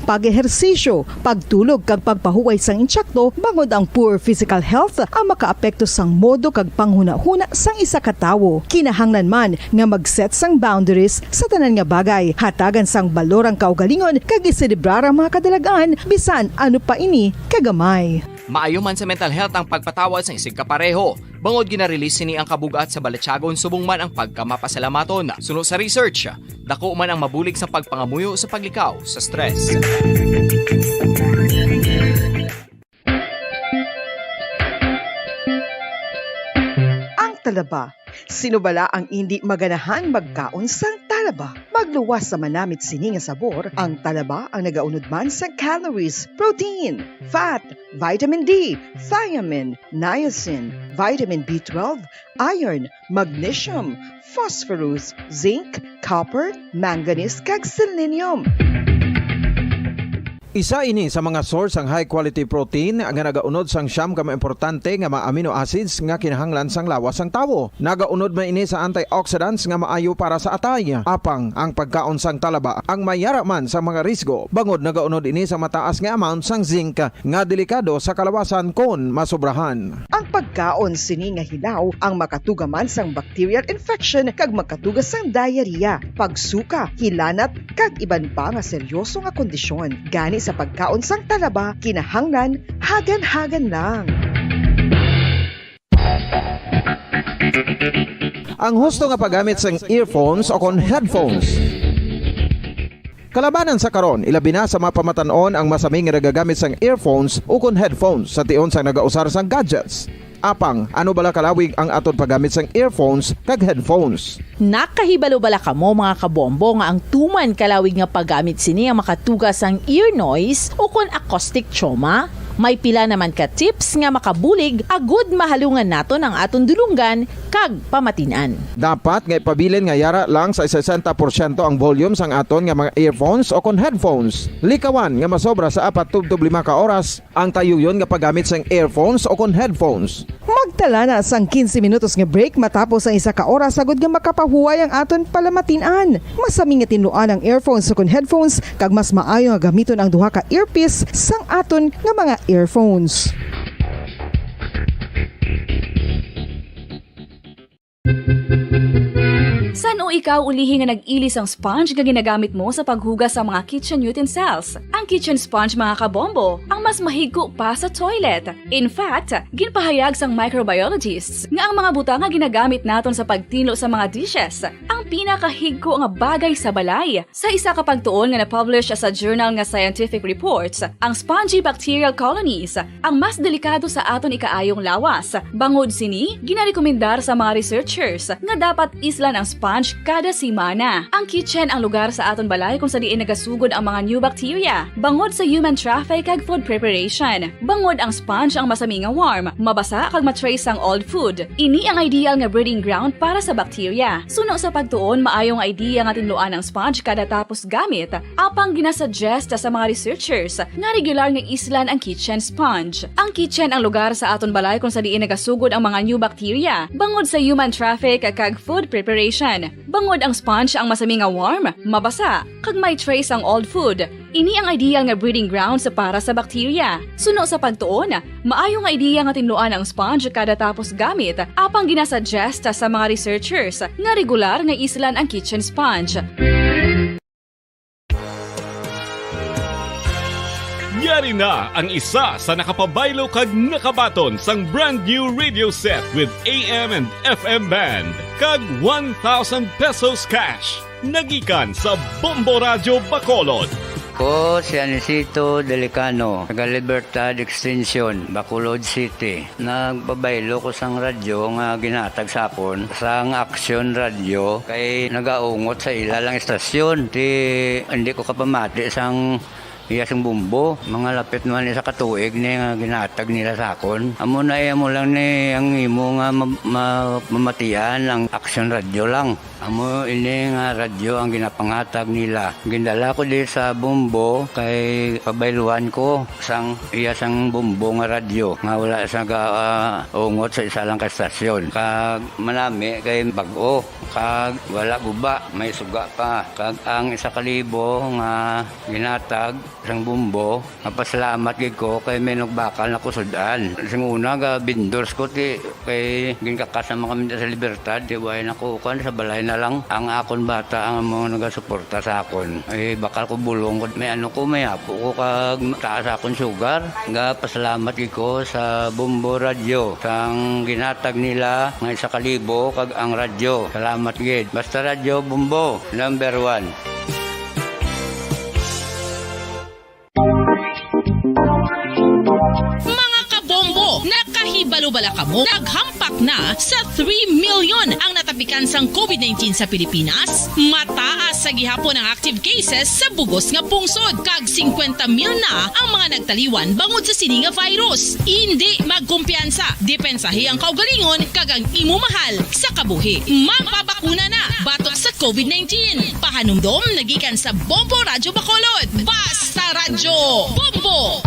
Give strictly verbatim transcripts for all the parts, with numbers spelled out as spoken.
pag-ehersisyo, pagtulog kag pagpahuway sang intsakto, bangod ang poor physical health ang makaapekto sang modo kag panghunahuna sang isa ka tawo. Kinahanglan man nga mag-set sang boundaries sa tanan nga bagay, hatagan sang balor ang kaugalingon kag iselebrar ang mga kadalagan bisan ano pa ini kagamay. Maayo man sa mental health ang pagpatawad sang isigkapareho, bangod gina-release sini ang kabug-at sa balatyagon subong man ang pagkamapasalamaton. Suno sa research, dako man ang mabulig sa pagpangamuyo sa paglikaw sa stress. Ang talaba. Sino bala ang indi maganahan magkaon sang talaba? Magluwas sa manamit sini nga sabor, ang talaba ang nagaunod man sang calories, protein, fat, vitamin D, thiamine, niacin, vitamin B twelve, iron, magnesium, phosphorus, zinc, copper, manganese, kag selenium. Isa ini sa mga source sang high quality protein nga nagaunod sang siyam ka mga importante nga mga amino acids nga kinahanglan sang lawas sang tawo. Nagaunod man ini sa antioxidants nga maayo para sa atay. Apang ang pagkaon sang talaba ang may yara man sa mga risgo, bangod nagaunod ini sa mataas nga amount sang zinc nga delikado sa kalawasan kon masobrahan. Ang pagkaon sini nga hilaw ang makatuga man sang bacterial infection kag makatuga sang diarrhea, pagsuka, hilanat, kag iban pa nga seryoso nga kondisyon. Gani sa pagkaon sang talaba, kinahanglan hagan-hagan lang. Ang husto nga paggamit sang earphones o kon headphones. Kalabanan sa karon, ilabi na sa mga pamatan-on ang masami nga nagagamit sang earphones ukon headphones sa tion sang nagausar sang gadgets. Apang, ano bala kalawig ang aton paggamit sang earphones kag headphones? Nakahibalo bala kamo, mga kabombo, nga ang tuman kalawig nga paggamit sini ang makatuga sang ear noise ukon acoustic trauma? May pila naman ka tips nga makabulig agud mahalungan naton ang aton dulonggan kag pamatin-an. Dapat nga ipabilin nga yara lang sa sesenta porsyento ang volume sang aton nga mga earphones o kon headphones. Likawan nga masobra sa apat tubtob lima ka oras ang tayuyon nga paggamit sang earphones o kon headphones. Magtala na sang quince minutos nga break matapos ang isa ka oras agud nga makapahuway ang aton palamatin-an. Masami nga tinluan ang earphones o kon headphones, kag mas maayo nga gamiton ang duha ka earpiece sang aton nga mga earphones. San-o ikaw ulihi nga nag-ili sang sponge nga ginagamit mo sa paghugas sa mga kitchen utensils? Ang kitchen sponge, mga kabombo, ang mas mahigko pa sa toilet. In fact, ginpahayag sang microbiologists nga ang mga butang nga ginagamit naton sa pagtinlo sa mga dishes ang pinakahigko nga bagay sa balay. Sa isa ka pagtuon nga na-publish sa journal nga Scientific Reports, ang spongy bacterial colonies ang mas delikado sa aton ikaayong lawas. Bangod sini, ginarekomendar sa mga researchers nga dapat islan ang sponge kada semana. Ang kitchen ang lugar sa aton balay kung sa diin nagasugod ang mga new bacteria, bangod sa human traffic kag food preparation. Bangod ang sponge ang masami nga warm, mabasa kag ma-trace ang old food. Ini ang ideal nga breeding ground para sa bacteria. Suno sa pagtuon, maayo nga idea nga tinluan ang sponge kada tapos gamit, apang ginasuggest sa mga researchers nga regular nga islan ang kitchen sponge. Ang kitchen ang lugar sa aton balay kung sa diin nagasugod ang mga new bacteria, bangod sa human traffic kag food preparation. Bangod ang sponge ang masami nga warm, mabasa, kag may trace ang old food. Ini ang ideal nga breeding grounds para sa bacteria. Suno sa pagtuon, maayo nga idea nga tinluan ang sponge kada tapos gamit, apang ginasuggest sa mga researchers nga regular nga islan ang kitchen sponge. Yari na ang isa sa nakapabaylo kag nakabaton sang brand new radio set with A M and F M band kag one thousand pesos cash. Nagikan sa Bombo Radyo Bacolod. Ko si Anisito Delicano, taga Libertad Extension, Bacolod City. Nagpabaylo ko sang radyo nga ginhatag sa akon sang Action Radio kay nagaungot sa ila lang istasyon. Ti, hindi ko kapamati sang iya sang Bombo. Mga lapit naman isa ka tuig ni nga ginhatag nila sa akon. Amo na, eh, amo lang ni ang imo nga ma-, ma-, mamatian ang Action Radio lang. Amo ini nga radyo ang ginapanghatag nila. Gindala ko di sa Bombo kay pabayluan ko sang iya sang Bombo nga radyo nga wala sa ga, ah, ungot sa isa lang ka stasyon. Kag manami kay bag-o, kag wala guba, may suga pa. Kag ang isa ka libo nga ginhatag, Sang Bombo, napasalamat gid ko kay may nagbakal na kusud-an. Sing una, ga vendors ko, ti, kay ginkakas naman kami sa Libertad, ti, way na ko, kuwan, sa balay na lang. Ang akon bata, ang mga nagasuporta sa akon. Ay, bakal ko bulong ko, may ano ko, may apo ko, kag taas akon sugar. Ga pasalamat gid ko sa Bombo Radyo, sang ginhatag nila nga isa ka libo, kag ang radyo. Salamat gid. Basta Radyo Bombo, number one. Mga kabombo, nakahibalo bala kamo? Naghampak na sa three million ang natapikan sang COVID nineteen sa Pilipinas. Mataas sa gihapon ang active cases sa bugos nga pungsod, kag singkwenta mil na ang mga nagtaliwan bangod sa sini nga virus. Indi magkumpiyansa, depensahi ang kaugalingon kag ang imo mahal sa kabuhi. Magpabakuna na batok sa COVID nineteen. Pahanumdom nagikan sa Bombo Radyo Bacolod. Basta Radyo Bombo!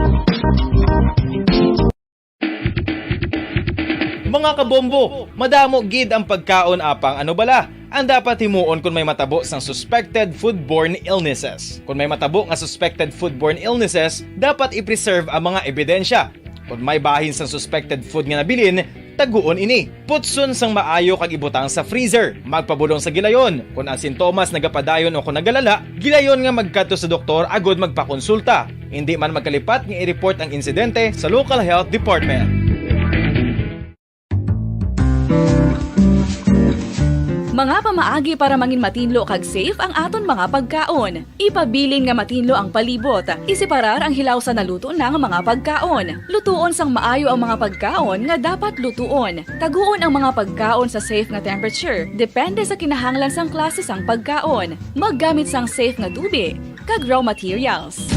Mga kabombo, madamo gid ang pagkaon, apang ano bala ang dapat himuon kon may matabo sang suspected foodborne illnesses? Kon may matabo nga suspected foodborne illnesses, dapat i-preserve ang mga ebidensya. Kon may bahin sang suspected food nga nabilin, taguon ini. Putson sang maayo kag ibutang sa freezer. Magpabulong sa gilayon. Kon ang sintomas nagapadayon o kon nagalala, gilayon nga magkadto sa doktor agud magpakonsulta. Indi man magkalipat nga i-report ang insidente sa local health department. Mga pamaagi para mangin matinlo kag safe ang aton mga pagkaon. Ipabilin nga matinlo ang palibot. Iseparar ang hilaw sa naluto na nga mga pagkaon. Lutuon sang maayo ang mga pagkaon nga dapat lutuon. Taguon ang mga pagkaon sa safe nga temperature, depende sa kinahanglan sang klase sang pagkaon. Maggamit sang safe nga tubi kag raw materials.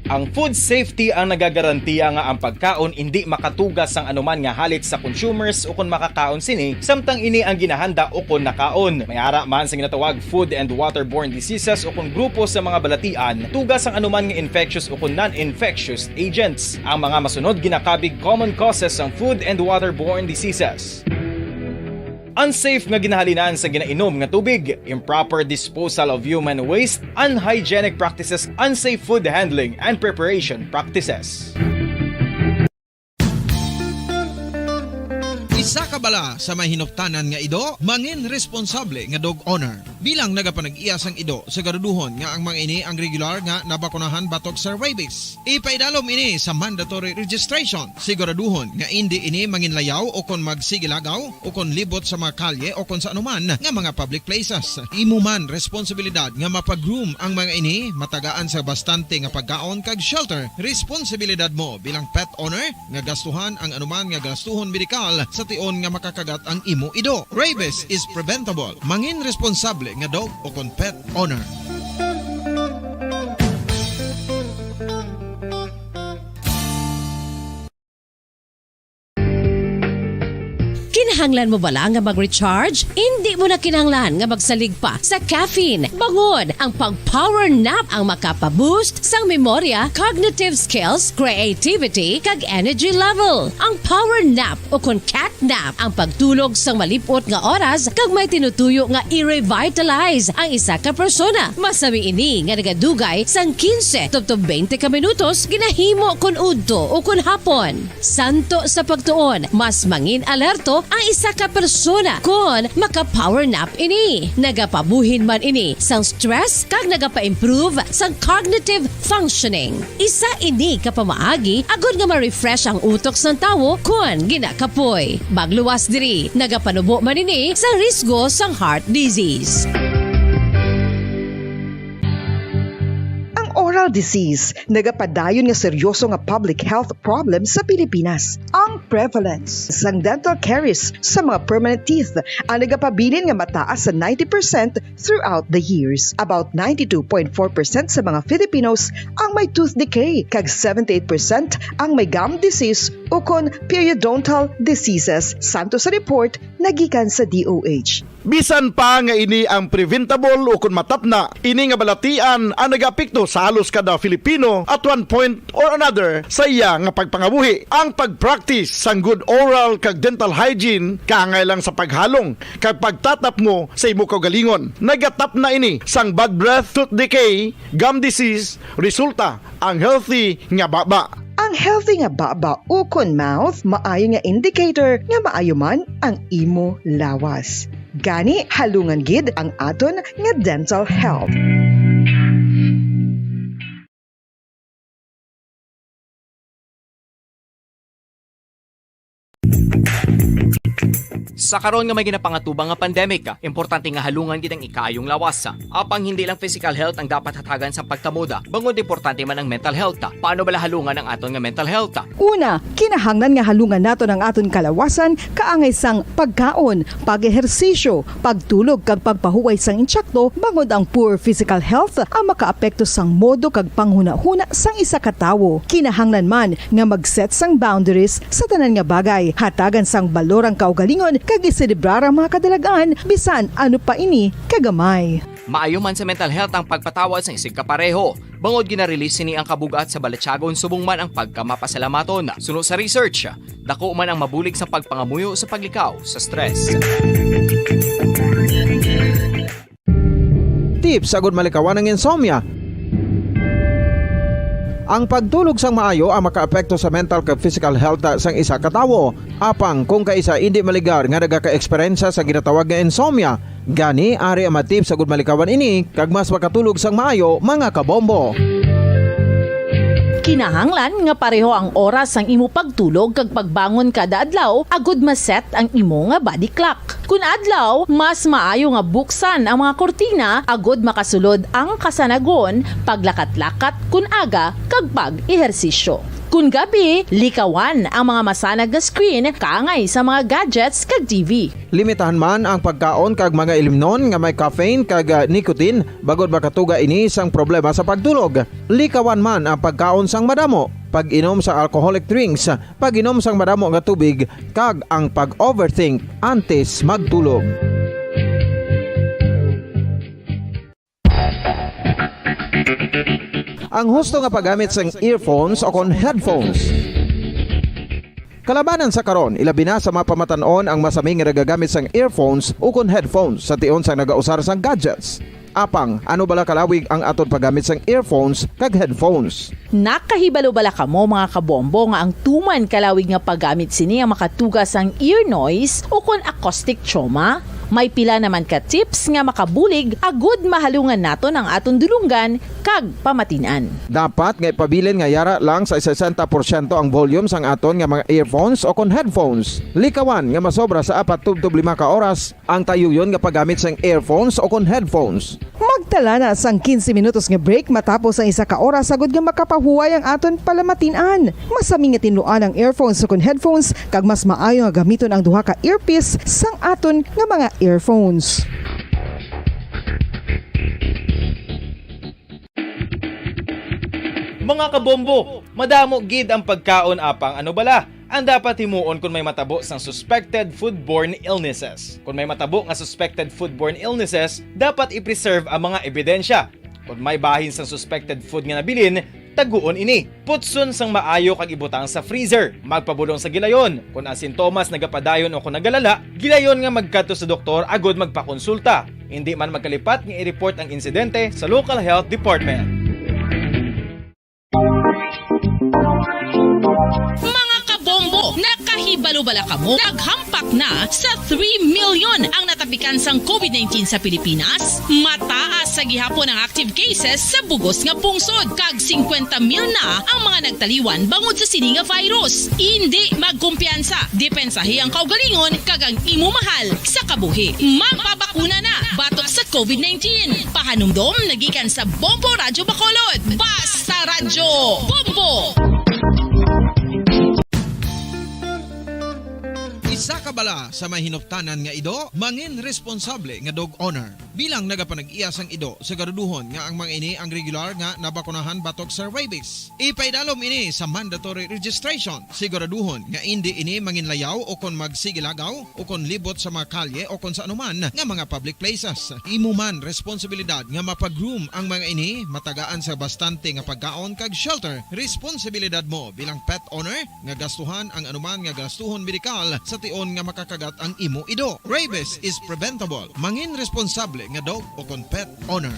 Ang food safety ang nagagarantiya nga ang pagkaon indi makatuga sang anuman nga halit sa consumers ukon makakaon sini, samtang ini ang ginahanda ukon nakaon. May ara man sa ginatawag food and waterborne diseases ukon grupo sa mga balatian, tuga sang anuman nga infectious ukon non-infectious agents. Ang mga masunod ginakabig common causes sang food and waterborne diseases. Unsafe nga ginahalinan sa ginainom nga tubig, improper disposal of human waste, unhygienic practices, unsafe food handling and preparation practices. Isa ka bala sa may hinuptanan nga ido, mangin responsable nga dog owner. Bilang nagapanag-iya sang ido, siguraduhon nga ang mga ini ang regular nga nabakunahan batok sa rabies. Ipaidalom ini sa mandatory registration. Siguraduhon nga indi ini manginlayaw o kon magsigilagaw o kon libot sa mga kalye o kon sa anuman nga mga public places. Imo man responsibilidad nga mapag-groom ang mga ini, matagaan sa bastante nga pagkaon kag shelter. Responsibilidad mo bilang pet owner nga gastuhan ang anuman nga gastuhon medikal sa tion nga makakagat ang imo ido. Rabies is preventable. Mangin responsable nga dog o kon pet owner. Kinahanglan mo bala nga mag-recharge? Indi mo na kinahanglan nga magsalig pa sa caffeine. Bangod ang pag-power nap ang makapa-boost sang memorya, cognitive skills, creativity, kag energy level. Ang power nap o kon cat nap ang pagtulog sang malip-ot nga oras kag may tinutuyo nga i-revitalize ang isa ka persona. Masami ini nga nagadugay sang quince tubtob twenty ka minutos ginahimo kon udto o kon hapon. Santo sa pagtuon, mas mangin-alerto ang isa ka persona kon maka-power nap ini. Nagapabuhin man ini sang stress kag nagapa-improve sang cognitive functioning. Isa ini ka pamaagi agod nga ma-refresh ang utok sang tawo kon ginakapoy. Magluwas diri, nagapanubo man ini sang risgo sang heart disease. Ang oral disease nagapadayon nga seryoso nga public health problem sa Pilipinas. Ang prevalence sang dental caries sa mga permanent teeth ang nagapabilin nga mataas sa ninety percent throughout the years. About ninety-two point four percent sa mga Filipinos ang may tooth decay, kag seventy-eight percent ang may gum disease ukon periodontal diseases, santo sa report nagikan sa D O H. Bisan pa nga ini ang preventable ukon matapna, ini nga balatian ang nagaapekto sa halos kada Filipino at one point or another sa iya nga pagpangabuhi. Ang pag-practice sang good oral kag dental hygiene kaangay lang sa paghalong kag pagtatapmo sa imo kaugalingon. Nagatapna ini sang bad breath, tooth decay, gum disease, resulta ang healthy nga baba. Ang healthy nga baba ukon mouth maayo nga indicator nga maayo man ang imo lawas. Gani, halungan gid ang aton nga dental health. Sa karon nga may ginapangatubang nga pandemic, importante nga halungan gid ang ikaayong lawas. Apang hindi lang physical health ang dapat hatagan sang pagtamod, bangod importante man ang mental health. Paano bala halungan ang aton nga mental health? Una, kinahanglan nga halungan naton ang aton kalawasan kaangay sang pagkaon, pag-ehersisyo, pagtulog kag pagpahuway sang insakto, bangod ang poor physical health ang makaapekto sang modo kag panghunahuna sang isa ka tawo. Kinahanglan man nga mag-set sang boundaries sa tanan nga bagay, hatagan sang balor ang kaugalingon kag iselebrar ang mga kadalagan, bisan ano pa ini kagamay. Maayo man sa mental health ang pagpatawad sang isigka pareho, bangod gina-release sini ang kabug-at sa balatyagon subong man ang pagkamapasalamaton. Suno sa research, dako man ang mabulig sa pagpangamuyo sa paglikaw sa stress. Tips agud malikawan ang insomnia. Ang pagtulog sang maayo ang makaapekto sa mental kag physical health sang isa ka tawo. Apang kung kaisa indi maligar nga nagaka-eksperyensya sa ginatawag nga insomnia, gani ari ang mga tips agud malikawan ini kag mas makatulog sang maayo, mga kabombo. Kinahanglan nga pareho ang oras sang imo pagtulog kag pagbangon kada adlaw agud ma-set ang imo nga body clock. Kun adlaw, mas maayo nga buksan ang mga kurtina agud makasulod ang kasanagon, paglakat-lakat kun aga, kag pag-ehersisyo. Kun gabi, likawan ang mga masanag nga screen kaangay sa mga gadgets kag T V. Limitahan man ang pagkaon kag mga ilimnon nga may caffeine kag, ah, nicotine, bangod makatuga ini sang problema sa pagtulog. Likawan man ang pagkaon sang madamo, pag-inom sa alcoholic drinks, pag-inom sang madamo nga tubig, kag ang pag-overthink antes magtulog. Ang husto nga paggamit sang earphones o kon headphones. Kalabanan sa karon, ilabi na sa mga pamatan-on ang masami nga nagagamit sang earphones o kon headphones sa tion sang nagausar sang gadgets. Apang, ano bala kalawig ang aton paggamit sang earphones kag headphones? Nakahibalo bala kamo, mga kabombo, nga ang tuman kalawig nga paggamit sini ang makatuga sang ear noise o kon acoustic trauma? May pila naman ka tips nga makabulig agud mahalungan naton ang aton dulonggan kag pamatin-an. Dapat nga ipabilin nga yara lang sa sesenta porsyento ang volume sang aton nga mga earphones o kon headphones. Likawan nga masobra sa apat tubtob lima ka oras ang tayuyon nga paggamit sang earphones o kon headphones. Magtala na sang quince minutos nga break matapos ang isa ka oras, agud nga makapahuway ang aton palamatin-an. Masami nga tinluan ang earphones o kon headphones, kag mas maayo nga gamiton ang duha ka earpiece sang aton nga mga earphones. Mga kabombo, madamo gid ang pagkaon, apang ano bala ang dapat himuon kon may matabo sang suspected foodborne illnesses? Kon may matabo nga suspected foodborne illnesses, dapat i-preserve ang mga ebidensya. Kon may bahin sang suspected food nga nabilin, taguon ini. Putson sang maayo kag ibutang sa freezer. Magpabulong sa gilayon. Kon ang sintomas nagapadayon o kon nagalala, gilayon nga magkadto sa doktor agud magpakonsulta. Indi man magkalipat nga i-report ang insidente sa local health department. Mga kabombo, nakahibalo bala kamo? Naghampak na sa three million ang natapikan sang covid nineteen sa Pilipinas. Mataas sa gihapon ang active cases sa bugos nga pungsod, kag singkwenta mil na ang mga nagtaliwan bangod sa sini nga virus. Indi magkumpiyansa, depensahi ang kaugalingon kag ang imo mahal sa kabuhi. Magpabakuna na batok sa covid nineteen. Pahanumdom nagikan sa Bombo Radyo Bacolod. Basta Radyo Bombo! Isa ka Bala sa may hinuptanan nga ido, mangin responsable nga dog owner. Bilang nagapanag-iya sang ido, siguraduhon nga ang mga ini ang regular nga nabakunahan batok sa rabies. Ipaidalom ini sa mandatory registration. Siguraduhon nga indi ini manginlayaw o kon magsigilagaw o kon libot sa mga kalye o kon sa anuman nga mga public places. Imo man responsibilidad nga mapag-groom ang mga ini, matagaan sa bastante nga pagkaon kag shelter. Responsibilidad mo bilang pet owner nga gastuhan ang anuman nga gastuhon medikal sa tion nga makakagat ang imo ido. Rabies is preventable. Mangin responsable nga dog o kon pet owner.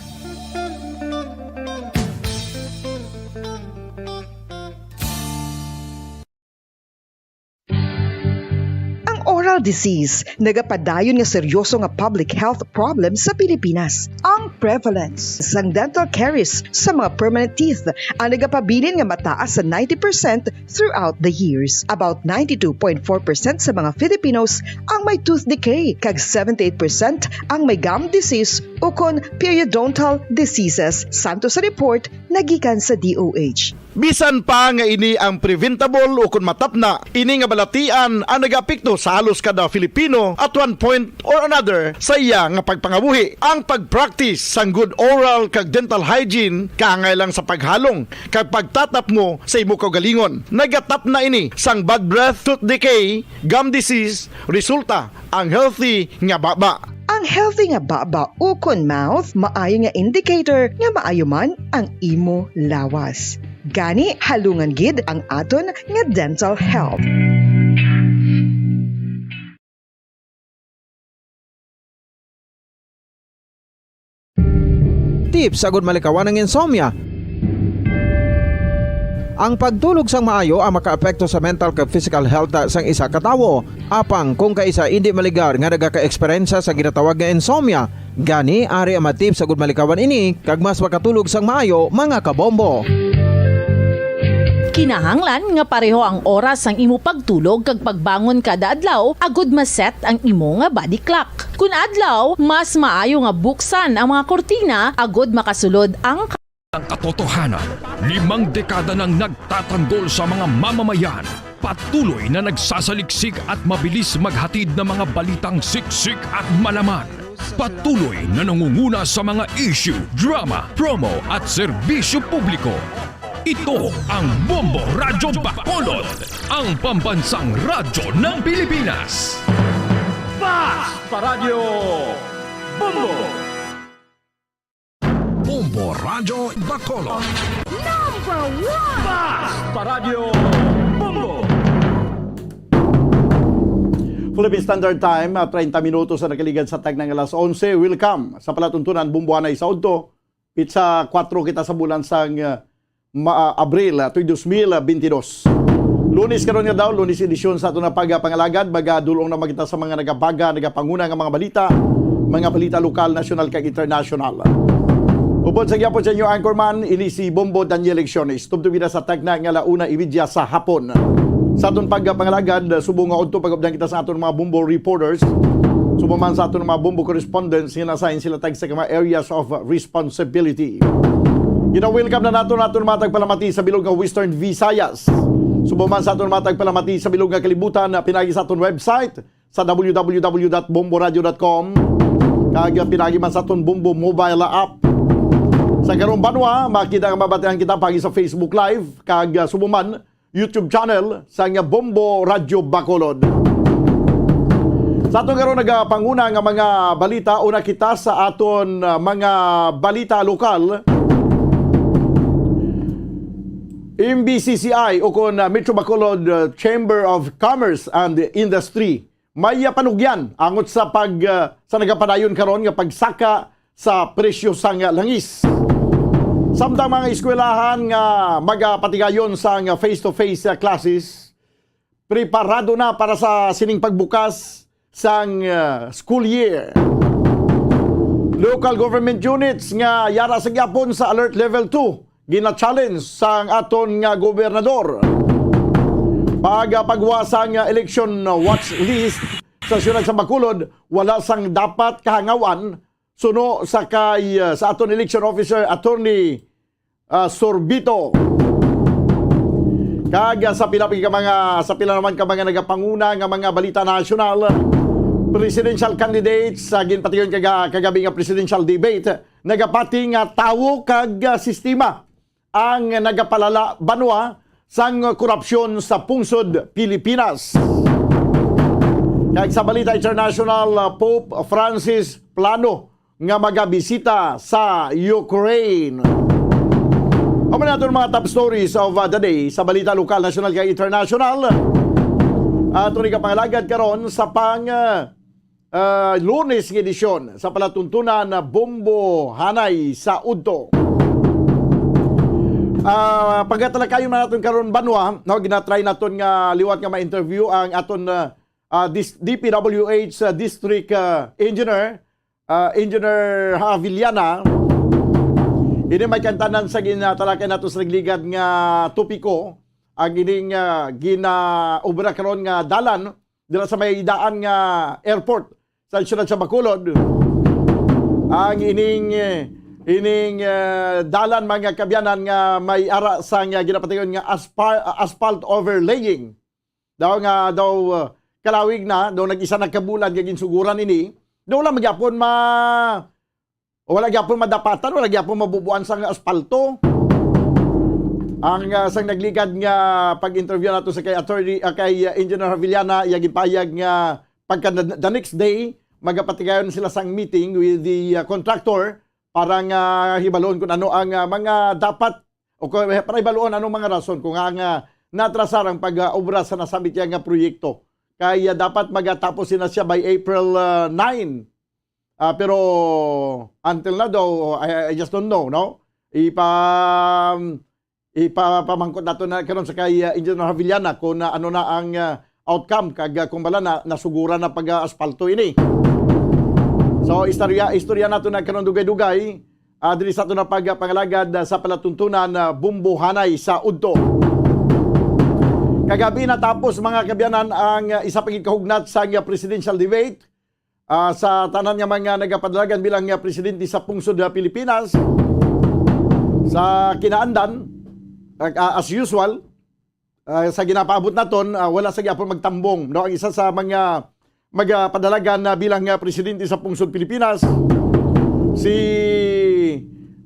Ang oral disease nagapadayon nga seryoso nga public health problem sa Pilipinas. Ang prevalence sang dental caries sa mga permanent teeth ang nagapabilin nga mataas sa ninety percent throughout the years. About ninety-two point four percent sa mga Filipinos ang may tooth decay, kag seventy-eight percent ang may gum disease ukon periodontal diseases, santo sa report nga gikan sa D O H. Bisan pa nga ini ang preventable ukon matapna, ini nga balatian ang nagaapekto sa halos kada Filipino at one point or another sa iya nga pagpangabuhi. Ang pag-practice sang good oral kag dental hygiene kaangay lang sa paghalong kag pagtatapngo sa imo kaugalingon. Nagatapna ini sang bad breath, tooth decay, gum disease, resulta ang healthy nga baba. Ang healthy nga baba ukon mouth maayo nga indicator nga maayo man ang imo lawas. Gani, halungan gid ang aton nga dental health. Tips agud malikawan ang insomnia. Ang pagtulog sang maayo ang makaapekto sa mental kag physical health sang isa ka tawo. Apang kung kaisa indi maligar nga nagaka-eksperyensya sa ginatawag nga insomnia, gani ari ang mga tips agud malikawan ini kag mas makatulog sang maayo, mga kabombo. Kinahanglan nga pareho ang oras sang imo pagtulog kag pagbangon kada adlaw agud ma-set ang imo nga body clock. Kun adlaw, mas maayo nga buksan ang mga kurtina agud makasulod ang Ang katotohanan, limang dekada nang nagtatanggol sa mga mamamayan. Patuloy na nagsasaliksik at mabilis maghatid ng mga balitang siksik at malaman. Patuloy na nangunguna sa mga issue, drama, promo at serbisyo publiko. Ito ang Bombo Radyo Bacolod, ang pambansang radyo ng Pilipinas. Fast Paradyo Bombo! Bombo Radyo Bacolod. Number one! Fast Paradyo Bombo! Philippine Standard Time, ah, treinta minutos ang nakaligad sa tagna nga alas onse. Welcome sa palatuntunan, Bombo Anay sa Udto. Pitsa kuwatro kita sa bulan sang, ah, ma-, ah, Abril, ah, tuig dos mil bentidós. Lunes karon nga daw, Lunes edisyon sa aton nga pagpangalagad, magadul-ong naman kita sa mga nagabaga, nagapanguna nga mga balita, mga balita lokal, nasyonal, kag internasyonal. Upod sa gihapon sa inyo anchorman, ini si Bombo Daniel Lecciones. Tubtob kita sa tagna nga ala una y media sa hapon. Sa aton pagpangalagad, subong nga udto pag-updan kita sa aton mga Bombo reporters. Subong man sa aton mga Bombo correspondents nga na-assign sila tag sa mga areas of responsibility. Gina-welcome na naton aton mga tagpalamati sa bilog nga Western Visayas. Subong man sa aton mga tagpalamati sa bilog nga kalibutan, na pinaagi sa aton website sa w w w dot bomboradio dot com, kag pinaagi man sa aton Bombo mobile app. Sa karong banwa, makita nga mabatian kita pagi sa Facebook Live, kag, ah, subong man YouTube channel sang Bombo Radyo Bacolod. Sa aton karon nagapanguna nga mga balita, una kita sa aton, ah, mga balita lokal. M B C C I o kon, ah, Metro Bacolod, ah, Chamber of Commerce and Industry may, ah, panugyan angot sa pag, ah, sa nagapadayon karon nga pagsaka sa presyo sang langis. Samtang mga eskwelahan nga magapatigayon sang face-to-face classes, preparado na para sa sining pagbukas sang, ah, school year. Local government units nga yara sa gyapon sa Alert Level two, gina-challenge sang aton nga gobernador. Pag, ah, pagwa sang, ah, election watch list sa siyudad sa Bacolod, wala sang dapat kahangawan suno sa kay, ah, sa aton election officer, Attorney, ah, Sorbito. Kag, ah, sa pila pa ka mga, sa pila naman ka mga nagapanguna nga mga balita nasyonal, presidential candidates sa ginpatigayon kaga-, kagabi nga presidential debate, nagapati nga tawo kag, ah, sistema ang nagapalala banwa sang korupsyon sa pungsod Pilipinas. Kag sa balita international, ah, Pope Francis plano nga magabisita sa Ukraine. Amo na aton mga top stories of, uh, the day sa balita lokal, nasyonal, kag international. Ato ni kapangalagad karon sa pang, uh, uh, Lunes nga edisyon sa palatuntunan na Bombo Hanay sa Udto. Ah, pagatalakayon man naton karon, banwa, no, ginatry naton nga liwat nga ma-interview ang aton, uh, uh, dis-, D P W H, uh, District, uh, Engineer, ah, Engineer Haviliana. Ini may kantanan sa ginatalakay nato sa nagligad nga topiko, ang ining, ah, ginaobra karon nga dalan dira sa may daan nga airport sa siyudad sa Bacolod. Ang ining, eh, ining, eh, dalan, mga kabyanan, nga may ara sa nga ginapatigayon nga aspa-, asphalt overlaying. Daw nga, daw, uh, kalawig na, daw nag-isa na ka bulan nga ginsuguran ini, daw wala magyapon ma-, wala gyapon madapatan, wala gyapon mabubuan sang aspalto. Ang, uh, sang nagligad nga pag-interview nato sa kay attorney, uh, kay, uh, Engineer Havillana, iya ginpahayag nga pagka the, the next day, magapatigayon sila sang meeting with the, uh, contractor para nga hibaluon kung ano ang, uh, mga dapat o kung, eh, para hibaluon anong mga rason kung nga, nga natrasar ang pag-obra sa nasambit niya nga proyekto. Kaya dapat magatapos sina siya by April, uh, nine. Ah, pero until now daw, I, I just don't know, no? Ipa-, ipapamangkot nato na karon sa kay, uh, Engineer Havillana kung, uh, ano na ang, uh, outcome kag, uh, kung bala na nasuguran na pag-aspalto ini. So, istorya, istorya nato na karon dugay-dugay. Ah, diri sa aton na pagpangalagad, ah, sa palatuntunan, ah, Bumbuhanay sa Udto. Kagabi natapos, mga kabyanan, ang, ah, isa pa gid kahugnat sang, ah, presidential debate, ah, sa tanan nga mga nagapadalagan bilang, ah, presidente sa pungsod, ah, Pilipinas. Sa kinaandan, ah, ah, as usual, ah, sa ginapaabot naton, ah, wala sa gyapon magtambong, no? Ang isa sa mga magapadalagan na bilang, ah, presidente sa pungsod Pilipinas, si,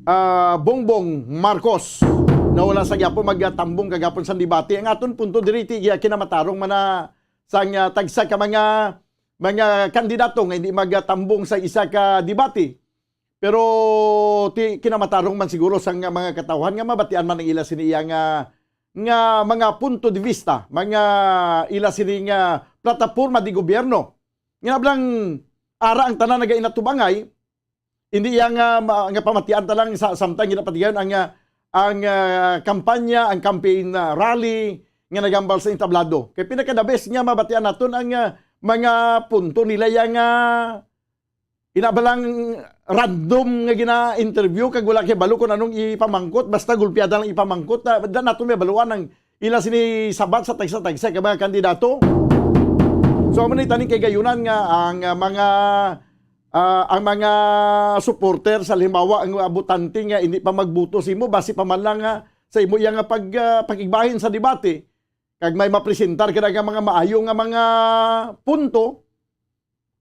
ah, Bongbong Marcos, na wala sa gyapon magtambong kagapon sa debate. Ang aton punto diri, ti, ah, kinamatarong man na sang, ah, tagsa ka mga, mga kandidato nga hindi magtambong sa isa ka debate. Pero ti-, kinamatarong man siguro sang mga katawhan nga mabatian man ang ila sini iya nga, nga mga punto de vista, mga ila sini nga plataporma de gobyerno. Nga bala ara ang tanan nagainatubangay, hindi iya nga ma-, nga pamatian ta lang sa samtang ginapatigayon ang, ah, ang, ah, kampanya, ang campaign, ah, rally nga nagambal sa entablado. Kay pinaka the best nga mabatian naton ang, ah, mga punto nila iya nga ina ba lang random nga gina-interview kag wala kay balo kung anong ipamangkot, basta gulpiada lang ipamangkot, ah, da nato may baluan ang ila sini sabat sa tagsa-tagsa ka mga kandidato. So, amo ni taning kay gayunan nga ang, ah, mga, ah, ang mga supporter sa, halimbawa, ang, ah, botante nga hindi pa magbuto sa imo, basi pa man lang, ah, sa imo iya nga pag, ah, pakigbahin sa debate, kag may mapresentar ka na nga mga maayo nga mga punto,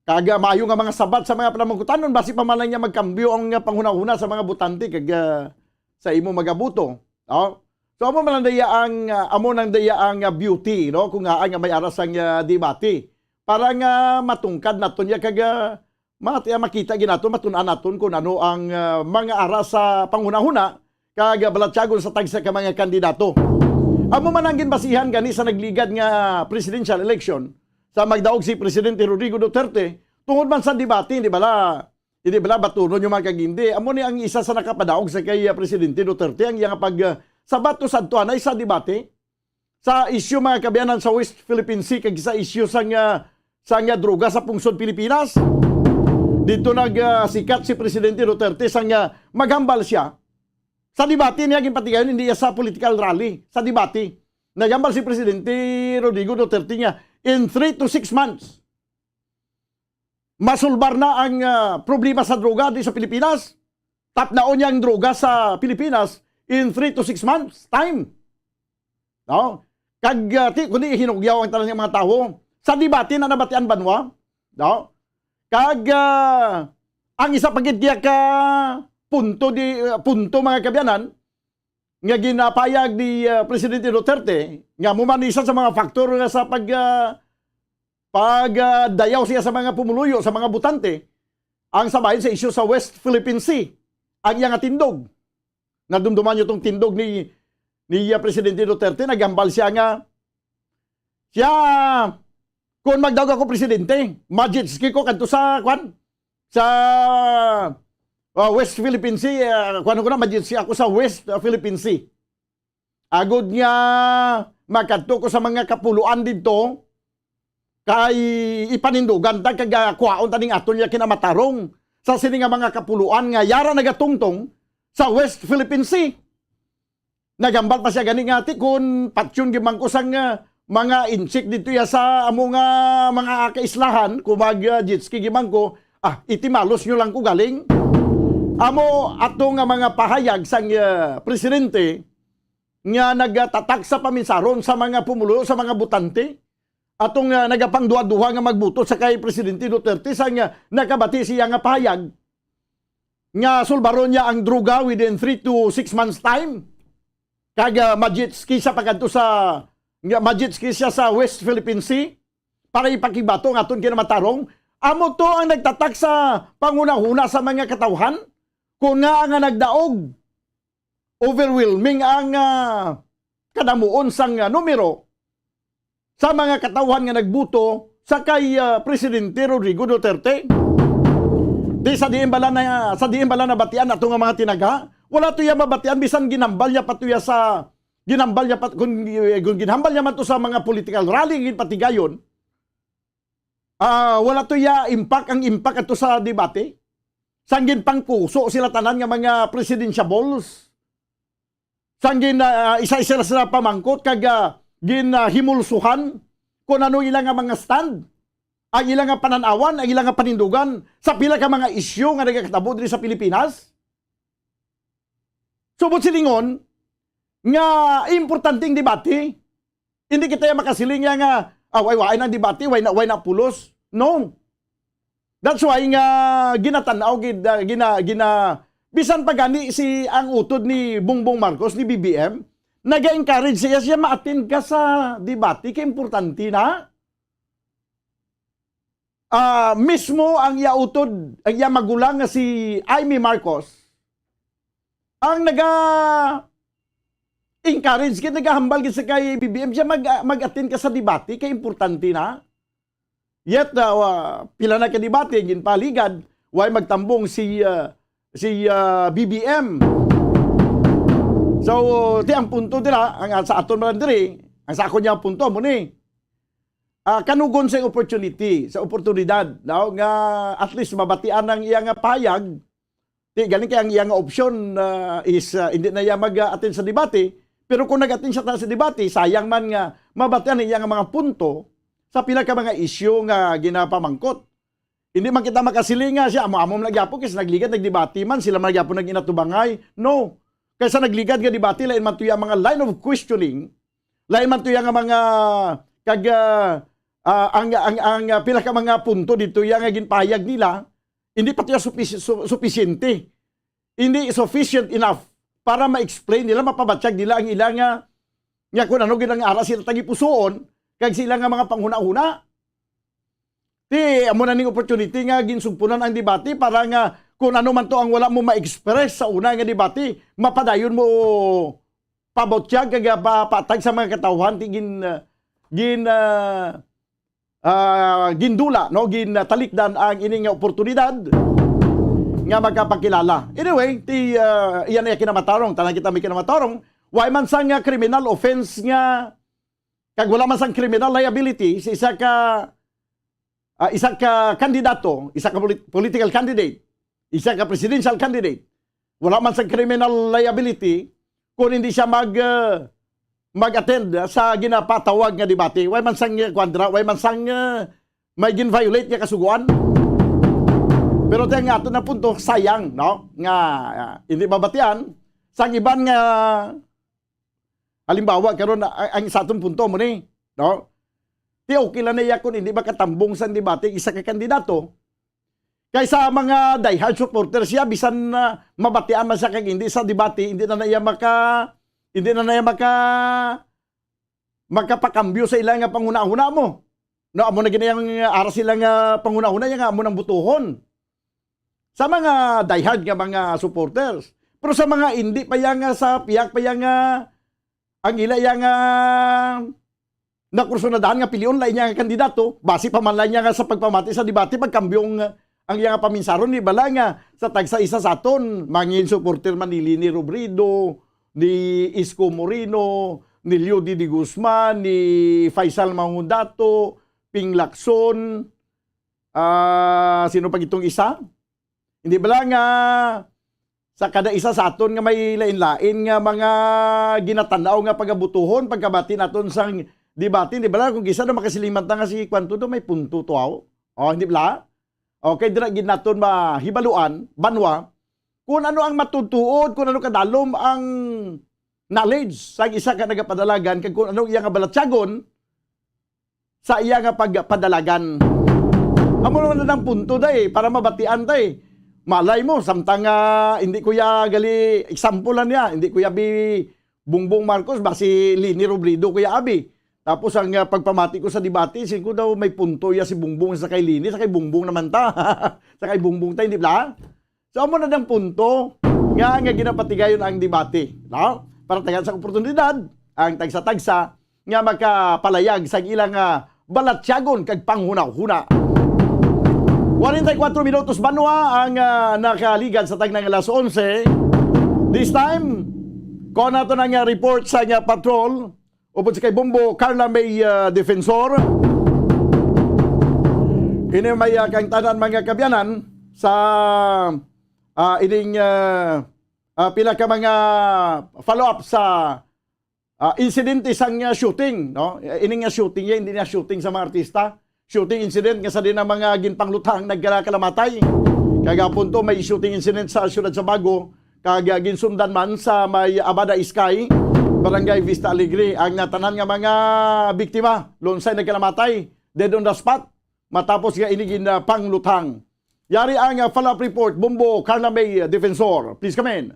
kag, ah, maayo nga mga sabat sa mga panamangkutanon, basi pa man lang niya magkambyo ang, ah, panghunahuna sa mga botante kag, ah, sa imo magabuto. Oh. So, amo man lang daya ang, ah, amo nang daya ang, ah, beauty, no? Kung nga, nga may aras ang, ah, debate. Para nga matungkad naton ya kag, ah, mati-, ah, makita gid naton, matun-an naton kung ano ang, ah, mga aras sa panghunahuna kag balatyagon sa tagsa ka mga kandidato. Amo man ang ginbasihan gani sa nagligad nga presidential election sa magdaog si Presidente Rodrigo Duterte tungod man sa debate, hindi bala, hindi bala batunon yung mga kagindi. Amo ni ang isa sa nakapadaog sa kay, ah, Presidente Duterte, ang iyang pag, ah, sabat to sadto anay sa debate sa isyu, mga kaabyanan, sa West Philippine Sea kag sa isyu sang, ah, sang, ah, droga sa pungsod Pilipinas. Dito nag, ah, sikat si Presidente Duterte sang, ah, maghambal siya sa debate niya ginpatigayon, hindi sa political rally, sa debate. Naghambal si Presidente Rodrigo Duterte nga in three to six months, masulbar na ang, ah, problema sa droga di sa Pilipinas. Tapnaon niya ang droga sa Pilipinas in three to six months time. No? Kag, ah, ti, kundi hinugyaw ang tanan nga mga tawo. Sa debate na nabatian banwa, no? Kag, ah, ang isa pa gid niya ka punto di, ah, punto, mga kaabyanan, nga ginapayag ni, ah, Presidente Duterte, nga mo man isa sa mga faktor nga sa pag, ah, pag, ah, dayaw siya sa mga pumuluyo, sa mga botante, ang sa bahin sa isyu sa West Philippine Sea, ang iya nga tindog. Nadumduman niyo tong tindog ni, ni, ah, Presidente Duterte, naghambal siya nga, siya, kung magdaog ako presidente, ma-jet ski ko kadto sa, kwan, sa, ah, West Philippine Sea, ah, kwan ko na, ma-jet ski ako sa West, ah, Philippine Sea. Agod nga makadto ko sa mga kapuluan didto, kay ipanindugan ta kag, ah, kwaon ta ning aton nga kinamatarong sa sini nga mga kapuluan nga yara nagatungtong sa West Philippine Sea. Naghambal pa siya gani nga, "Ti, kun patyon gid man ko sang, ah, mga intsik didto ya sa amo nga mga kaislahan, kung mag, ah, jet ski gid man ko, ah, itimalos nyo lang ko galing." Amo ato nga mga pahayag sang, ah, presidente nga nagatatak sa paminsaron sa mga pumuluyo, sa mga botante, atong, ah, nagapangduha-duha nga magbuto sa kay Presidente Duterte, sa nga nakabati siya nga pahayag nga sulbaron niya ang droga within three to six months time. Kag, ah, ma-jet ski siya pakadto sa, nga ma-jet ski siya sa West Philippine Sea para ipakigbato ang aton kinamatarong. Amo to ang nagtatak sa panghunahuna sa mga katawhan, kung nga nga nagdaog, overwhelming ang, ah, kadamuon sang, ah, numero sa mga katawhan nga nagbuto sa kay, ah, Presidente Rodrigo Duterte. Di sa diin bala na, sa diin bala nabatian ato nga mga tinagha, wala to iya mabatian, bisan ginhambal niya pa to iya sa, ginhambal niya pa, kung, kung ginhambal niya man to sa mga political rally, ginpatigayon, ah, wala to iya impact, ang impact ato sa debate. Sang ginpangkuso sila tanan nga mga presidentiables. Sang gin, ah, isa-isa sila pamangkot kag, ah, gin, ah, himulsuhan kung ano ila nga mga stand, ang ila nga panan-awan, ang ila nga panindugan sa pila ka mga isyu nga nagakatabo diri sa Pilipinas. Subot silingon nga importante ang debate. Hindi kita ya makasiling ya nga, ah, way, way na debate, way na, way na pulos. No. That's why nga ginatan-aw gid, ah, gina-, gina-, bisan pa gani si, ang utod ni Bongbong Marcos, ni B B M, naga-encourage siya, siya ma-attend ka sa debate, kay importante na. Ah, mismo ang iya utod, ang iya magulang nga si Imee Marcos, ang naga-encourage gid, nagahambal gid sa kay B B M siya mag-, mag-attend ka sa debate, kay importante na. Yet, ah, wa-, pila na ka debate, ginpaligad, way magtambong si, ah, si, ah, B B M. So, ti ang punto dira, ang sa aton man diri, ang sa akon niya punto, mo ni, ah, kanugon sa opportunity, sa oportunidad, no? Nga at least mabatian ang iya nga pahayag. Ti, galing kay ang iya nga option, ah, is, ah, hindi na iya mag-attend sa debate. Pero kung nag-attend siya ta sa debate, sayang man nga mabatian ang iya nga mga punto sa pila ka mga isyu nga ginapamangkot. Hindi man kita makasiling nga siya, amo-amo man gyapon, kasi nagligad, nagdebate man, sila man gyapon nag-inatubangay. No. Kaysa nagligad nga debate, lain man to iya mga line of questioning, lain man to iya nga mga, kag, ah, ah, ang, ang, ang, ah, pila ka mga punto dito iya nga ginpahayag nila, hindi pa to iya supis-, su-, supisyente. Hindi sufficient enough para ma-explain nila, mapabatyag nila ang ila nga, nga kung ano gid ang ara sila tagipusoon, kag sila nga mga panghuna-huna. Ti, amo na ning opportunity nga ginsugpunan ang debate para nga kung ano man to ang wala mo ma-express sa una nga debate, mapadayon mo pabutyag kag, ah, pa-, patag sa mga katawhan, ti gin-, ah, gin-, ah, ah, gindula, no, gintalikdan ang ini nga oportunidad nga magkapakilala. Anyway, ti, ah, iyan ay kinamatarong, tanan kita may kinamatarong. Way man sang, ah, criminal offense nga, kag wala man sang criminal liability sa isa ka, ah, isa ka kandidato, isa ka polit-, political candidate, isa ka presidential candidate, wala man sang criminal liability kung hindi siya mag, ah, mag-attend sa ginapatawag nga debate. Way man sang, ah, kwan dira, way man sang, ah, may gin-violate nga kasugoan. Pero ti ang ato na punto, sayang, no? Nga, ah, hindi mabatian sang iban nga Halimbawa, karon, a-, ang sa aton punto mo ni, no? Ti okay lang na iya kung hindi makatambong sa debate isa ka kandidato. Kaysa mga diehard supporters siya, bisan na mabatian man siya kag hindi sa debate, hindi na na iya maka, hindi na na iya maka, makapakambyo sa ila nga panghunahuna mo. No, amo na gini ang ara sila nga panghunahuna, iya nga amo nang butuhon sa mga diehard nga mga supporters. Pero sa mga hindi pa iya nga, sa pihak pa iya nga, ang ila iya nga nakursunadahan nga pilion la iya nga kandidato, basi pa man la niya nga sa pagpamati sa debate, pagkambyong ang iya nga paminsaron, di bala nga sa tagsa isa sa aton, mangin supporter man ni Leni Robredo, ni Isko Moreno, ni Leo D. De Guzman, ni Faisal Mangundato, Ping Lacson, ah, sino pa gitong isa? Hindi bala nga sa kada isa sa aton nga may lain-lain nga mga ginatanaw nga pagabutuhon, pagkabati naton sang debate, hindi bala kung kisa na makasiliman ta nga si kwanto do may punto to, aw? O, hindi bala? Okay, dira gid naton mahibaluan, banwa, kung ano ang matutuod, kung ano kadalom ang knowledge sa isa ka nagapadalagan, kag kung ano iya nga balatyagon sa iya nga pagpadalagan. Amo naman na ang punto, day, para mabatian, day. Malay mo, samtang, ah, hindi ko ya gali, example lang niya, hindi ko ya bi Bongbong Marcos, ba si Leni Robredo ko ya abi. Tapos ang, ah, pagpamati ko sa debate, sin ko daw may punto ya si Bongbong sa kay Leni, sa kay Bongbong naman ta. Sa kay Bongbong ta, hindi bala? So, amo na ang punto nga, nga ginapatigayon ang debate, no? Para tagaan sa oportunidad ang tagsa-tagsa nga makapalayag sa ilang, ah, balatyagon kag panghunahuna. Forty-four minutos banwa ang, ah, nakaligad sa tagna nga alas onse. This time, kuha nato na nga report sa nga patrol. Upod sa kay Bombo Carla May, ah, Defensor. Ini may, ah, kaangtanan, mga kaabyanan, sa, ah, ining, ah, ah, pila ka mga follow-up sa, ah, insidente sang, ah, shooting, no? Ining nga shooting, ya, hindi na shooting sa mga artista. Shooting incident nga sa din ang mga ginpangluthang nagkalamatay. Kagapon to, may shooting incident sa siyudad sa Bago, kag, ah, ginsundan man sa may Abada Sky, Barangay Vista Alegre, ang natanan nga mga biktima. Lunsay nagkalamatay, dead on the spot, matapos nga ini gin, ah, pangluthang. Yari ang, ah, follow-up report, Bombo Carla May, ah, Defensor. Please come in.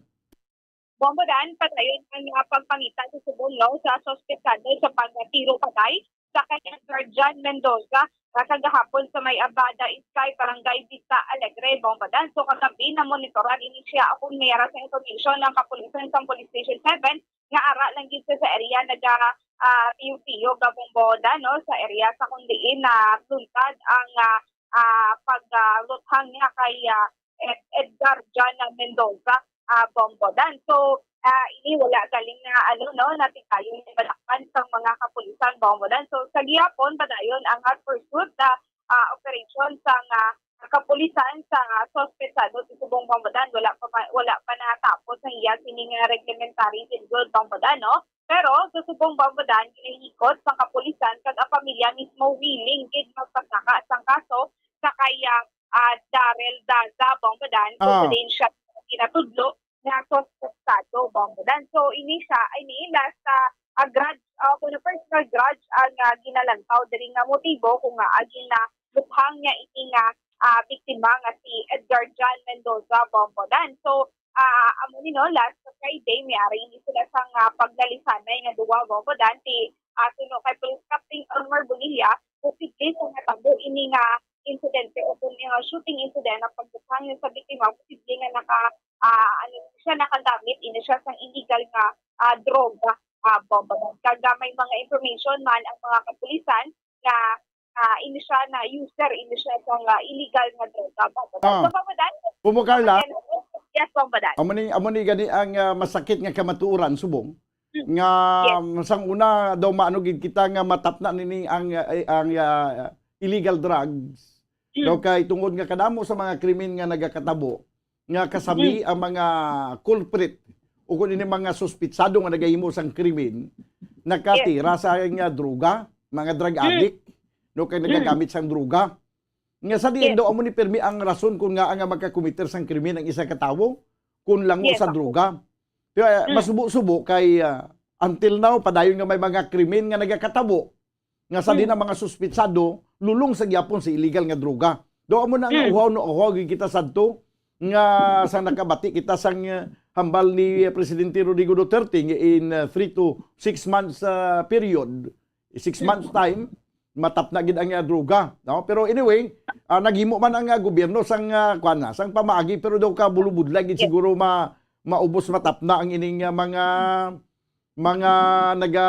Bombo Dan, padayon ang, ah, pagpangita sa subong, no, sa suspetsado sa pagtiro patay sa kay Edgar John Mendoza, ah, kagahapon sa may Abada Sky, Barangay Vista Alegre, Bombo Dan. So, kagabi, namonitoran ini siya akong may ara sa information ng kapulisan sa Police Station seven, nga ara lang gid sa, sa area naga, ah, tiyo-tiyo, Bombo Dan, no, sa area sa kung diin na luntad ang, ah, ah, pag, ah, luthang niya kay, ah, Ed-, Edgar John Mendoza, ah, Bombo Dan. So, ah, ini wala galing na, ano, no, natigayon ni balakpan sang mga kapulisan, Bombo Dan. So, sa gihapon, padayon ang hot pursuit, ah, ah, operation sang, ah, kapulisan sa, ah, suspetsado sa subong, Bombo Dan. Wala pa, pa, wala pa natapos ang iya sining, ah, reglementary schedule, Bombo Dan, no? Pero sa subong, Bombo Dan, ginahikot sang kapulisan kag ang pamilya mismo willing gid magpasaka sang kaso sa kay, ah, ah, Darrell Daza, Bombo Dan, kung Ah. Din siya ginatudlo nga suspetsado, Bombo Dan. So, ini siya, ini last, ah, ah, grudge, ah, kung personal grudge ang, ah, ginalantaw diri nga motibo kung nga agi na luthang niya ini nga, ah, biktima nga si Edgar John Mendoza, Bombo Dan. So, ah, amo ni, no, last Friday, may ari ini sila sang, ah, paglalisanay nga duwa, Bombo Dan, ti, ah, suno kay Police Captain Elmer Bonilla, posible sa natabo ini nga insidente o kung nga shooting incident ang pagbutangan sa biktima, posible nga naka, ah, ano siya, nakagamit ini siya sang illegal nga, ah, droga, ah, Bombo Dan. Kag, ah, may mga information man ang mga kapulisan nga, ah, ini siya na user, ini siya sang, ah, illegal nga droga, Bombo Dan. Ah. So, Bombo Dan, Bombo Carla. Again, yes, Bombo Dan. Amo ni, amo ni gani ang, ah, masakit nga kamatuoran, subong. Mm. Nga, yes, sang una daw maano gid kita nga matapna nini ang, ah, ang, ah, illegal drugs. Mm. Daw kay tungod nga kadamo sa mga krimen nga nagakatabo, nga kasami, mm, ang mga culprit o kung ini mga suspitsado nga nagahimo sang krimen, nakatira, yes, sa nga droga, mga drug, mm, addict, no, kay, mm, nagagamit sang droga. Nga sa diin, yes, daw amo ni pirmi ang rason kung ngaa nga magkakomiter sang krimen ang isa ka tawo, kung lango, yes, sa, ako, droga. Kaya, mm, masubo-subo kay, ah, until now, padayon nga may mga krimen nga nagakatabo, nga sa Mm. din ang mga suspitsado, lulong sa gyapon sa illegal nga droga. Do amo na ang Mm. uhaw no uhaw gid kita sadto nga sang nakabati kita sang, uh, hambal ni Presidente Rodrigo Duterte nga in, uh, three to six months, uh, period, six Mm. months time, matapna gid ang, uh, droga, no? Pero anyway, uh, naghimo man ang, uh, gobyerno sang, uh, kuan na, sang pamaagi, pero daw ka bulubudlay gid Yes. siguro ma-, maubos matapna ang ining, uh, mga, mga naga,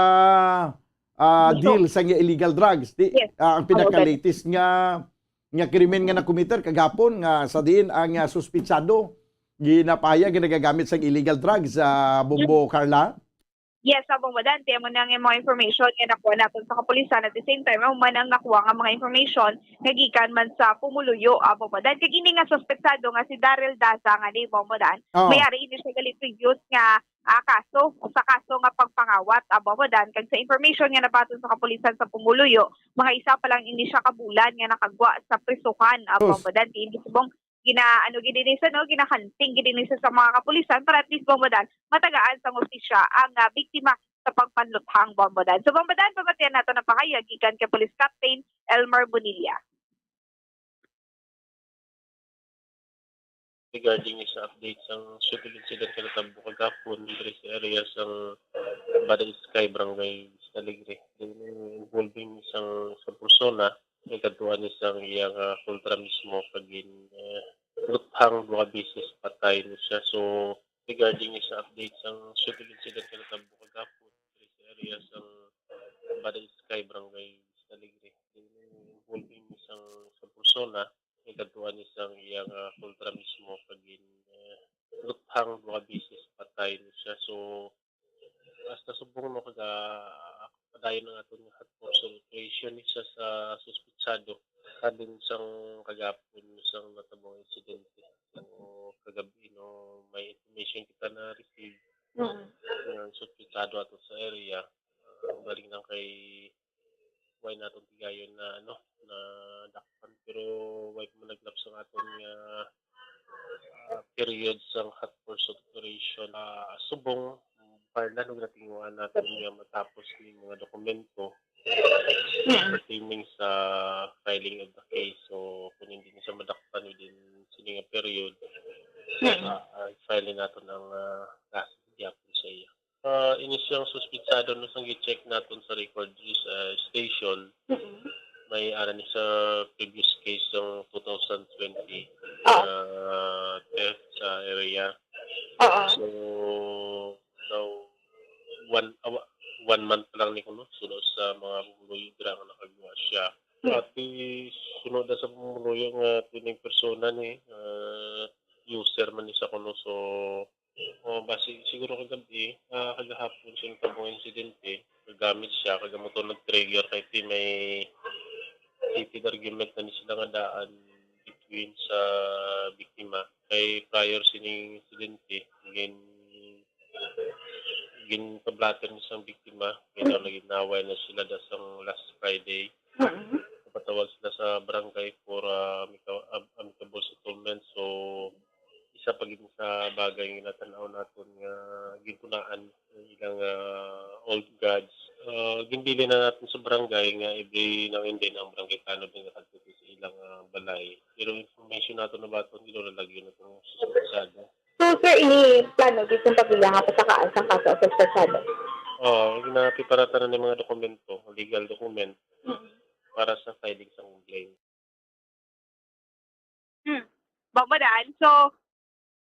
ah, Ito. deal sa nga illegal drugs. Di, Yes. ah, ang Ano ba? pinaka-latest nga, nga krimen nga nakomiter kagapon nga sa diin ang, ah, suspitsado ginapahayag nga nagagamit sa illegal drugs, ah, Bombo Carla? Yes, Bombo Dan, kay amo na nga mga information nga nakuha naton sa kapulisan. At the same time, amo man ang nakuha nga mga information nga gikan man sa pumuluyo, Bombo Dan. Kag ini nga suspetsado nga si Daryl Daza nga ni Bombo Dan, Oh. may ari ini siya gali previous nga, ah, kaso, sa kaso nga pagpangawat, Bombo Dan. Kag sa information nga nabaton sa kapulisan sa pumuluyo, mga isa pa lang ini siya ka bulan nga nakagwa sa prisuhan, Bombo Dan. Kay ini subong gina-, ano gid ini sa, no, ginahanting gid ini sa, sa mga kapulisan para at least, Bombo Dan, matagaan sang hustisya ang, ah, biktima sa pagpanluthang, Bombo Dan. So, Bombo Dan, pamatian nato na pahayag gikan kay Police Captain Elmer Bonilla. Regarding sa update sang shooting incident nga natabo kagapon diri sa area sang Bada Sky, Barangay Vista Alegre. Then, involving isang, isang persona, nagkadtuan ni sang iyang, ah, kontra mismo kag gin, ah, luthang duha beses, patay ni siya. So, regarding sa update sang shooting incident nga natabo kagapon diri sa area sang Bada Sky, Barangay Vista Alegre. Then, involving isang, isang persona, nagkadtuan ni sang iyang, ah, kontra mismo kag gin, ah, luthang duha beses, patay ni siya. So, hasta subong, no, kaga-, padayon ang aton nga hot pursuit operation ni siya sa suspitsado. Halin sang kagapon sang natabong insidente. So, kagabi, no, may information kita na receive Mm. nga suspitsado ato sa area. Ah, galing lang kay way naton tigayon na, ano, na dakpan, pero way pa man naglapso ang aton nga, ah, period sang hot pursuit operation. Ah, subong, Carla, no, ginatinguhan naton nga matapos ni mga dokumento Mm. pertaining sa filing of the case. So, kung hindi na siya madakpan within sini nga period, Mm. ah, ah, file naton ang, ah, kaso gyapon sa iya. Ah, ini siyang suspitsado, no, sang gi-check naton sa record, ah, station, Mm-mm. may ara ni sa previous case sang two thousand twenty, Oo. ah, theft sa area. Oo. So, now, one, ah, wa-, one month pa lang ni kuno, suno sa mga pumuluyo dira nga nakagwa siya. Hmm. Ati, suno da sa pumuluyo nga tuning persona ni, ah, user man ni sa kuno. So, oh, basi siguro kagabi, ah, kagahapon sa tabong insidente, nagamit siya, kag amo to nag-trigger kay ti may heated argument na ni sila nga daan between sa biktima. Kay prior sining insidente, gin-, ginpablatter ni sang biktima, kay daw nag-inaway na sila da sang last Friday. Mm. Napatawag sila sa barangay for, ah, amica-, am-, amicable settlement. So, isa pa gid sa bagay nga natan-aw naton nga gintunaan ang ilang, ah, old gods. Ah, ginbilin na naton sa barangay nga every now and then ang barangay tanod nga nakadto sa ilang, ah, balay. Pero information naton nabaton, gid wala lagi na tong suspetsado. So, sir, ini plano gid sa pamilya nga pasakaan sang kaso sa suspetsado? Oh, ginaprepara tanan ng mga dokumento, legal document, Mm. para sa filing sa complaint. Hmm. Bombo Dan. So,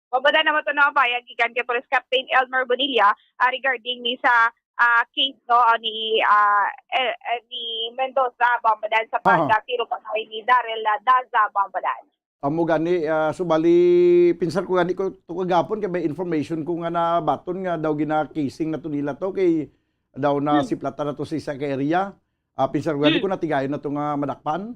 Bombo Dan, amo to na ang pahayag gikan kay Police Captain Elmer Bonilla, ah, regarding ni sa, ah, case, no, ah, ni, ah, eh, eh, ni Mendoza, Bombo Dan, sa Aha. pagkatiro patay ni Daryl, ah, Daza, Bombo Dan. Amo gani, ah, subali, pinsar ko gani ko to kagapon kay may information ko nga nabaton nga daw gina-casing na to nila to kay daw na Hmm. siplatan na to sa isa ka area. Ah, pinsar ko gani Hmm. ko natigayon na to nga madakpan.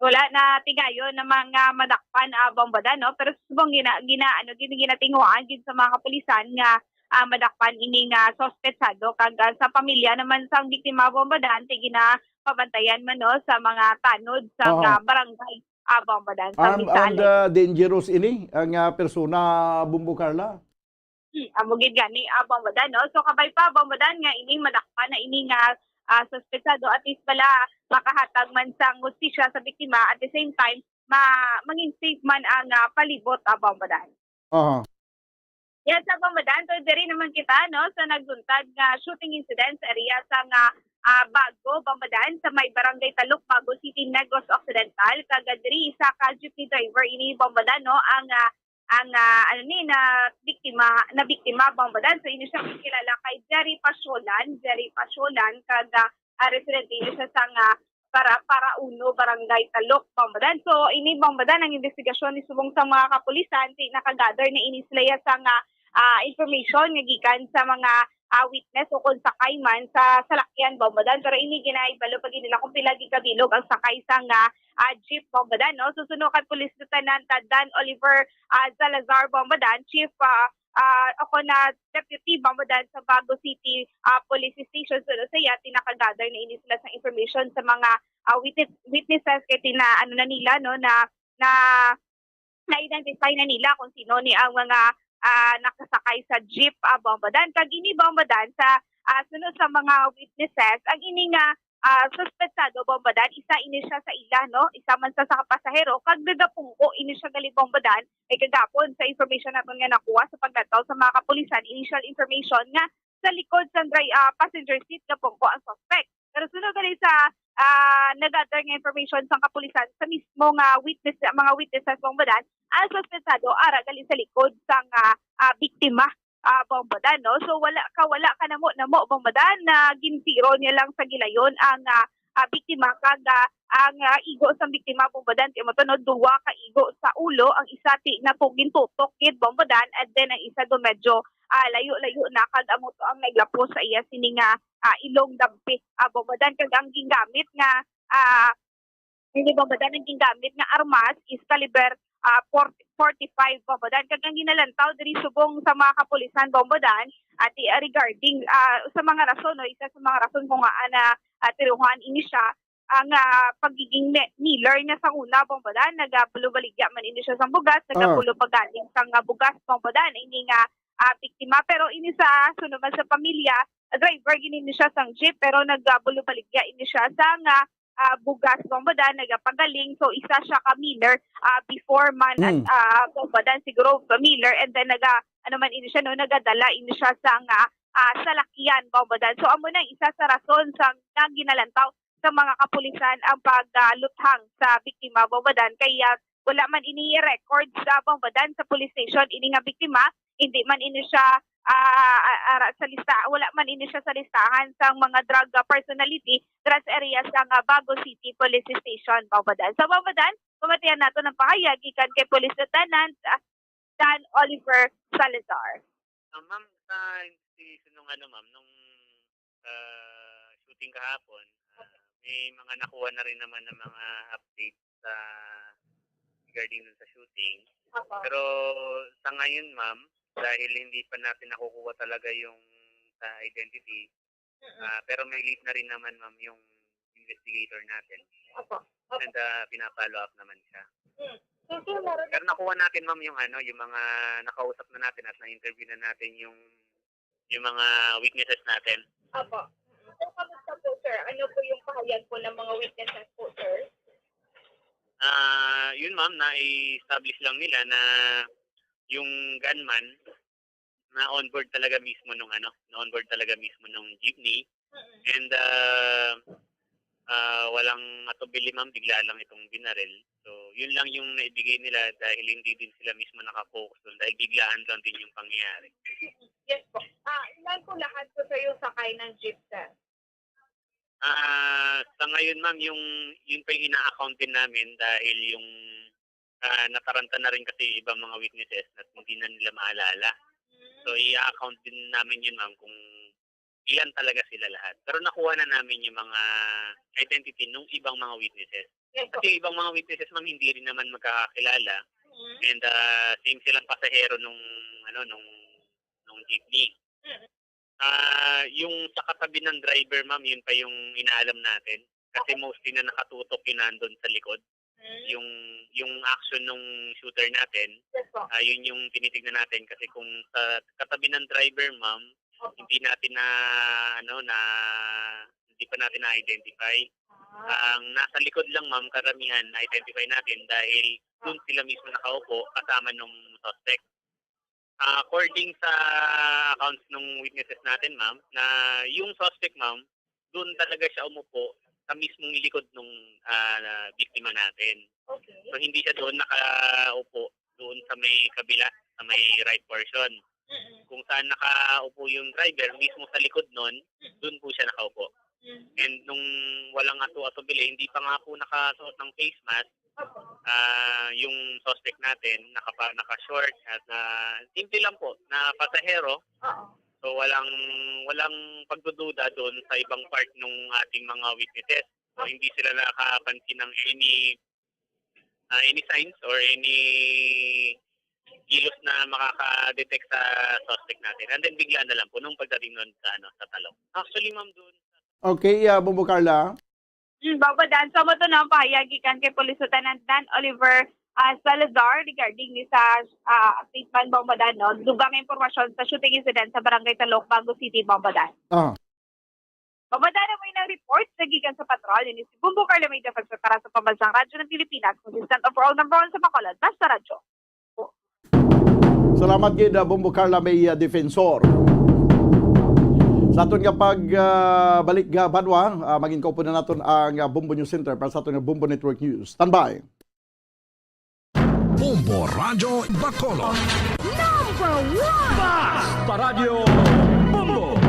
Wala na tigayon na mga madakpan, ah, Bombo Dan, no? Pero subong gina-, gina-, ano, gina-, ginatinguhaan gid sa mga kapulisan nga, ah, madakpan ini nga suspetsado. Kag, ah, sa pamilya naman sang biktima, Bombo Dan, ti ginapabantayan man, no, sa mga tanod sa Oo. nga barangay, ah, Bombo Dan, sa Armed Vista and, Alegre. ah, dangerous ini, ang, ah, persona, Bombo Carla? Hmm, amo gid gani, ah, Bombodan, no? So, kabay pa, Bombodan, nga ining madakpan na ini nga, ah, suspetsado, at least bala makahatag man sang hustisya sa biktima, at the same time, ma-, mangin safe man ang, ah, palibot, ah, Bombodan. Aha. Yes, sa Bombodan, so diri naman kita, no, sa nagluntad nga shooting incident sa area sa nga, ah, Bago, Bombodan, sa may Barangay Talok, Bago City, Negros Occidental. Kag diri isa ka jeepney driver ini, Bombodan, no, ang, ah, ang, ah, ano ni, na biktima, na biktima, Bombodan. So, ini siya kilala kay Jerry Pasiolan, Jerry Pasiolan, kag, ah, ah, residente ini siya sa nga para, para uno, Barangay Talok, Bombodan. So, ini, Bombodan, ang investigasyon ni subong sa mga kapulisan, ti nakagather na ini sila ya sa nga, ah, information nga gikan sa mga, ah, witness o kung sakay man sa salakyan, Bombodan. Pero ini ginahibalo pa gid nila kung pila gikabilog ang sakay sa nga, ah, jeep, Bombodan, no? Susuno kay Police Lieutenant, ah, Dan Oliver, ah, Salazar, Bombodan, Chief, ah, ah, ako na deputy, Bombodan, sa Bago City, ah, Police Station. So, sa iya, tinakagather na ini sila sa information sa mga, ah, witness-, witnesses kay tina-, ano na nila, no, na, na, na-identify na nila kung sino ni ang mga, ah, nakasakay sa jeep, ah, Bombodan. Kag ini, Bombodan, sa, ah, sunod sa mga witnesses, ang ini nga, ah, suspetsado, Bombodan, isa ini siya sa ila, no? Isa man sa, sa pasahero, kag nagapungko ini siya gali, Bombodan, kay kagapon sa information naton nga nakuha sa paglantaw sa mga kapulisan, initial information nga sa likod sa dri-, ah, passenger seat gapungko ang suspect. Pero sunod gali sa, ah, nagather nga information sa kapulisan, sa mismo nga witness, mga witnesses, Bombodan, ang suspetsado ara gali sa likod sang, ah, ah, biktima, ah, Bombodan, no? So, wala ka, wala ka namo, namo, Bombodan, na gintiro niya lang sa gilayon ang, ah, ah, biktima, kag, ah, ang, ah, igo sang biktima, Bombodan, ti mo to, no, duwa ka igo sa ulo, ang isa ti na po gintutok gid, Bombodan, and then ang isa do medyo, ah, layo-layo na, kag amo to ang naglapos sa iya sini nga, ah, ilong dampi, ah, Bombodan, kag ang gingamit nga, ah, hindi, Bombodan, ang gingamit nga armas is caliber, ah, forty, forty-five, Bombodan. Kag ang ginalantaw diri subong sa mga kapulisan, Bombodan, ati, ah, regarding, ah, sa mga rason, no, isa sa mga rason kung ngaa na, ah, tiruhan ini siya, ang, ah, pagiging ne-, kneeler niya sa una, Bombodan, nagabulo-baligya man ini siya sang bugas, Ah. nagabulo pa galing sang, ah, bugas, Bombodan, ini nga, ah, biktima. Pero ini sa sunod man sa pamilya, driver gid ini siya sang jeep, pero nagabulo-baligya ini siya sang, ah, ah, bugas, Bombodan, nagapagaling. So, isa siya ka kneeler, ah, before man, at, Mm. ah, Bombodan, siguro kneeler, and then naga-, ano man ini siya, no, nagadala ini siya sang, ah, ah, salakyan, Bombodan. So, amo na isa sa rason sa nga ginalantaw sa mga kapulisan ang pag, ah, luthang sa biktima, Bombodan. Kaya wala man ini record sa, Bombodan, sa police station ini nga biktima, hindi man ini siya, ah, ah, ara sa lista, wala man ini siya sa listahan sang mga drug, ah, personality dira sa area sang, ah, Bago City Police Station, Bombodan. Sa Bombodan, pamatian nato ng pahayag gikan kay Police Lieutenant, ah, Dan Oliver Salazar. Ah, ma'am, sa investigation nung ano, ma'am, nung, ah, shooting kahapon, ah, may mga nakuha na rin naman ng mga update sa regarding dun sa shooting. Apo. Pero sa ngayon, ma'am, dahil hindi pa natin nakukuha talaga yung sa identity, Mm. ah, pero may lead na rin naman, ma'am, yung investigator natin. Apo. Apo. And, ah, pina-follow up naman siya. Mm. So, sir, meron Pero nakuha natin, ma'am, yung ano, yung mga nakausap na natin at na-interview na natin yung, yung mga witnesses natin. Apo. So, kamusta po, sir? Ano po yung pahayag po ng mga witnesses po, sir? Ah, yun, ma'am, na-establish lang nila na yung gunman na on board talaga mismo nung ano, na on board talaga mismo nung jeepney. Mm. And, ah, ah, walang matubili, ma'am, bigla lang itong binaril. So, yun lang yung naibigay nila dahil hindi din sila mismo nakafocus dun dahil biglaan lang din yung pangyayari. Yes po. Ah, ilan po lahat po, sir, yung sakay ng jeep, sir? Ah, sa ngayon, ma'am, yung, yun pa yung ina-account din namin dahil yung, ah, nataranta na rin kasi yung ibang mga witnesses na hindi na nila maalala. So, i-account din namin yun, ma'am, kung ilan talaga sila lahat. Pero nakuha na namin yung mga identity nung ibang mga witnesses. Yes po. Kasi yung ibang mga witnesses, ma'am, hindi rin naman magkakakilala. Mm. And, ah, same silang pasahero nung, ano, nung, nung jeepney. Mm. Ah, yung sa katabi ng driver, ma'am, yun pa yung inaalam natin. Kasi Okay. mostly na nakatutok yun nandun sa likod. Yung, yung action nung shooter natin, Yes po. ah, yun yung tinitignan natin kasi kung sa katabi ng driver, ma'am, Opo. hindi natin na, ano, na, hindi pa natin na-identify. Ah. Ang nasa likod lang, ma'am, karamihan na-identify natin dahil dun sila mismo nakaupo kasama nung suspect. Ah, according sa accounts nung witnesses natin, ma'am, na yung suspect, ma'am, dun talaga siya umupo sa mismong likod nung, ah, biktima natin. Okay. So, hindi siya doon nakaupo doon sa may kabila, sa may right portion. Mm-mm. Kung saan nakaupo yung driver, mismo sa likod nun, Mm-mm. doon po siya nakaupo. Mm. And nung walang aso-aso bili, hindi pa nga po nakasuot ng face mask, Opo. ah, yung suspect natin, nakapa-, naka-short at, ah, simple lang po na pasahero. Oo. So, walang, walang pagdududa doon sa ibang part ng ating mga witnesses. So, hindi sila nakapansin ng any, ah, any signs or any kilos na makaka-detect sa suspect natin. And then, bigla na lang po nung pagdating nun sa, ano, sa talong. Actually, ma'am, doon Okay, ah, Bombo Carla. Mm, Bombo Dan, so mo to, no, pahayag gikan kay Police Lieutenant Dan Oliver, ah, Salazar regarding ni sa, ah, statement, Bombo Dan, no? Dugang impormasyon sa shooting incident sa Barangay Talok, Bago City, Bombo Dan. Ah. Bombo Dan, mo yung report sa gikan sa patrol. Ini si Bombo Carla May Defense para sa Pambansang Radyo ng Pilipinas, consistent overall number one sa Bacolod. Basta Radyo. Salamat gid, ah, Bombo Carla May, ah, Defensor. Sa aton nga pag, ah, balik nga banwa, ah, mangin-, kaupo na naton ang, ah, Bombo News Center para sa aton nga Bombo Network News. Standby. Bombo Radyo Bacolod. Number one! Basta Radyo Bombo!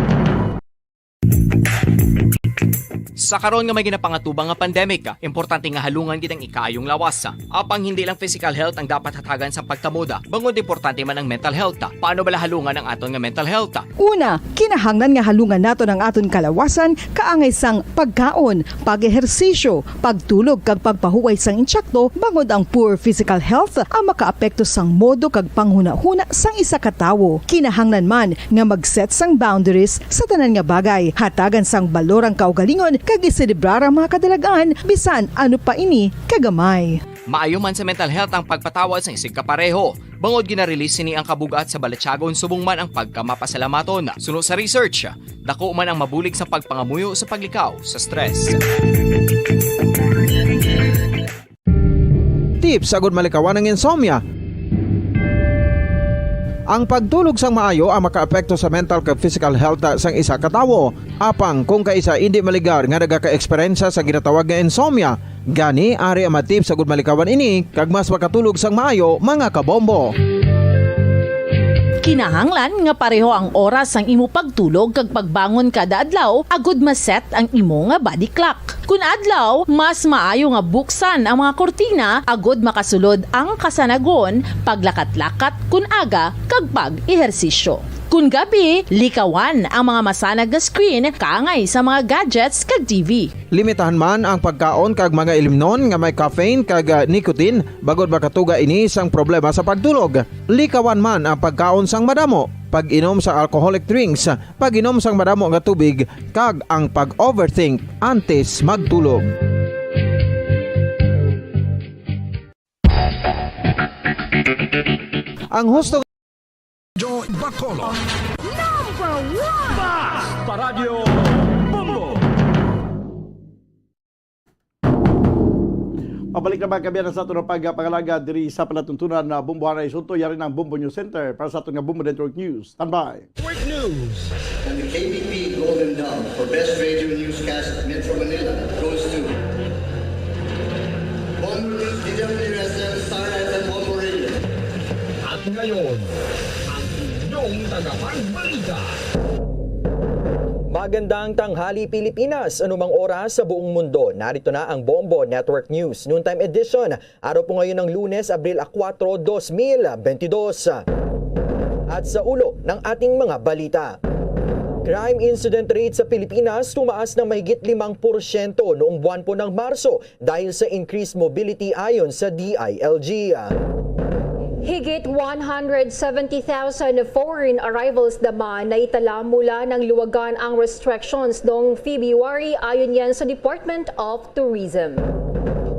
Sa karon nga may ginapangatubang nga pandemic, importante nga halungan gid ang ikaayong lawas. Apang hindi lang physical health ang dapat hatagan sang pagtamod, bangod importante man ang mental health. Paano bala halungan ang aton nga mental health? Una, kinahanglan nga halungan naton ang aton kalawasan kaangay sang pagkaon, pag-ehersisyo, pagtulog kag pagpahuway sang intsakto, bangod ang poor physical health ang makaapekto sang modo kag panghunahuna sang isa ka tawo. Kinahanglan man nga mag-set sang boundaries sa tanan nga bagay, hatagan sang balor ang kaugalingon kag iselebrar ang mga kadalag-an bisan ano pa ini kagamay. Maayo man sa mental health ang pagpatawad sang isigkapareho, bangod gina-release sini ang kabug-at sa balatyagon subong man ang pagkamapasalamaton. Suno sa research, dako man ang mabulig sa pagpangamuyo sa paglikaw sa stress. Tips agud malikawan ang insomnia. Ang pagtulog sang maayo ang makaapekto sa mental kag physical health sang isa ka tawo. Apang kung kaisa indi maligar nga nagaka-eksperyensya sa ginatawag nga insomnia, gani ari ang mga tips agud malikawan ini kag mas makatulog sang maayo, mga kabombo. Kinahanglan nga pareho ang oras sang imo pagtulog kag pagbangon kada adlaw agud ma-set ang imo nga body clock. Kun adlaw, mas maayo nga buksan ang mga kurtina agud makasulod ang kasanagon, paglakat-lakat kun aga, kag pag-ehersisyo. Kun gabi, likawan ang mga masanag nga screen kaangay sa mga gadgets kag T V. Limitahan man ang pagkaon kag mga ilimnon nga may caffeine kag, ah, nicotine, bangod makatuga ini sang problema sa pagtulog. Likawan man ang pagkaon sang madamo, pag-inom sa alcoholic drinks, pag-inom sang madamo nga tubig, kag ang pag-overthink antes magtulog. Ang husto Radyo Bacolod. Number one! Basta Radyo Bombo! Pabalik na, mga kaabyanan, sa aton nga pagpangalaga diri sa palatuntunan na Bombo Haray Sunto. Yari na ang Bombo News Center para sa aton nga Bombo Network News. Standby. Network News. And the K B P Golden Dove for Best Radio Newscast Metro Manila goes to Bombo News, D W S M, Star F M, Bombo Radio. At ngayon, ang inyong tagapagbalita. Magandang tanghali, Pilipinas. Anumang oras sa buong mundo, narito na ang Bombo Network News Noontime Edition. Araw po ngayon ng Lunes, Abril a kuwatro, dos mil bentidós. At sa ulo ng ating mga balita. Crime incident rate sa Pilipinas tumaas ng mahigit limang porsyento noong buwan po ng Marso dahil sa increased mobility ayon sa D I L G. Higit one hundred seventy thousand foreign arrivals naman na itala mula ng luwagan ang restrictions noong February, ayon yan sa Department of Tourism.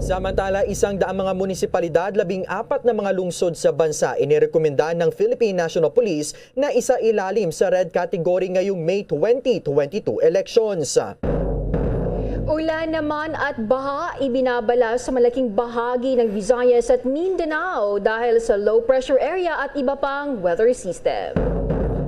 Samantala, isang daang mga munisipalidad, labing apat na mga lungsod sa bansa, inirekomenda ng Philippine National Police na isailalim sa red category ngayong May twenty twenty-two elections. Ulan naman at baha ibinabala sa malaking bahagi ng Visayas at Mindanao dahil sa low pressure area at iba pang weather system.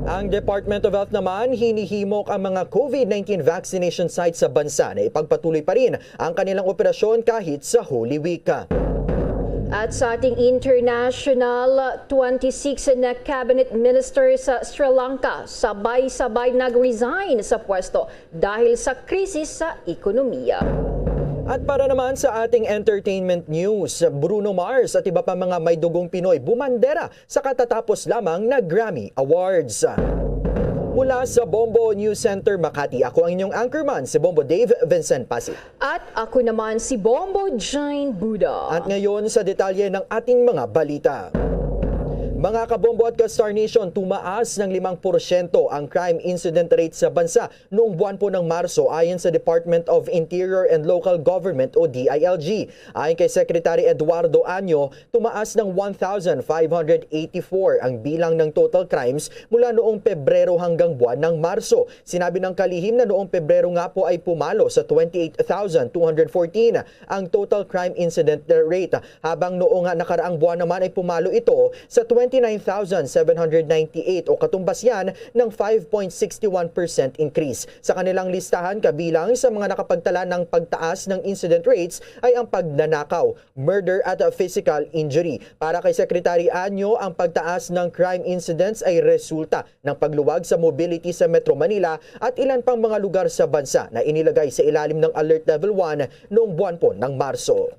Ang Department of Health naman hinihimok ang mga COVID nineteen vaccination sites sa bansa na ipagpatuloy pa rin ang kanilang operasyon kahit sa Holy Week. At sa ating international, twenty-six na cabinet ministers sa Sri Lanka sabay-sabay nag-resign sa pwesto dahil sa krisis sa ekonomiya. At para naman sa ating entertainment news, Bruno Mars at iba pa mga may dugong Pinoy bumandera sa katatapos lamang na Grammy Awards. Mula sa Bombo News Center Makati, ako ang inyong anchorman, si Bombo Dave Vincent Pasi. At ako naman si Bombo Jane Buda. At ngayon sa detalye ng ating mga balita. Mga kabombo at ka-Star Nation, tumaas ng limang porsyento ang crime incident rate sa bansa noong buwan po ng Marso, ayon sa Department of Interior and Local Government o D I L G. Ayon kay Secretary Eduardo Año, tumaas ng one thousand five hundred eighty-four ang bilang ng total crimes mula noong Pebrero hanggang buwan ng Marso. Sinabi ng kalihim na noong Pebrero nga po ay pumalo sa twenty-eight thousand two hundred fourteen ang total crime incident rate, habang noong nakaraang buwan naman ay pumalo ito sa twenty-nine thousand seven hundred ninety-eight o katumbas yan ng five point six one percent increase. Sa kanilang listahan, kabilang sa mga nakapagtala ng pagtaas ng incident rates ay ang pagnanakaw, murder at physical injury. Para kay Secretary Anyo, ang pagtaas ng crime incidents ay resulta ng pagluwag sa mobility sa Metro Manila at ilan pang mga lugar sa bansa na inilagay sa ilalim ng Alert Level one noong buwan po ng Marso.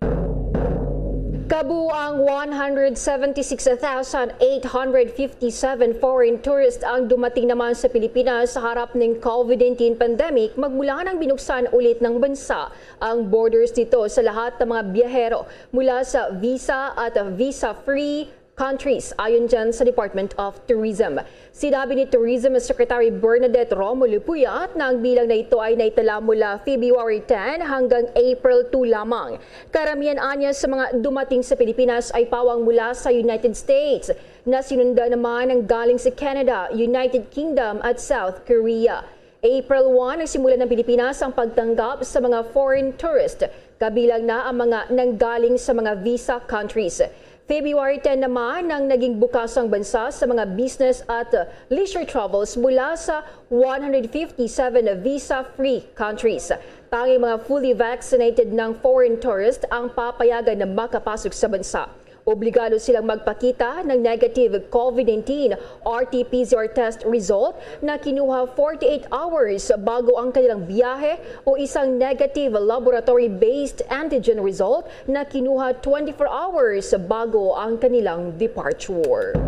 Kabuang one hundred seventy-six thousand eight hundred fifty-seven foreign tourists ang dumating naman sa Pilipinas sa harap ng COVID nineteen pandemic magmula nang binuksan ulit ng bansa ang borders dito sa lahat ng mga biyahero mula sa visa at visa-free countries, ayon dyan sa Department of Tourism. Sinabi ni Tourism Secretary Bernadette Romulo Puyat na ang bilang na ito ay naitala mula February ten hanggang April two lamang. Karamihan anya sa mga dumating sa Pilipinas ay pawang mula sa United States, na sinundan naman ng galing sa Canada, United Kingdom at South Korea. April one, nagsimula ng Pilipinas ang pagtanggap sa mga foreign tourist, kabilang na ang mga nanggaling sa mga visa countries. February ten naman nang naging bukas ang bansa sa mga business at leisure travels mula sa one hundred fifty-seven visa-free countries. Tanging mga fully vaccinated ng foreign tourist ang papayagan na makapasok sa bansa. Obligado silang magpakita ng negative COVID nineteen R T P C R test result na kinuha forty-eight hours bago ang kanilang biyahe o isang negative laboratory-based antigen result na kinuha twenty-four hours bago ang kanilang departure.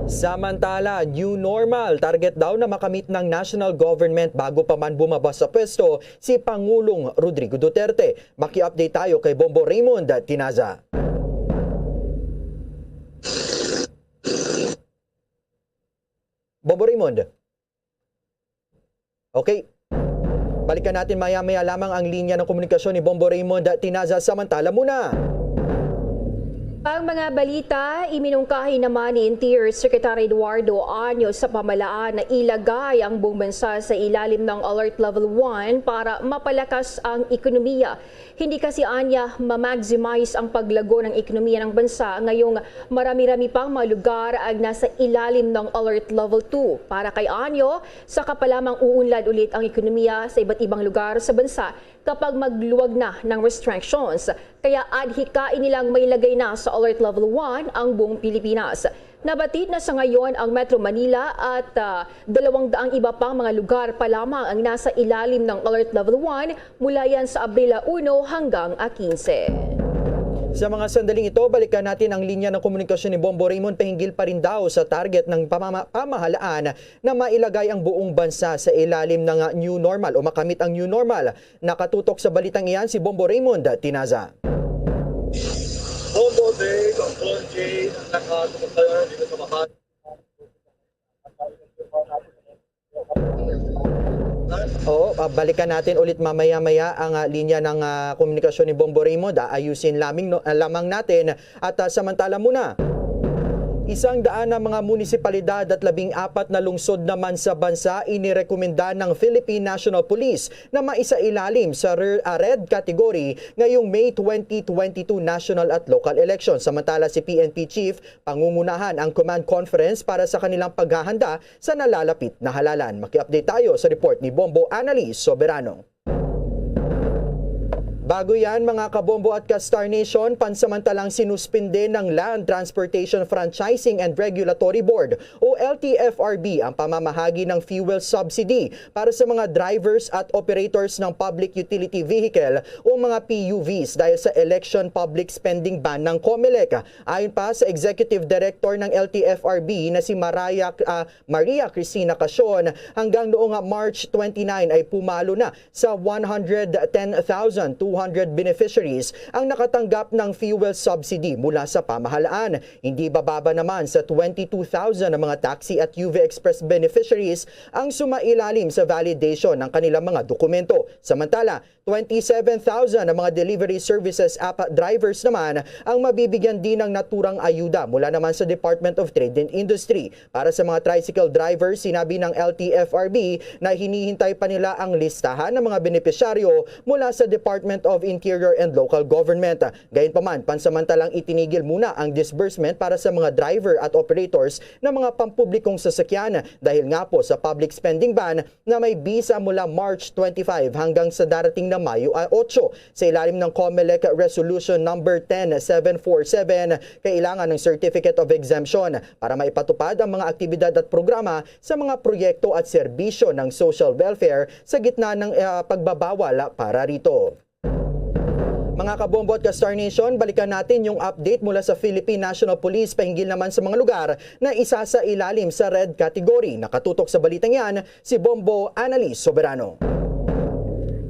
Samantala, new normal target daw na makamit ng national government bago pa man bumaba sa pwesto si Pangulong Rodrigo Duterte. Maki-update tayo kay Bombo Raymond Tinaza. Bombo Raymond. Okay. Balikan natin maya-maya lamang ang linya ng komunikasyon ni Bombo Raymond Tinaza. Samantala muna. Ang mga balita, iminungkahi naman ni Interior Secretary Eduardo Año sa pamahalaan na ilagay ang buong bansa sa ilalim ng Alert Level one para mapalakas ang ekonomiya. Hindi kasi anya ma-maximize ang paglago ng ekonomiya ng bansa ngayong marami-rami pang mga lugar ang nasa ilalim ng Alert Level two. Para kay Anyo, saka pa lamang uunlad ulit ang ekonomiya sa iba't ibang lugar sa bansa kapag magluwag na ng restrictions. Kaya adhikain nilang mailagay na sa Alert Level one ang buong Pilipinas. Nabatid na sa ngayon ang Metro Manila at, ah, dalawang daang iba pang mga lugar pa lamang ang nasa ilalim ng Alert Level one mula yan sa Abril uno hanggang, ah, quince. Sa mga sandaling ito, balikan natin ang linya ng komunikasyon ni Bombo Raymond pahinggil pa rin daw sa target ng pamama-, pamahalaan na mailagay ang buong bansa sa ilalim ng, ah, new normal o makamit ang new normal. Nakatutok sa balitang iyan si Bombo Raymond Tinaza. Bombo Dave, Bombo Jay, nakatutok kayo dito sa Makati. Oo, Balikan natin ulit mamaya-maya ang, ah, linya ng, ah, komunikasyon ni Bombo Raymond. Aayusin laming, no, ah, lamang natin. At, ah, samantala muna, isang daan na mga munisipalidad at labing apat na lungsod naman sa bansa inirekomenda ng Philippine National Police na maisailalim sa re-, ah, red category ngayong May twenty twenty-two national at local election. Samantala, si P N P Chief pangungunahan ang command conference para sa kanilang paghahanda sa nalalapit na halalan. Maki-update tayo sa report ni Bombo Annalise Soberano. Bago yan, mga kabombo at ka-Star Nation, pansamantalang sinuspinde ng Land Transportation Franchising and Regulatory Board o L T F R B ang pamamahagi ng fuel subsidy para sa mga drivers at operators ng public utility vehicle o mga P U Vs dahil sa election public spending ban ng COMELEC. Ayon pa sa Executive Director ng L T F R B na si Maria, ah, Maria Cristina Casion, hanggang noong, ah, March twenty-nine ay pumalo na sa one hundred ten thousand two hundred beneficiaries ang nakatanggap ng fuel subsidy mula sa pamahalaan. Hindi bababa naman sa twenty-two thousand ang mga taxi at U V Express beneficiaries ang sumailalim sa validation ng kanilang mga dokumento. Samantala, twenty-seven thousand ang mga delivery services app drivers naman ang mabibigyan din ng naturang ayuda mula naman sa Department of Trade and Industry. Para sa mga tricycle drivers, sinabi ng L T F R B na hinihintay pa nila ang listahan ng mga benepisyaryo mula sa Department of Interior and Local Government. Gayunpaman, pansamantalang itinigil muna ang disbursement para sa mga driver at operators ng mga pampublikong sasakyan dahil nga po sa public spending ban na may bisa mula March twenty-five hanggang sa darating na Mayo, ah, otso. Sa ilalim ng COMELEC Resolution Number ten seven four seven, kailangan ng Certificate of Exemption para maipatupad ang mga aktibidad at programa sa mga proyekto at serbisyo ng social welfare sa gitna ng, ah, pagbabawal para rito. Mga kabombo at ka-Star Nation, balikan natin yung update mula sa Philippine National Police pahinggil naman sa mga lugar na isa sa ilalim sa red category. Nakatutok sa balitang yan si Bombo Annalise Soberano.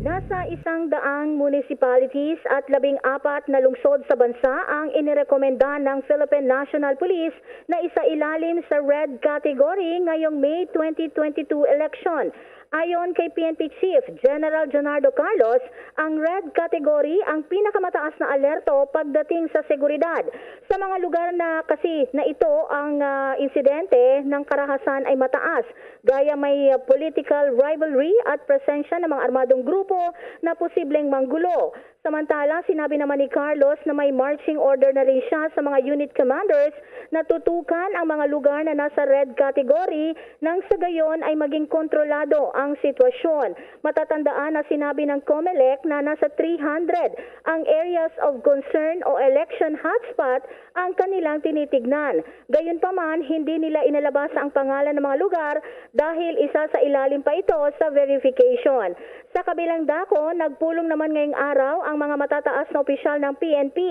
Nasa isang daang municipalities at labing apat na lungsod sa bansa ang inirekomenda ng Philippine National Police na isailalim sa red category ngayong May twenty twenty-two election. Ayon kay P N P Chief General Jonardo Carlos, ang red category ang pinakamataas na alerto pagdating sa seguridad. Sa mga lugar na kasi na ito ang, ah, insidente ng karahasan ay mataas, gaya may, ah, political rivalry at presensya ng mga armadong grupo na posibleng manggulo. Samantala, sinabi naman ni Carlos na may marching order na rin siya sa mga unit commanders na tutukan ang mga lugar na nasa red category nang sa gayon ay maging kontrolado ang sitwasyon. Matatandaan na sinabi ng COMELEC na nasa three hundred ang areas of concern o election hotspot ang kanilang tinitignan. Gayunpaman, hindi nila inilabas ang pangalan ng mga lugar dahil isa sa ilalim pa ito sa verification. Sa kabilang dako, nagpulong naman ngayong araw ang mga matataas na opisyal ng P N P.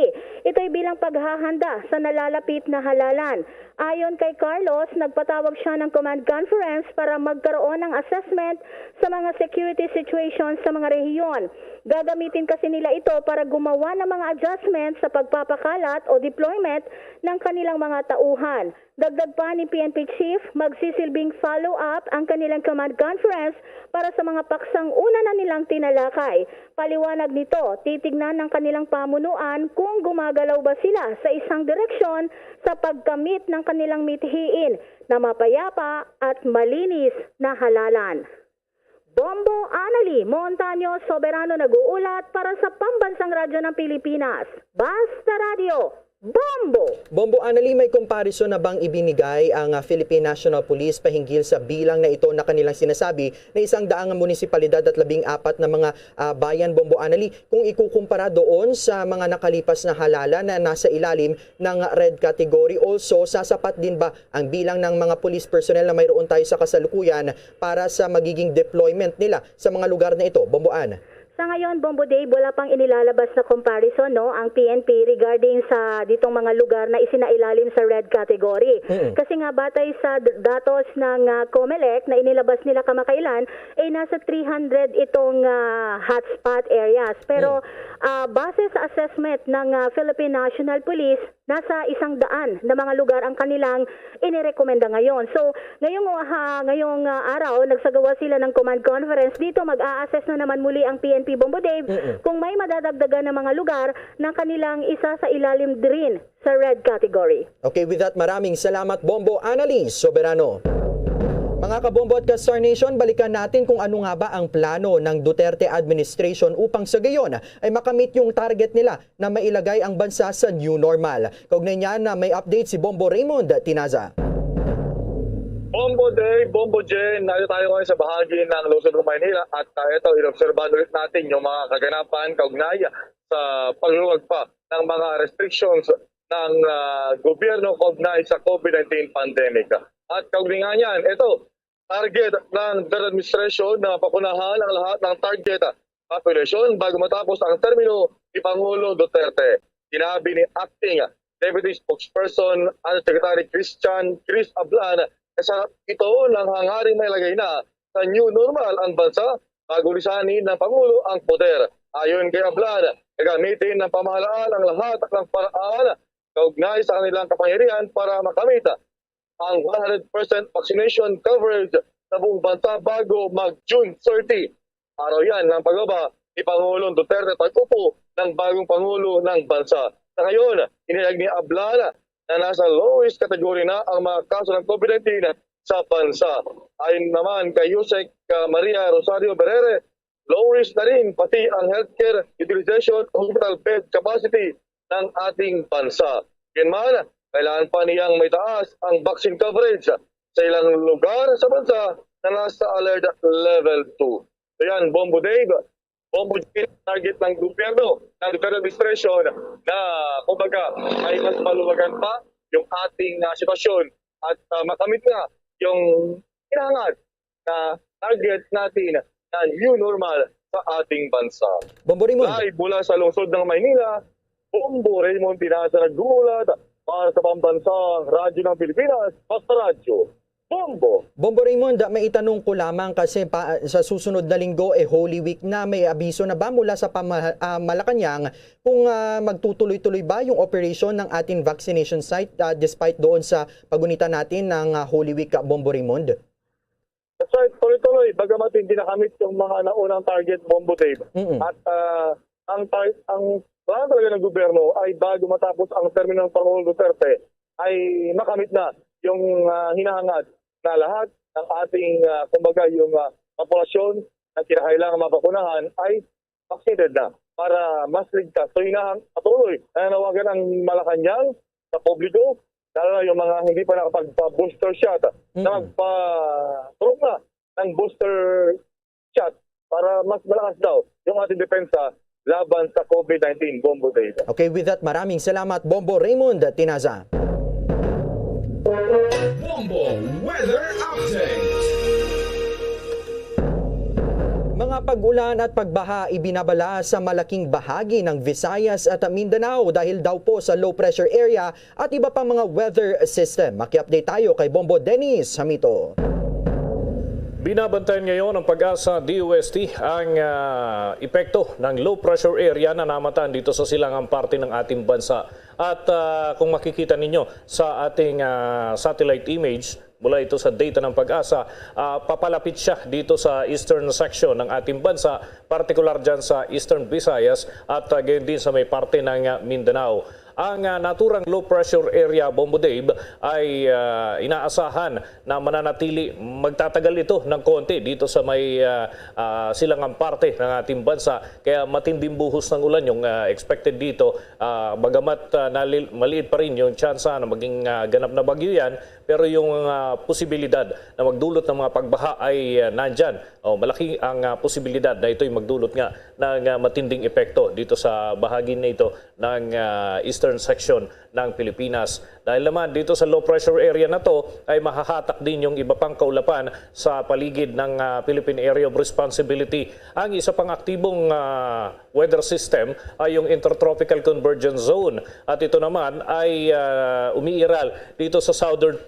Ito'y bilang paghahanda sa nalalapit na halalan. Ayon kay Carlos, nagpatawag siya ng command conference para magkaroon ng assessment sa mga security situations sa mga rehiyon. Gagamitin kasi nila ito para gumawa ng mga adjustment sa pagpapakalat o deployment ng kanilang mga tauhan. Dagdag pa ni P N P Chief, magsisilbing follow-up ang kanilang command conference para sa mga paksang una na nilang tinalakay. Paliwanag nito, titignan ng kanilang pamunuan kung gumagalaw ba sila sa isang direksyon sa pagkamit ng kanilang mithiin na mapayapa at malinis na halalan. Bombo Anali Montaño Soberano nag-uulat para sa Pambansang Radyo ng Pilipinas, Basta Radyo, Bombo! Bombo Anali, may comparison na bang ibinigay ang, ah, Philippine National Police pahinggil sa bilang na ito na kanilang sinasabi na isang daang munisipalidad at labing apat na mga, ah, bayan, Bombo Anali, kung ikukumpara doon sa mga nakalipas na halalan na nasa ilalim ng red category? Also, sasapat din ba ang bilang ng mga police personnel na mayroon tayo sa kasalukuyan para sa magiging deployment nila sa mga lugar na ito, Bombo Ann? Sa ngayon, Bombo Dave, wala pang inilalabas na comparison, no, ang P N P regarding sa ditong mga lugar na isinailalim sa red category. Mm. Kasi nga, batay sa d-, datos ng, ah, COMELEC na inilabas nila kamakailan, eh, nasa three hundred itong, ah, hotspot areas. Pero, Mm. ah, base sa assessment ng, ah, Philippine National Police, nasa isang daan na mga lugar ang kanilang inirekomenda ngayon. So, ngayong, ha, ngayong, ah, araw, nagsagawa sila ng command conference. Dito, mag-a-assess na naman muli ang P N P, Bombo Dave, Mm-mm. kung may madadagdagan na mga lugar na kanilang isa sa ilalim din sa red category. Okay, with that, maraming salamat, Bombo Annalise Soberano. Mga kabombo at ka-Star Nation, balikan natin kung ano nga ba ang plano ng Duterte administration upang sa gayon ay makamit yung target nila na mailagay ang bansa sa new normal. Kaugnay niyan, na may update si Bombo Raymond Tinaza. Bombo Dave, Bombo Jen, narito tayo ngayon sa bahagi ng lungsod ng Maynila at, ah, ito, inobserbahan ulit natin yung mga kaganapan kaugnay sa pagluwag pa ng mga restrictions ng, ah, gobyerno kaugnay sa COVID nineteen pandemic. At kaugnay nga niyan, ito, target ng Duterte administration na pakunahan ang lahat ng target population bago matapos ang termino ni Pangulong Duterte. Sinabi ni Acting Deputy Spokesperson Undersecretary Christian Chris Ablan na sa ito nang hangaring mailagay na sa new normal ang bansa bago lisanin ng Pangulo ang poder. Ayon kay Ablan, gagamitin ng pamahalaan ang lahat ng paraan kaugnay sa kanilang kapangyarihan para makamit ang one hundred percent vaccination coverage sa buong bansa bago mag June thirty. Araw yan ng pagbaba ni Pangulong Duterte pag-upo ng bagong Pangulo ng bansa. Sa ngayon, inihayag ni Ablan na nasa low risk category na ang mga kaso ng COVID nineteen sa bansa. Ayon naman kay Usec, ah, Maria Rosario Berere, low risk na rin pati ang healthcare utilization o hospital bed capacity ng ating bansa. Yun man, kailangan pa niyang maitaas ang vaccine coverage sa ilang lugar sa bansa na nasa alert level two. So yan, Bombo Dave, Bombo Jen, target ng gobyerno, ng Duterte administration na, kumbaga, ay mas maluwagan pa yung ating, ah, sitwasyon at, ah, makamit na yung hinahangad na target natin na new normal sa ating bansa. Bombo Raymond. Live mula sa lungsod ng Maynila, Bombo Raymond Tinaza nagmumulat para sa Pambansang Radyo ng Pilipinas, Basta Radyo, Bombo. Bombo Raymond, may itanong ko lamang kasi pa, sa susunod na linggo, eh, Holy Week na. May abiso na ba mula sa pama-, ah, Malacañang kung, ah, magtutuloy-tuloy ba yung operation ng ating vaccination site, ah, despite doon sa pagunitan natin ng, ah, Holy Week, ah, Bombo Raymond? That's right, tuloy-tuloy. Bagamat hindi nakamit yung mga naunang target, Bombo Dave. Mm-mm. At, ah, ang tar-, ang plan talaga ng gobyerno ay bago matapos ang termino ng Pangulong Duterte ay makamit na yung, ah, hinahangad na lahat ng ating, ah, kumbaga, yung, ah, populasyon na kinahailangan mabakunahan ay vaccinated na para mas ligtas. So, hinahang-, patuloy nananawagan ang Malacañang sa publiko, lalo na yung mga hindi pa nakapagpa-booster shot, na Mm-mm. magpa-, tulog na ng booster shot para mas malakas daw yung ating depensa laban sa COVID nineteen, Bombo Dave. Okay, with that, maraming salamat, Bombo Raymond Tinaza. Bombo Weather Update. Mga pag-ulan at pagbaha ibinabala sa malaking bahagi ng Visayas at Mindanao dahil daw po sa low pressure area at iba pang mga weather system. Maki-update tayo kay Bombo Dennis Hamito. Binabantayan ngayon ng PAGASA D O S T ang, ah, epekto ng low pressure area na namatayan dito sa silangang parte ng ating bansa. At, ah, kung makikita ninyo sa ating, ah, satellite image, mula ito sa data ng PAGASA, ah, papalapit siya dito sa eastern section ng ating bansa, partikular dyan sa Eastern Visayas at, ah, gayon din sa may parte ng, ah, Mindanao. Ang, ah, naturang low pressure area, Bombo Dave, ay, ah, inaasahan na mananatili, magtatagal ito ng konti dito sa may, ah, ah, silangang parte ng ating bansa. Kaya matinding buhos ng ulan yung, ah, expected dito. Ah, bagamat, ah, nalil-, maliit pa rin yung tsansa na maging, ah, ganap na bagyo yan, pero yung, ah, posibilidad na magdulot ng mga pagbaha ay, ah, nandyan. O, malaki ang, ah, posibilidad na ito'y magdulot nga ng, ah, matinding epekto dito sa bahagi na ito ng, ah, eastern section ng Pilipinas. Dahil naman dito sa low pressure area na to ay mahahatak din yung iba pang kaulapan sa paligid ng, ah, Philippine Area of Responsibility. Ang isa pang aktibong, ah, weather system ay yung Intertropical Convergence Zone. At ito naman ay, ah, umiiral dito sa southern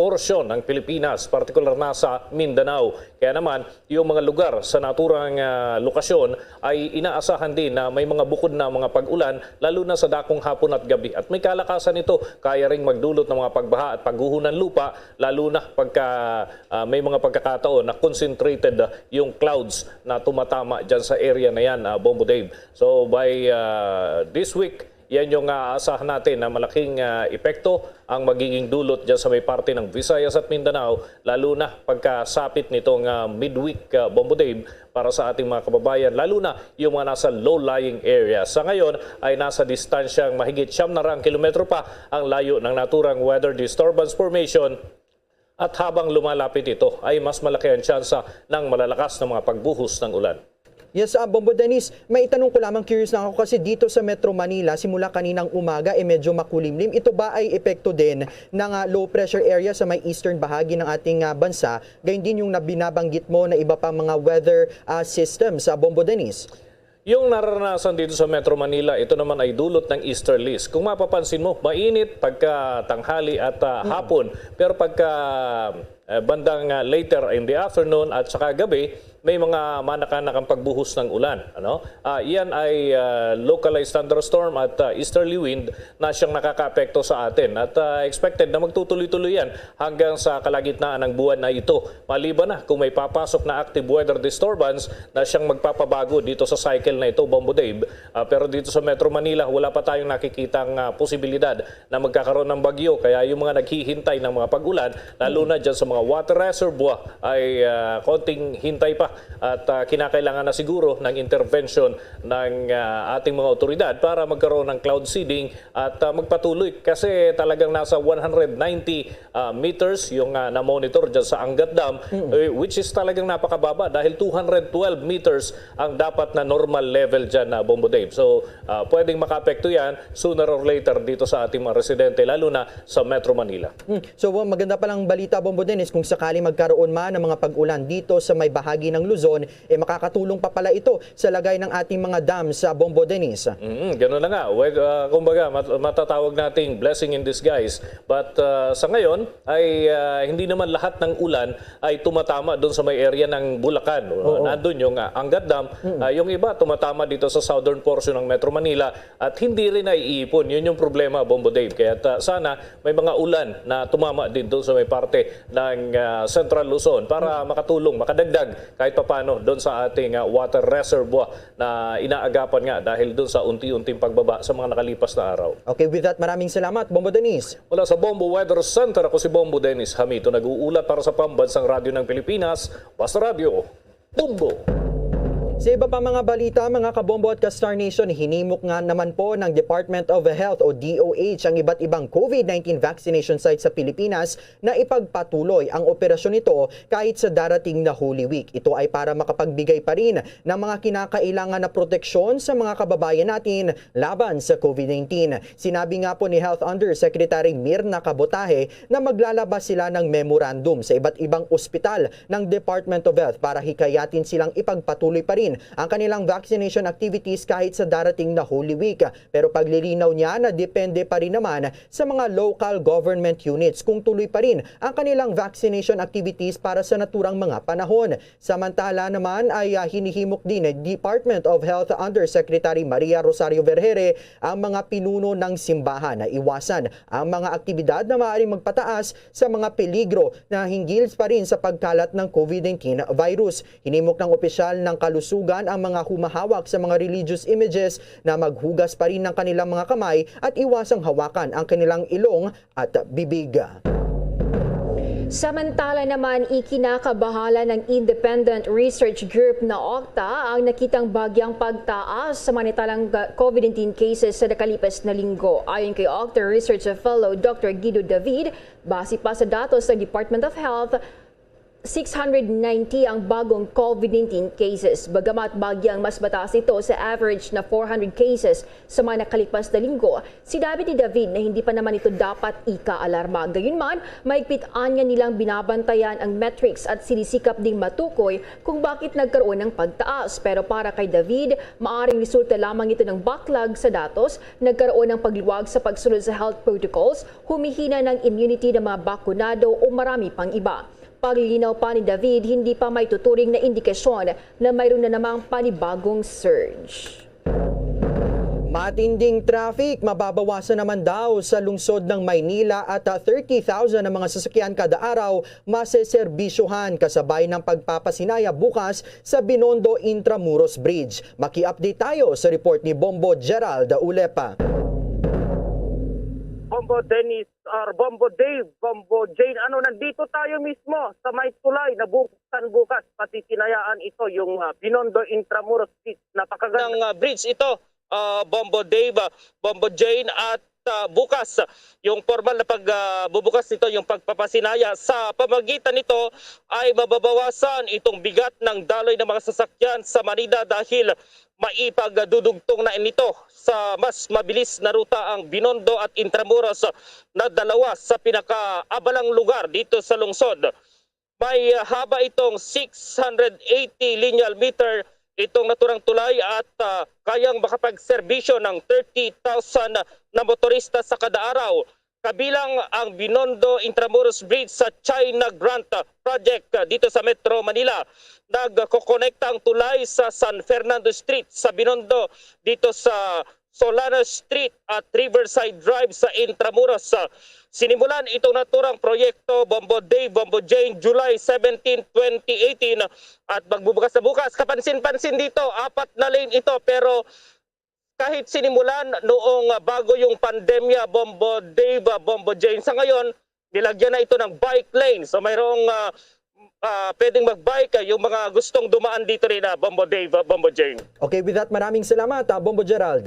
porsyon ng Pilipinas, partikular na sa Mindanao. Kaya naman, yung mga lugar sa naturang, ah, lokasyon ay inaasahan din na may mga bukod na mga pag-ulan, lalo na sa dakong hapon at gabi. At may kalakasan ito, kaya ring magdulot ng mga pagbaha at pagguho ng lupa, lalo na pagka, ah, may mga pagkakataon na concentrated, ah, yung clouds na tumatama dyan sa area na yan, ah, Bombo Dave. So by, ah, this week, yan yung, ah, aasahan natin na malaking, ah, epekto ang magiging dulot dyan sa may parte ng Visayas at Mindanao, lalo na pagkasapit nitong, ah, midweek, ah, Bombo Dave para sa ating mga kababayan, lalo na yung mga nasa low-lying areas. Sa ngayon ay nasa distansyang mahigit siyam na raang kilometro pa ang layo ng naturang weather disturbance formation, at habang lumalapit ito ay mas malaki ang tsansa ng malalakas na mga pagbuhos ng ulan. Yes, ah, Bombo Dennis, may itanong ko lamang, curious lang ako kasi dito sa Metro Manila, simula kaninang umaga, eh, medyo makulimlim. Ito ba ay epekto din ng, ah, low pressure area sa may eastern bahagi ng ating, ah, bansa? Gayon din yung nabinabanggit mo na iba pang mga weather, ah, systems, ah, Bombo Dennis? Yung naranasan dito sa Metro Manila, ito naman ay dulot ng easterlies. Kung mapapansin mo, mainit pagka tanghali at, ah, hapon. Pero pagka, eh, bandang, ah, later in the afternoon at saka gabi, may mga manakanakang pagbuhos ng ulan. Ano? Ah, yan ay, ah, localized thunderstorm at, ah, easterly wind na siyang nakakaapekto sa atin. At, ah, expected na magtutuloy-tuloy yan hanggang sa kalagitnaan ng buwan na ito. Maliban na kung may papasok na active weather disturbance na siyang magpapabago dito sa cycle na ito, Bombo Dave. Ah, pero dito sa Metro Manila, wala pa tayong nakikitang, ah, posibilidad na magkakaroon ng bagyo. Kaya yung mga naghihintay ng mga pag-ulan, lalo na dyan sa mga water reservoir, ay, ah, konting hintay pa. At, ah, kinakailangan na siguro ng intervention ng, ah, ating mga otoridad para magkaroon ng cloud seeding at, ah, magpatuloy. Kasi talagang nasa one hundred ninety, ah, meters yung, ah, na-monitor dyan sa Angat Dam, eh, which is talagang napakababa dahil two hundred twelve meters ang dapat na normal level dyan na, Bombo Dave. So, ah, pwedeng makaapekto yan sooner or later dito sa ating mga residente, lalo na sa Metro Manila. Hmm. So, maganda palang balita, Bombo Dennis, kung sakali magkaroon man ng mga pag-ulan dito sa may bahagi ng Luzon, eh, makakatulong pa pala ito sa lagay ng ating mga dams, ah, Bombo Dennis. Mm, ganun na nga. Well, ah, kumbaga, mat- matatawag nating blessing in disguise. But, ah, sa ngayon ay, ah, hindi naman lahat ng ulan ay tumatama doon sa may area ng Bulacan. Oo. Nandun yung, ah, Angat Dam. Ah, yung iba tumatama dito sa southern portion ng Metro Manila at hindi rin naiipon. Yun yung problema, Bombo Dave. Kaya ta- sana may mga ulan na tumama din doon sa may parte ng, ah, Central Luzon para makatulong, makadagdag kahit papano doon sa ating, ah, water reservoir na inaagapan nga dahil doon sa unti-unting pagbaba sa mga nakalipas na araw. Okay, with that, maraming salamat, Bombo Dennis. Mula sa Bombo Weather Center, ako si Bombo Dennis Hamito, nag-uulat para sa Pambansang Radyo ng Pilipinas, Basta Radyo, Bombo. Sa iba pa mga balita, mga kabombo at ka-Star Nation, hinimok nga naman po ng Department of Health o D O H ang iba't ibang COVID nineteen vaccination site sa Pilipinas na ipagpatuloy ang operasyon nito kahit sa darating na Holy Week. Ito ay para makapagbigay pa rin ng mga kinakailangan na proteksyon sa mga kababayan natin laban sa COVID nineteen. Sinabi nga po ni Health Undersecretary Mirna Kabotaje na maglalabas sila ng memorandum sa iba't ibang ospital ng Department of Health para hikayatin silang ipagpatuloy pa rin ang kanilang vaccination activities kahit sa darating na Holy Week. Pero paglilinaw niya na depende pa rin naman sa mga local government units kung tuloy pa rin ang kanilang vaccination activities para sa naturang mga panahon. Samantala naman ay, ah, hinihimok din ni Department of Health Undersecretary Maria Rosario Vergeire ang mga pinuno ng simbahan na iwasan ang mga aktibidad na maaaring magpataas sa mga peligro na hinggil pa rin sa pagkalat ng COVID nineteen virus. Hinimok ng opisyal ng kalusugan ang mga humahawak sa mga religious images na maghugas pa rin ng kanilang mga kamay at iwasang hawakan ang kanilang ilong at bibig. Samantala naman, ikinakabahala ng Independent Research Group na okta ang nakitang bagyang pagtaas sa manitalang COVID nineteen cases sa nakalipas na linggo. Ayon kay okta Research Fellow Doctor Guido David, base pa sa datos ng Department of Health, Six hundred ninety ang bagong COVID nineteen cases, bagamat bagyang mas mataas ito sa average na four hundred cases sa mga nakalipas na linggo. Sinabi ni David na hindi pa naman ito dapat ikaalarma. Gayunman, mahigpit anya nilang binabantayan ang metrics at sinisikap ding matukoy kung bakit nagkaroon ng pagtaas. Pero para kay David, maaring resulta lamang ito ng backlog sa datos, nagkaroon ng pagluwag sa pagsunod sa health protocols, humihina ng immunity ng mga bakunado o marami pang iba. Paglilinaw pa ni David, hindi pa maituturing na indikasyon na mayroon na namang panibagong surge. Matinding traffic, mababawasan naman daw sa lungsod ng Maynila at ah, thirty thousand ang mga sasakyan kada araw maseserbisyohan kasabay ng pagpapasinaya bukas sa Binondo Intramuros Bridge. Maki-update tayo sa report ni Bombo Gerald Ulepa. Bombo Dennis, or Bombo Dave, Bombo Jane. Ano, nandito tayo mismo sa may tulay na bukas, bukas pasisinayaan ito yung ah, Binondo Intramuros Bridge. Napakaganda. Ng ah, bridge ito, ah, Bombo Dave, ah, Bombo Jane, at ah, bukas yung formal na pagbubukas nito, yung pagpapasinaya. Sa pamagitan nito ay mababawasan itong bigat ng daloy ng mga sasakyan sa Manila dahil maipagdudugtong na nito sa mas mabilis na ruta ang Binondo at Intramuros na dalawa sa pinakaabalang lugar dito sa lungsod. May ah, haba itong six hundred eighty lineal meter itong naturang tulay at ah, kayang makapagserbisyo ng thirty thousand na motorista sa kada araw. Kabilang ang Binondo Intramuros Bridge sa China Grant Project dito sa Metro Manila. Nagkokonekta ang tulay sa San Fernando Street sa Binondo dito sa Solano Street at Riverside Drive sa Intramuros. Sinimulan itong naturang proyekto, Bombo Dave, Bombo Jane, July seventeen, twenty eighteen, at magbubukas na bukas. Kapansin-pansin dito, apat na lane ito, pero kahit sinimulan noong bago yung pandemya, Bombo Dave, Bombo Jane, sa ngayon, nilagyan na ito ng bike lane. So mayroong ah, ah, pwedeng mag-bike ah, yung mga gustong dumaan dito rin na Bombo Dave, Bombo Jane. Okay, with that, maraming salamat, ah, Bombo Gerald.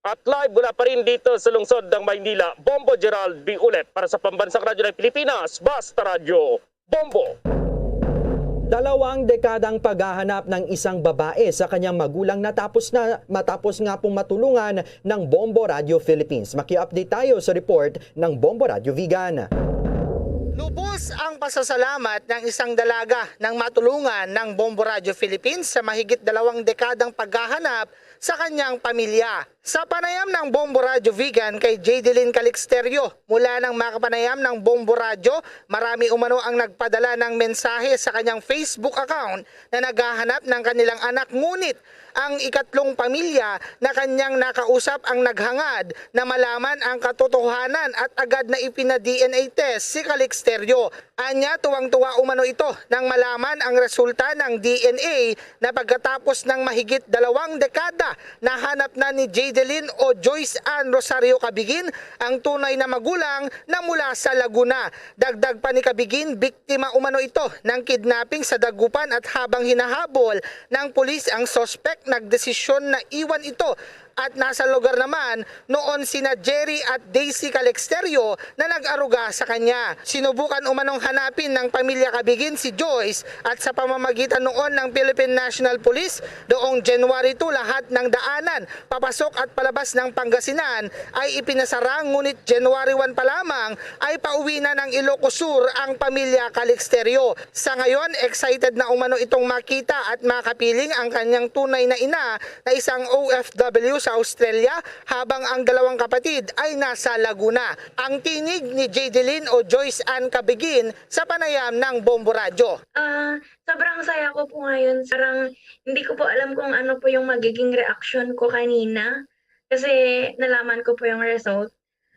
At live mula pa rin dito sa lungsod ng Maynila, Bombo Gerald B. Ulet para sa Pambansang Radyo ng Pilipinas, Basta Radyo, Bombo. Dalawang dekadang paghahanap ng isang babae sa kanyang magulang natapos na matapos nga pong matulungan ng Bombo Radio Philippines. Maki-update tayo sa report ng Bombo Radio Vigan. Lubos ang pasasalamat ng isang dalaga nang matulungan ng Bombo Radio Philippines sa mahigit dalawang dekadang paghahanap sa kanyang pamilya. Sa panayam ng Bombo Radio Vigan kay Jadeline Calixterio, mula nang makapanayam ng Bombo Radio, marami umano ang nagpadala ng mensahe sa kanyang Facebook account na naghahanap ng kanilang anak, ngunit ang ikatlong pamilya na kanyang nakausap ang naghangad na malaman ang katotohanan at agad na ipina-D N A test si Calixterio. Anya, tuwang-tuwa umano ito nang malaman ang resulta ng D N A na pagkatapos ng mahigit dalawang dekada, nahanap na ni Jadeline o Joyce Ann Rosario Cabiguin ang tunay na magulang na mula sa Laguna. Dagdag pa ni Cabiguin, biktima umano ito ng kidnapping sa Dagupan at habang hinahabol ng pulis ang suspect, nagdesisyon na iwan ito at nasa lugar naman noon sina Jerry at Daisy Calixterio na nag-aruga sa kanya. Sinubukan umanong hanapin ng pamilya Cabiguin si Joyce at sa pamamagitan noon ng Philippine National Police, noong January two, lahat ng daanan papasok at palabas ng Pangasinan ay ipinasara, ngunit January one pa lamang ay pauwi na ng Ilocos Sur ang pamilya Calixterio. Sa ngayon, excited na umano itong makita at makapiling ang kanyang tunay na ina na isang O F W sa Australia, habang ang dalawang kapatid ay nasa Laguna. Ang tinig ni Jadeline o Joyce Ann Cabiguin sa panayam ng Bombo Radyo. Ah, sobrang saya ko po ngayon. Parang hindi ko po alam kung ano po yung magiging reaction ko kanina kasi nalaman ko po yung result.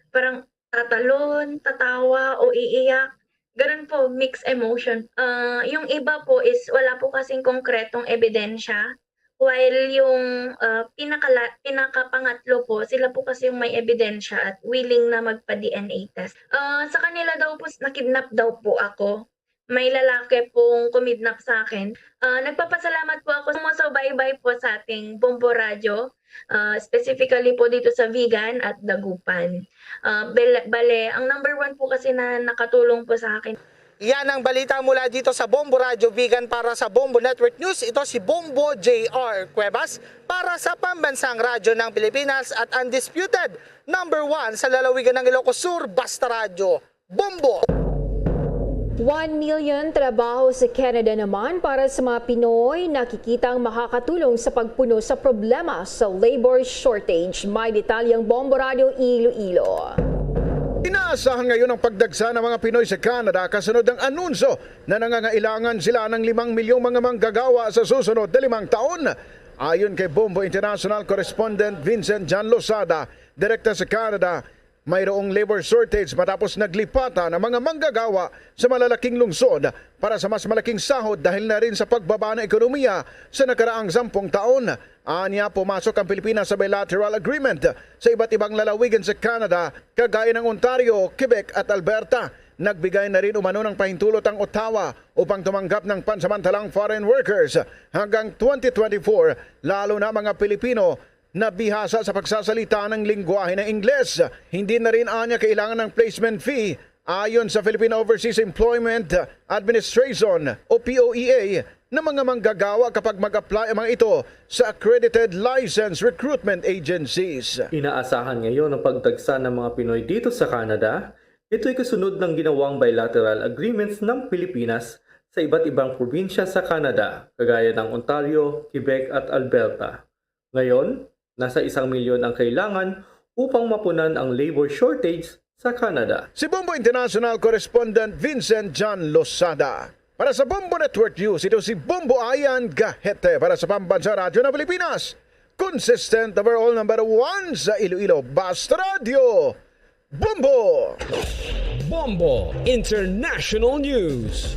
Parang tatalon, tatawa, o iiyak. Ganun po, mixed emotion. Ah, yung iba po is wala po kasing konkretong ebidensya. While yung ah, pinakala, pinakapangatlo po, sila po kasi yung may ebidensya at willing na magpa-D N A test. Ah, sa kanila daw po, nakidnap daw po ako. May lalaki pong kumidnap sa akin. Ah, nagpapasalamat po ako sa sumusubaybay po sa ating Bombo Radyo, ah, specifically po dito sa Vigan at Dagupan. Ah, bale, bale, ang number one po kasi na nakatulong po sa akin. Yan ang balita mula dito sa Bombo Radyo Vigan. Para sa Bombo Network News, ito si Bombo J R Cuevas para sa Pambansang Radyo ng Pilipinas at undisputed number one sa lalawigan ng Ilocos Sur, Basta Radyo, Bombo! One million trabaho sa Canada naman para sa mga Pinoy nakikitang makakatulong sa pagpuno sa problema sa labor shortage. May detalye ang Bombo Radyo Iloilo. Inaasahan ngayon ang pagdagsa ng mga Pinoy sa Canada kasunod ng anunsyo na nangangailangan sila ng limang milyong mga manggagawa sa susunod na limang taon. Ayon kay Bombo International Correspondent Vincent John Losada, direkta sa Canada, mayroong labor shortage matapos naglipatan ang mga manggagawa sa malalaking lungsod para sa mas malaking sahod dahil na rin sa pagbaba ng ekonomiya sa nakaraang sampung taon. Anya, pumasok ang Pilipinas sa bilateral agreement sa iba't ibang lalawigan sa Canada, kagaya ng Ontario, Quebec at Alberta. Nagbigay na rin umano ng pahintulot ang Ottawa upang tumanggap ng pansamantalang foreign workers hanggang twenty twenty-four, lalo na mga Pilipino na bihasa sa pagsasalita ng lingwahe ng Ingles. Hindi na rin anya kailangan ng placement fee ayon sa Philippine Overseas Employment Administration o P O E A na mga manggagawa kapag mag-apply ang mga ito sa accredited license recruitment agencies. Inaasahan ngayon ang pagdagsa ng mga Pinoy dito sa Canada. Ito'y kasunod ng ginawang bilateral agreements ng Pilipinas sa iba't ibang probinsya sa Canada, kagaya ng Ontario, Quebec at Alberta. Ngayon, nasa isang milyon ang kailangan upang mapunan ang labor shortage sa Canada. Si Bombo International Correspondent Vincent John Losada. Para sa Bombo Network News, ito si Bombo Ayan Gahete para sa Pambansang Radyo ng Pilipinas. Consistent overall number one sa Iloilo, Basta Radyo, Bombo! Bombo International News.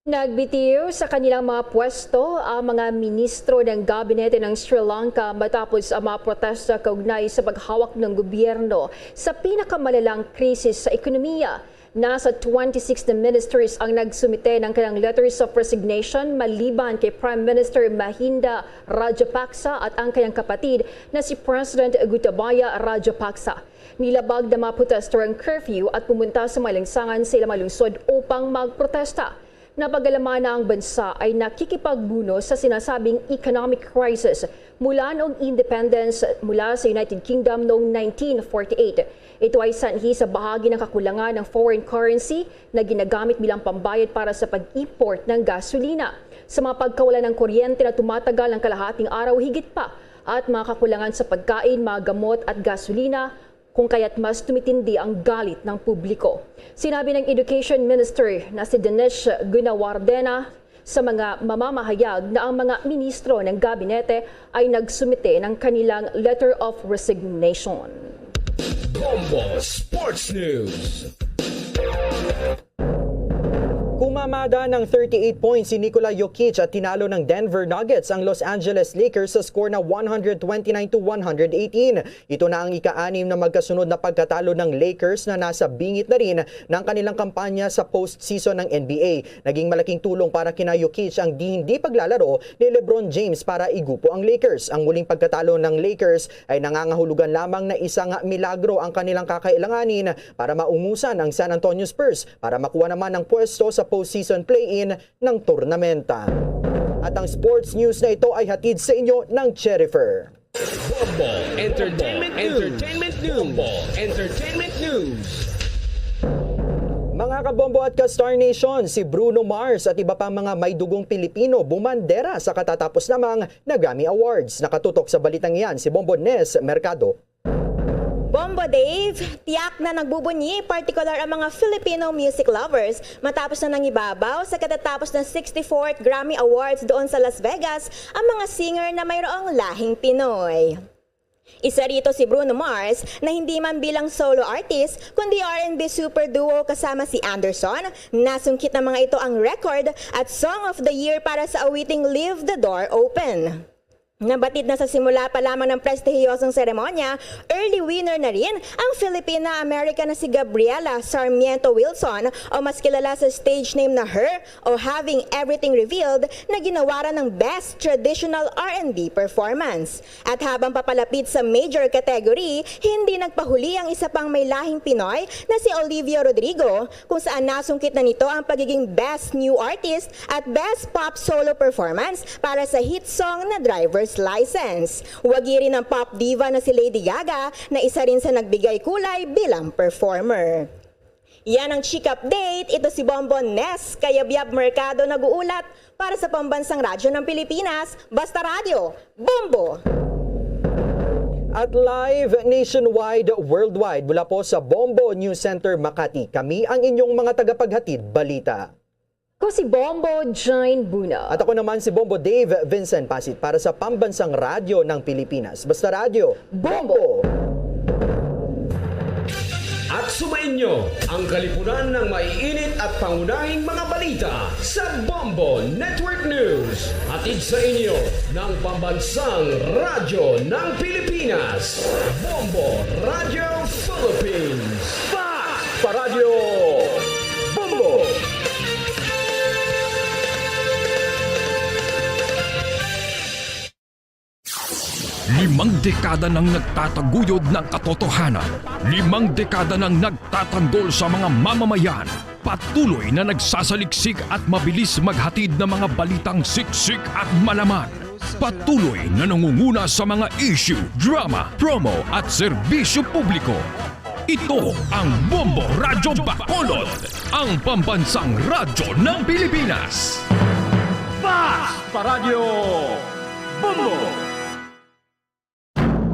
Nagbitiw sa kanilang mga pwesto ang mga ministro ng gabinete ng Sri Lanka matapos ang mga protesta kaugnay sa paghawak ng gobyerno sa pinakamalalang krisis sa ekonomiya. Nasa twenty-six na ministers ang nagsumite ng kanilang letters of resignation maliban kay Prime Minister Mahinda Rajapaksa at ang kanyang kapatid na si President Gotabaya Rajapaksa. Nilabag ng mga protester ang curfew at pumunta sa mga lansangan sa ilang mga lungsod upang magprotesta. Napag-alaman na ang bansa ay nakikipagbuno sa sinasabing economic crisis mula noong independence mula sa United Kingdom noong nineteen forty-eight. Ito ay sanhi sa bahagi ng kakulangan ng foreign currency na ginagamit bilang pambayad para sa pag-import ng gasolina. Sa mga pagkawala ng kuryente na tumatagal ng kalahating araw higit pa, at mga kakulangan sa pagkain, mga gamot at gasolina, kung kaya't mas tumitindi ang galit ng publiko. Sinabi ng Education Minister na si Dinesh Gunawardena sa mga mamamahayag na ang mga ministro ng gabinete ay nagsumite ng kanilang letter of resignation. Bombo Sports News. Kumamada ng thirty-eight points si Nikola Jokic at tinalo ng Denver Nuggets ang Los Angeles Lakers sa score na one hundred twenty-nine to one hundred eighteen. Ito na ang ika-anim na magkasunod na pagkatalo ng Lakers na nasa bingit na rin ng kanilang kampanya sa postseason ng N B A. Naging malaking tulong para kina Jokic ang di hindi paglalaro ni LeBron James para igupo ang Lakers. Ang muling pagkatalo ng Lakers ay nangangahulugan lamang na isang milagro ang kanilang kakailanganin para maungusan ang San Antonio Spurs para makuha naman ang pwesto sa postseason play-in ng tournamenta. At ang sports news na ito ay hatid sa inyo ng Cherifer. Bombo Entertainment News. Entertainment News. Bombo Entertainment News. Mga kabombo at ka-Star Nation, si Bruno Mars at iba pang mga may dugong Pilipino bumandera sa katatapos lamang na Grammy Awards. Nakatutok sa balitang iyan si Bombo Nes Mercado. Bombo Dave, tiyak na nagbubunyi, partikular ang mga Filipino music lovers, matapos na nangibabaw sa katatapos na sixty-fourth Grammy Awards doon sa Las Vegas ang mga singer na mayroong lahing Pinoy. Isa rito si Bruno Mars na hindi man bilang solo artist, kundi R and B super duo kasama si Anderson. Nasungkit ng mga ito ang record at Song of the Year para sa awiting Leave the Door Open. Nabatid na sa simula pa lamang ng prestihiyosong seremonya, early winner na rin ang Filipina-American na si Gabriela Sarmiento Wilson o mas kilala sa stage name na Her o Having Everything Revealed na ginawaran ng Best Traditional R and B Performance. At habang papalapit sa major category, hindi nagpahuli ang isa pang may lahing Pinoy na si Olivia Rodrigo, kung saan nasungkit na nito ang pagiging Best New Artist at Best Pop Solo Performance para sa hit song na Driver's License. Wagi rin ang pop diva na si Lady Gaga, na isa rin sa nagbigay kulay bilang performer. Yan ang Chika Update. Ito si Bombo Nes Kayabyab Mercado nag-uulat para sa Pambansang Radyo ng Pilipinas, Basta Radyo, Bombo! At live nationwide, worldwide, mula po sa Bombo News Center, Makati, kami ang inyong mga tagapaghatid balita. Ako si Bombo Jane Buno. At ako naman si Bombo Dave Vincent Pasit para sa Pambansang Radyo ng Pilipinas. Basta Radyo, Bombo! At sumainyo ang kalipunan ng maiinit at pangunahing mga balita sa Bombo Network News. Hatid sa inyo ng Pambansang Radyo ng Pilipinas, Bombo Radyo Philippines. Fast Paradyo Bombo! Limang dekada nang nagtataguyod ng katotohanan. Limang dekada nang nagtatanggol sa mga mamamayan. Patuloy na nagsasaliksik at mabilis maghatid ng mga balitang siksik at malaman. Patuloy na nangunguna sa mga issue, drama, promo at serbisyo publiko. Ito ang Bombo Radyo Bacolod, ang pambansang radyo ng Pilipinas. Fast Paradyo Bombo!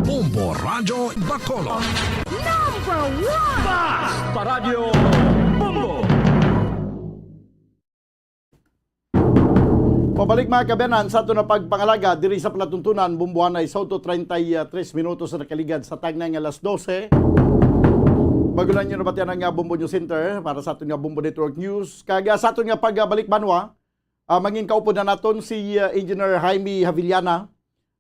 Bombo Radyo Bacolod. Number one! Fast Paradyo Bombo! Pabalik, mga kaabyanan, sa aton na pagpangalaga diri sa palatuntunan, Bombo, anay sa otso treinta y tres minutos na nakaligad sa tagnay nga alas dose. Bago lang nyo nabatian ang, ah, Bombo News Center para sa aton nga Bombo Network News. Kag, ah, sa aton nga pagbalik banwa, ah, mangin kaupod na naton si, ah, Engineer Jaime Havillana,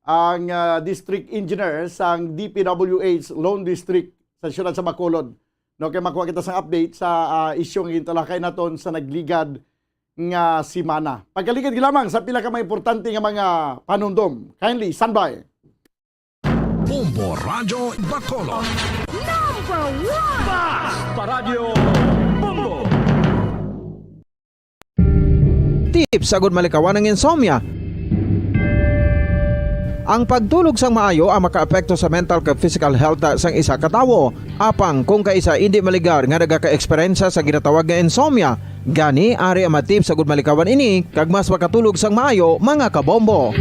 ang, ah, District Engineer sang D P W H Lone District sa siyudad sa Bacolod. No, kay makuha kita sang update sa, ah, isyu nga gintalakay naton sa nagligad nga semana. Pagkaligad lamang sa pila ka mga importante nga mga panumdom. Kindly standby. Bombo Radyo Bacolod. Number one! Fast Paradyo Bombo! Tips agud malikawan ang insomnia. Ang pagtulog sang maayo ang makaapekto sa mental kag physical health sang isa ka tawo. Apang kung kaisa indi maligar nga nagaka-eksperyensya sa ginatawag nga insomnia, gani ari ang mga tips agud malikawan ini kag mas makatulog sang maayo, mga kabombo.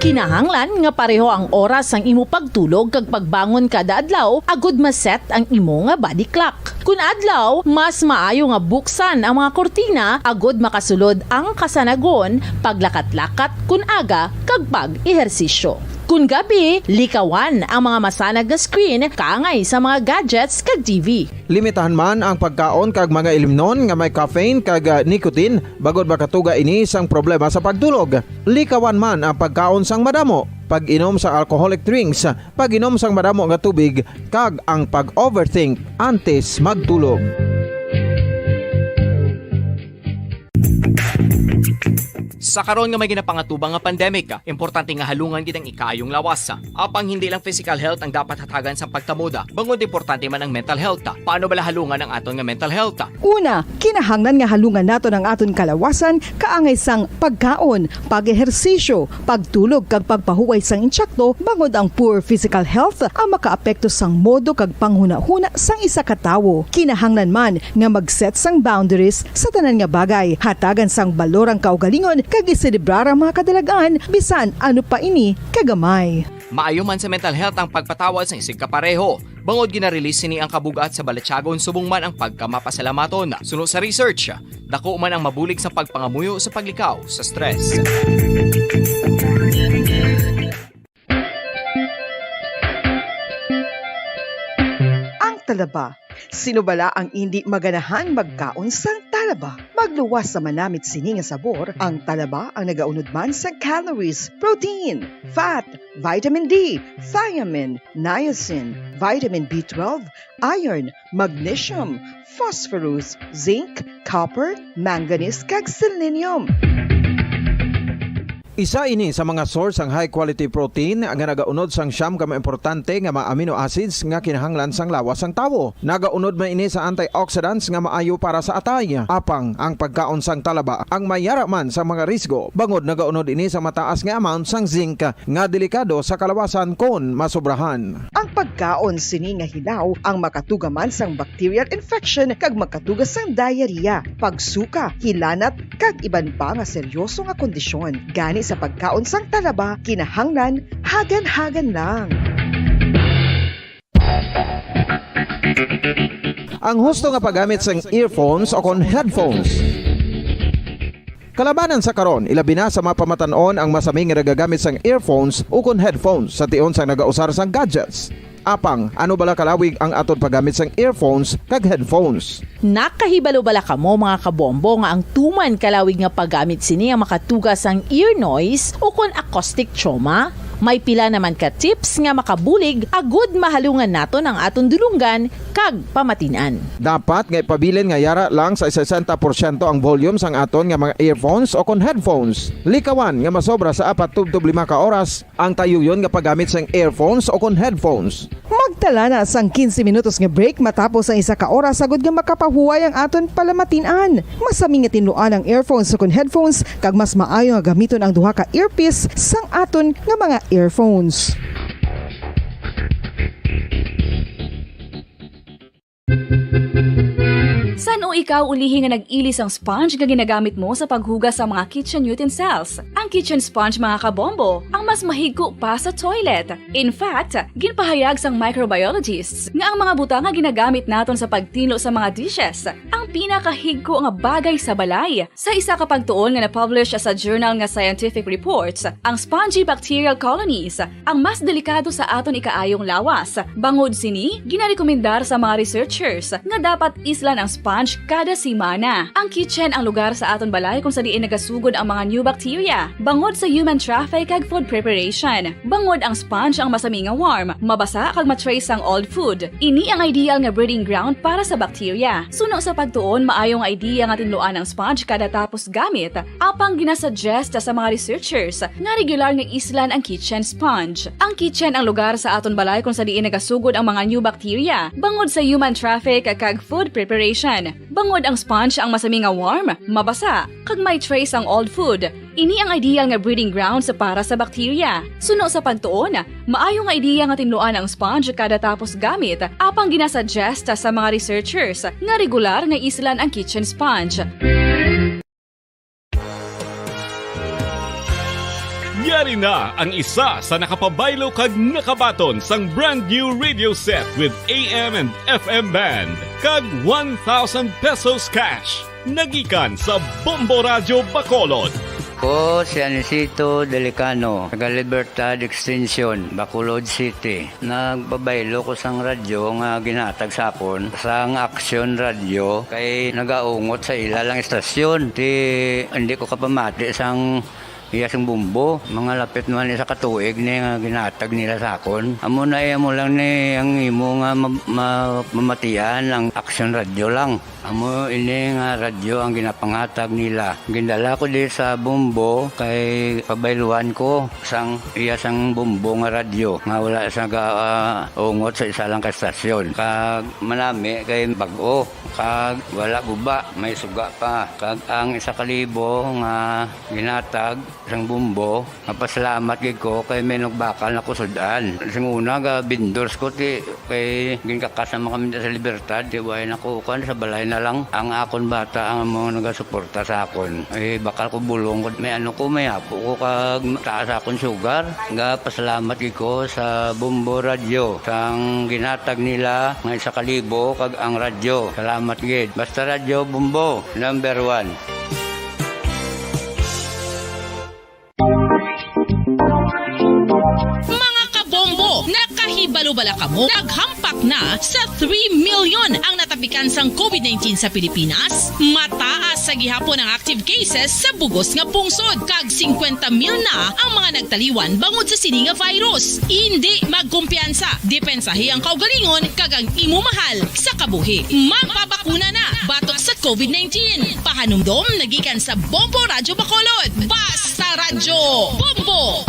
Kinahanglan nga pareho ang oras sang imo pagtulog kag pagbangon kada adlaw agud ma-set ang imo nga body clock. Kun adlaw, mas maayo nga buksan ang mga kurtina agud makasulod ang kasanagon, paglakat-lakat kun aga, kag pag-ehersisyo. Kun gabi, likawan ang mga masanag nga screen kaangay sa mga gadgets kag T V. Limitahan man ang pagkaon kag mga ilimnon nga may caffeine kag, ah, nicotine, bangod makatuga ini sang problema sa pagtulog. Likawan man ang pagkaon sang madamo, pag-inom sa alcoholic drinks, pag-inom sang madamo nga tubig, kag ang pag-overthink antes magtulog. Sa karon nga may ginapangatubang nga pandemic, importante nga halungan gid ang ikaayong lawas. Apang hindi lang physical health ang dapat hatagan sang pagtamod, bangod importante man ang mental health. Paano bala halungan ang aton nga mental health? Una, kinahanglan nga halungan naton ang aton kalawasan kaangay sang pagkaon, pag-ehersisyo, pagtulog kag pagpahuway sang insakto, bangod ang poor physical health ang makaapekto sang modo kag panghunahuna sang isa ka tawo. Kinahanglan man nga mag-set sang boundaries sa tanan nga bagay, hatagan sang balor ang kaugalingon kag iselebrar ang mga kadalag-an bisan ano pa ini kagamay. Maayo man sa mental health ang pagpatawad sang isigkapareho. Bangod gina-release sini ang kabug-at sa balatyagon subong man ang pagkamapasalamaton. Suno sa research, dako man ang mabulig sa pagpangamuyo sa paglikaw sa stress. Ang talaba. Sino bala ang indi maganahan magkaon sang talaba? Talaba. Magluwas sa manamit sini nga sabor, ang talaba ang nagaunod man sa calories, protein, fat, vitamin D, thiamine, niacin, vitamin B twelve, iron, magnesium, phosphorus, zinc, copper, manganese, kag selenium. Isa ini sa mga source sang high quality protein nga nagaunod sang siyam ka mga importante nga mga amino acids nga kinahanglan sang lawas sang tawo. Nagaunod man ini sa antioxidants nga maayo para sa atay. Apang ang pagkaon sang talaba ang may yara man sa mga risgo, bangod nagaunod ini sa mataas nga amount sang zinc nga delikado sa kalawasan kon masobrahan. Ang pagkaon sini nga hilaw ang makatuga man sang bacterial infection kag makatuga sang diarrhea, pagsuka, hilanat, kag iban pa nga seryoso nga kondisyon. Gani sa pagkaon sang talaba, kinahanglan hagan-hagan lang. Ang husto nga paggamit sang earphones o kon headphones. Kalabanan sa karon, ilabi na sa mga pamatan-on ang masami nga nagagamit sang earphones ukon headphones sa tion sang nagausar sang gadgets. Apang, ano bala kalawig ang aton paggamit sang earphones kag headphones? Nakahibalo bala kamo, mga kabombo, nga ang tuman kalawig nga paggamit sini ang makatuga sang ear noise ukon acoustic trauma? May pila naman ka tips nga makabulig agud mahalungan naton ang aton dulonggan kag pamatin-an. Dapat nga ipabilin nga yara lang sa sesenta porsyento ang volume sang aton nga mga earphones o kon headphones. Likawan nga masobra sa apat tubtob lima ka oras ang tayuyon nga paggamit sang earphones o kon headphones. Magtala na sang quince minutos nga break matapos ang isa ka oras, agud nga makapahuway ang aton palamatin-an. Masami nga tinluan ang earphones o kon headphones, kag mas maayo nga gamiton ang duha ka earpiece sang aton nga mga earphones. San-o ikaw ulihi nga nag-ili sang sponge nga ginagamit mo sa paghugas sa mga kitchen utensils? Ang kitchen sponge, mga kabombo, ang mas mahigko pa sa toilet. In fact, ginpahayag sang microbiologists nga ang mga butang nga ginagamit naton sa pagtinlo sa mga dishes ang pinakahigko nga bagay sa balay. Sa isa ka pagtuon nga na-publish sa journal nga Scientific Reports, ang spongy bacterial colonies ang mas delikado sa aton ikaayong lawas. Bangod sini, ginarekomendar sa mga researchers nga dapat islan ang sponge kada semana. Ang kitchen ang lugar sa aton balay kung sa diin nagasugod ang mga new bacteria, bangod sa human traffic kag food preparation. Bangod ang sponge ang masami nga warm, mabasa kag ma-trace sang old food. Ini ang ideal nga breeding ground para sa bacteria. Suno sa pagtuon, maayo nga idea nga tinluan ang sponge kada tapos gamit, apang ginasuggest sa mga researchers nga regular nga islan ang kitchen sponge. Ang kitchen ang lugar sa aton balay kung sa diin nagasugod ang mga new bacteria, bangod sa human traffic kag food preparation. Bangod ang sponge ang masami nga warm, mabasa, kag may trace ang old food, ini ang ideal nga breeding grounds para sa bacteria. Suno sa pagtuon, maayo nga idea nga tinluan ang sponge kada tapos gamit, apang ginasuggest sa mga researchers nga regular nga islan ang kitchen sponge. Yari na ang isa sa nakapabaylo kag nakabaton sang brand new radio set with A M and F M band kag one thousand pesos cash. Nagikan sa Bombo Radyo Bacolod. Ko si Anisito Delicano, taga Libertad Extension, Bacolod City. Nagpabaylo ko sang radyo nga ginhatag sa akon sang Action Radio kay nagaungot sa ila lang istasyon. Ti, hindi ko kapamati sang iya sang bombo. Mga lapit naman isa ka tuig ni nga ginhatag nila sa akon. Amo na, eh, amo lang ni ang imo nga ma-, ma-, mamatian ang Action Radio lang. Amo ini nga radyo ang ginapangatag nila. Gindala ko di sa bombo kay pabayluan ko sang iya sang bombo nga radyo nga wala sa ga, ah, ungot sa isa lang ka estasyon. Kag manami kay bag-o, kag wala guba, may suga pa. Kag ang isa ka libo nga ginatag sang bombo, mapasalamat gid ko kay may nagbakal na ko sud-an. Sing una, ga vendors ko, ti, kay ginkakas naman kami sa Libertad, ti, way na ko, kuan, sa balay na lang. Ang akon bata ang amo nagasuporta sa akon. Eh, bakal ko bulong ko, may ano ko, may apo ko, kag taas akon sugar. Ga pasalamat gid ko sa Bombo Radio, sang ginatag nila nga isa ka libo, kag ang radyo. Salamat gid. Basta Radyo Bombo, number one. Mga kabombo, nakahibalo bala kamo? Naghampak Na sa three million ang natapikan sang COVID nineteen sa Pilipinas, mataas sa gihapon ang active cases sa bugos nga pungsod, kag singkwenta mil na ang mga nagtaliwan bangod sa sini nga virus. Indi magkumpiyansa, depensahi ang kaugalingon kag ang imo mahal sa kabuhi. Magpabakuna na batok sa COVID nineteen. Pahanumdom nagikan sa Bombo Radyo Bacolod. Basta Radyo Bombo!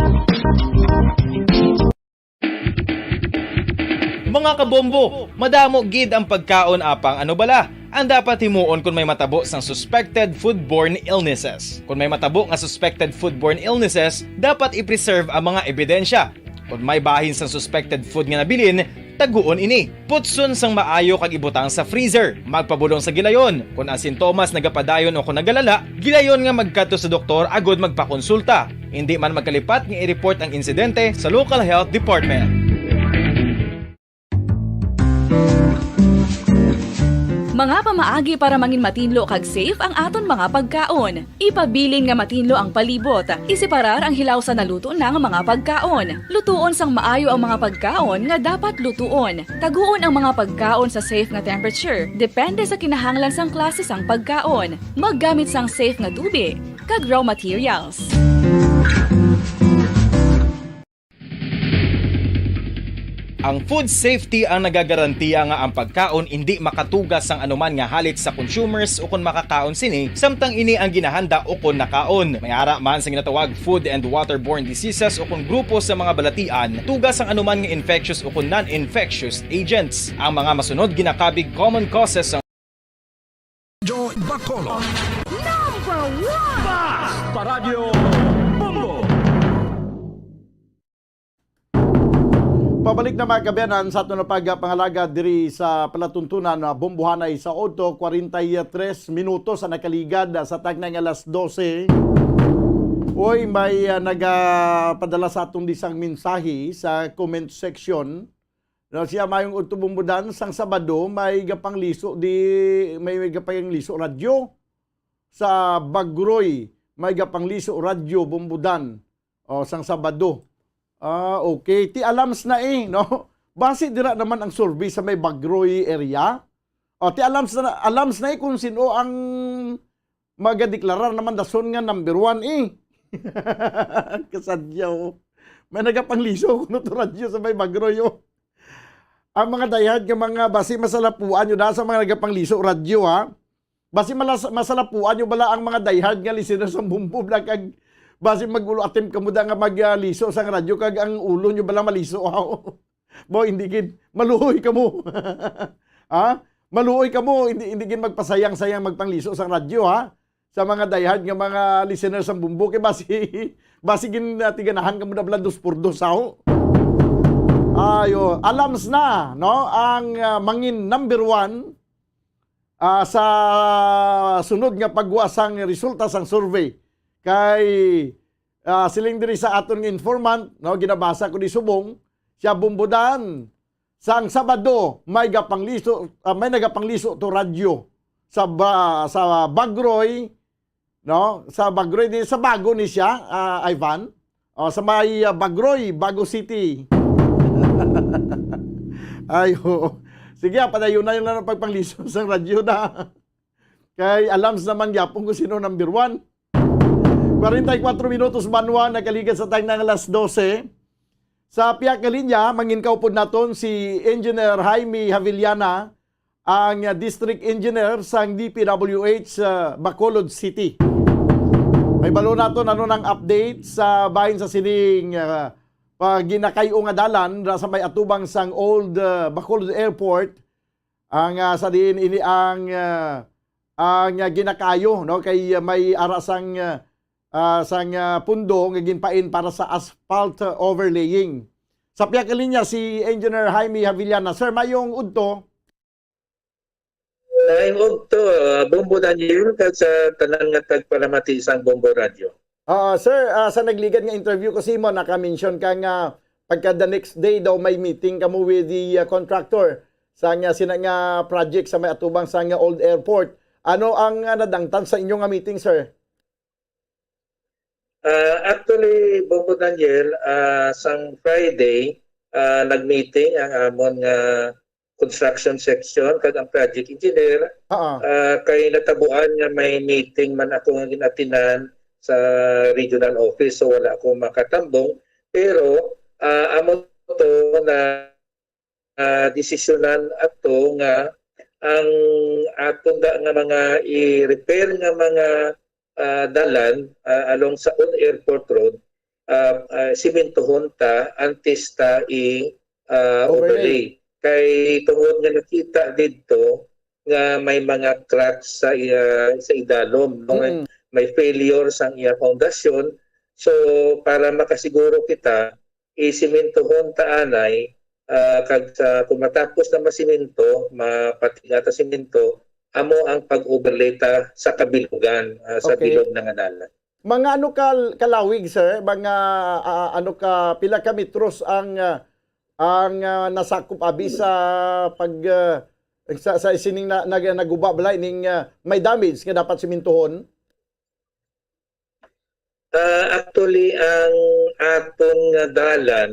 Mga kabombo, madamo gid ang pagkaon, apang ano bala ang dapat himuon kon may matabo sang suspected foodborne illnesses? Kon may matabo nga suspected foodborne illnesses, dapat i-preserve ang mga ebidensya. Kon may bahin sang suspected food nga nabilin, taguon ini. Putson sang maayo kag ibutang sa freezer. Magpabulong sa gilayon. Kon ang sintomas nagapadayon o kon nagalala, gilayon nga magkadto sa doktor agod magpakonsulta. Indi man magkalipat nga i-report ang insidente sa local health department. Mga pamaagi para mangin matinlo kag safe ang aton mga pagkaon. Ipabilin nga matinlo ang palibot. Iseparar ang hilaw sa naluto na nga mga pagkaon. Lutuon sang maayo ang mga pagkaon nga dapat lutuon. Taguon ang mga pagkaon sa safe nga temperature, depende sa kinahanglan sang klase sang pagkaon. Maggamit sang safe nga tubi kag raw materials. Ang food safety ang nagagarantiya nga ang pagkaon indi makatuga sang anuman nga halit sa consumers ukon makakaon sini, samtang ini ang ginahanda ukon nakaon. May ara man sa ginatawag food and waterborne diseases ukon grupo sa mga balatian tuga sang anuman nga infectious ukon non-infectious agents. Ang mga masunod ginakabig common causes sang Radyo Bacolod. Number one! Basta Radyo Bombo! Pabalik na, mga kaabyanan, sa aton na pagpangalagad diri sa palatuntunan na Bombohanay sa Odto, kwarenta y tres minutos ang nakaligad sa tagna nga alas dose. Uy, may ah, nagapadala sa aton disang mensahe sa comment section. No, siya, mayong udto Bombodan, sang Sabado may gapangaliso di may, may gapangaliso radyo. Sa Bagroy may gapangaliso radyo Bombodan. O, sang Sabado. Ah, okay. Ti alams na eh, no? Basi dira naman ang survey sa may Bagroy area. O, ti alams na, alams na eh kung sino ang magadeklarar naman dason nga number one eh. Kasadyaw. May nagapangaliso kuno to radyo sa may Bagroy, oh. Ang mga diehard nga mga basi masalapuan nyo da sa mga nagapangaliso radyo, ha? Basi malas- masalapuan nyo bala ang mga diehard nga listener sa Bumbo Vlog kag basi mag-ulo attempt kamo da nga mag-, ah, liso sang radyo kag ang ulo nyo bala maliso, ha? Bo, hindi gid. Maluoy kamo. Ha? Maluoy kamo, hindi, hindi gid magpasayang-sayang magpangliso sang radyo, ha? Sa mga diehard nga mga listener sang Bumbo, kay basi, basi gin, ah, tiganahan kamo na bala dos por dos, ha? Ayo, alams na, no? Ang, ah, mangin number one, ah, sa sunod nga pagwa sang resulta sang survey. Kay, ah, siling diri sa aton nga informant, no, ginabasa ko di subong, siya Bumbodan. Sang Sabado, may gapanglisod, ah, may nagapanglisod to radyo sa ba, sa Bagroy, no? Sa Bagroy din, sa Bago ni siya, ah, Ivan. O, sa may, ah, Bagroy, Bago City. Ay, oo. Sige, ah, padayon na yun lang ang pagpanglisod sa radyo na. Kay alams naman gyapon kung sino number one. Kwarenta y kuwatro minutos banwa nakaligad sa time ng alas dose. Sa pihak nga linya, mangin kaupod naton si Engineer Jaime Havillana, ang, ah, District Engineer sang D P W H sa Bacolod City. May balo naton ano nang update sa bahin sa sining, ah, pag ginakayo nga dalan ra sa may atubang sang Old, ah, Bacolod Airport. Ang, ah, sa diin ini ang, ah, ang, ah, ginakayo, no, kay, ah, may ara sang, ah, ah, sang, ah, pundo nga ginpain para sa asphalt, ah, overlaying. Sa pihak linya si Engineer Jaime Havillana. Sir, mayong udto. Mayong udto, ah, Bombo Daniel, kag sa tanan nga tagpalamati sang Bombo Radio. Ah, sir, ah, sa nagligad nga interview ko sa imo, naka-mention ka nga pagka the next day daw may meeting kamo with the, ah, contractor sa nga sina nga project sa may atubang sa nga old airport. Ano ang, ah, nadangtan sa inyo nga meeting, sir? Ah, actually, Bombo Daniel, ah, sang Friday, ah, nag-meeting ang amon nga construction section kag ang project engineer. Oo. Ah, kay natabuan nga may meeting man ako nga ginatinan sa regional office, so wala ako makatambong. Pero ah, amo to na ah, desisyonan ato nga ang aton da nga mga i-repair nga mga ah, dalan ah, along sa Old Airport Road, ah, ah, simintuhon ta antes ta i ah, Overlay. Overlay. Kay tungod nga nakita didto nga may mga cracks sa iya sa idalom, no? May, Mm. may failure sang iya foundation. So para makasiguro kita, isimintuhon ta anay ah, kag sa kung matapos na masiminto, mapatiga ta siminto, amo ang pag-overlay ta sa kabilugan, ah, sa Okay. bilog na nga dalan. Mga ano ka kalawig, sir? Mga ah, ano ka, pila ka metros ang ah, ang ah, nasakop abi sa pag ah, sa, sa sining na, nag, naguba bala ning ah, may damage nga dapat simintuhon? Ah, actually, ang aton nga dalan,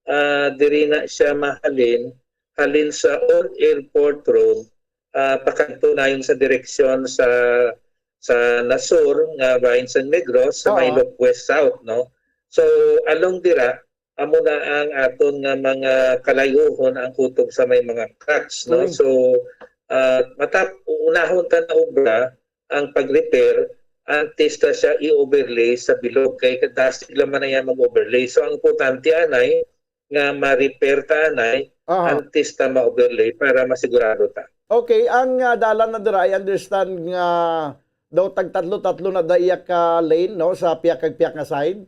ah, diri na siya mahalin, halin sa Old Airport Road, ah, pakadto na yun sa direksyon sa sa Nasur nga bahin sa Negros sa may Oo. Loc West South, no? So along dira, amo na ang aton nga mga kalayuhon ang kutob sa may mga cracks, no? Mm. So ah, matap unahon ta na obra ang pag-repair antes ta siya i-overlay sa bilog kay kadasig lang man na iya mag-overlay. So ang importante anay nga ma-repair ta anay Aha. antes ta ma-overlay para masigurado ta. Okay, ang ah, dalan na dira, I understand nga daw tagtatlo-tatlo na da iya ka lane, no, sa piyak kag piyak nga side.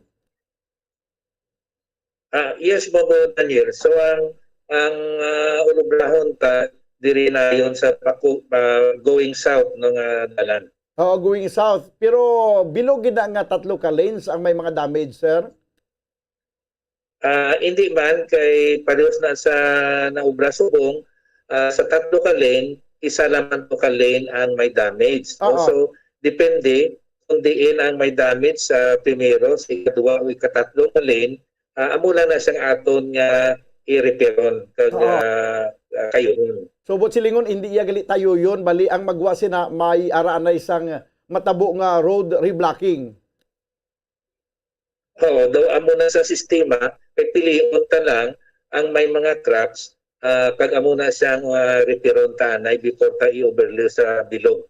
Ah, yes, Bobo Daniel. So ang ang ah, ulubrahon ta diri na yon sa paku, ah, going south, no, nga dalan. Oo, going south. Pero bilog gid na nga tatlo ka lanes ang may mga damage, sir. Ah, hindi man kay parehas na sa naobra subong, ah, sa tatlo ka lane, isa lamang to ka lane ang may damage, no? Oo. So depende kung diin ang may damage sa primero, sa ikadua o ikatatlo ka lane, ah, amo lang na siyang aton nga i-repairon kag Oo. ah, ah, kayuhon. So, buot silingon, hindi iya gali tayuyon, bali ang magwa sina may ara na isang matabo nga road reblocking. Oo, daw amo na sa sistema, kay pilion ta lang ang may mga cracks, ah, kag amo na siyang ah, repairon ta anay before ta i-overlay sa bilog.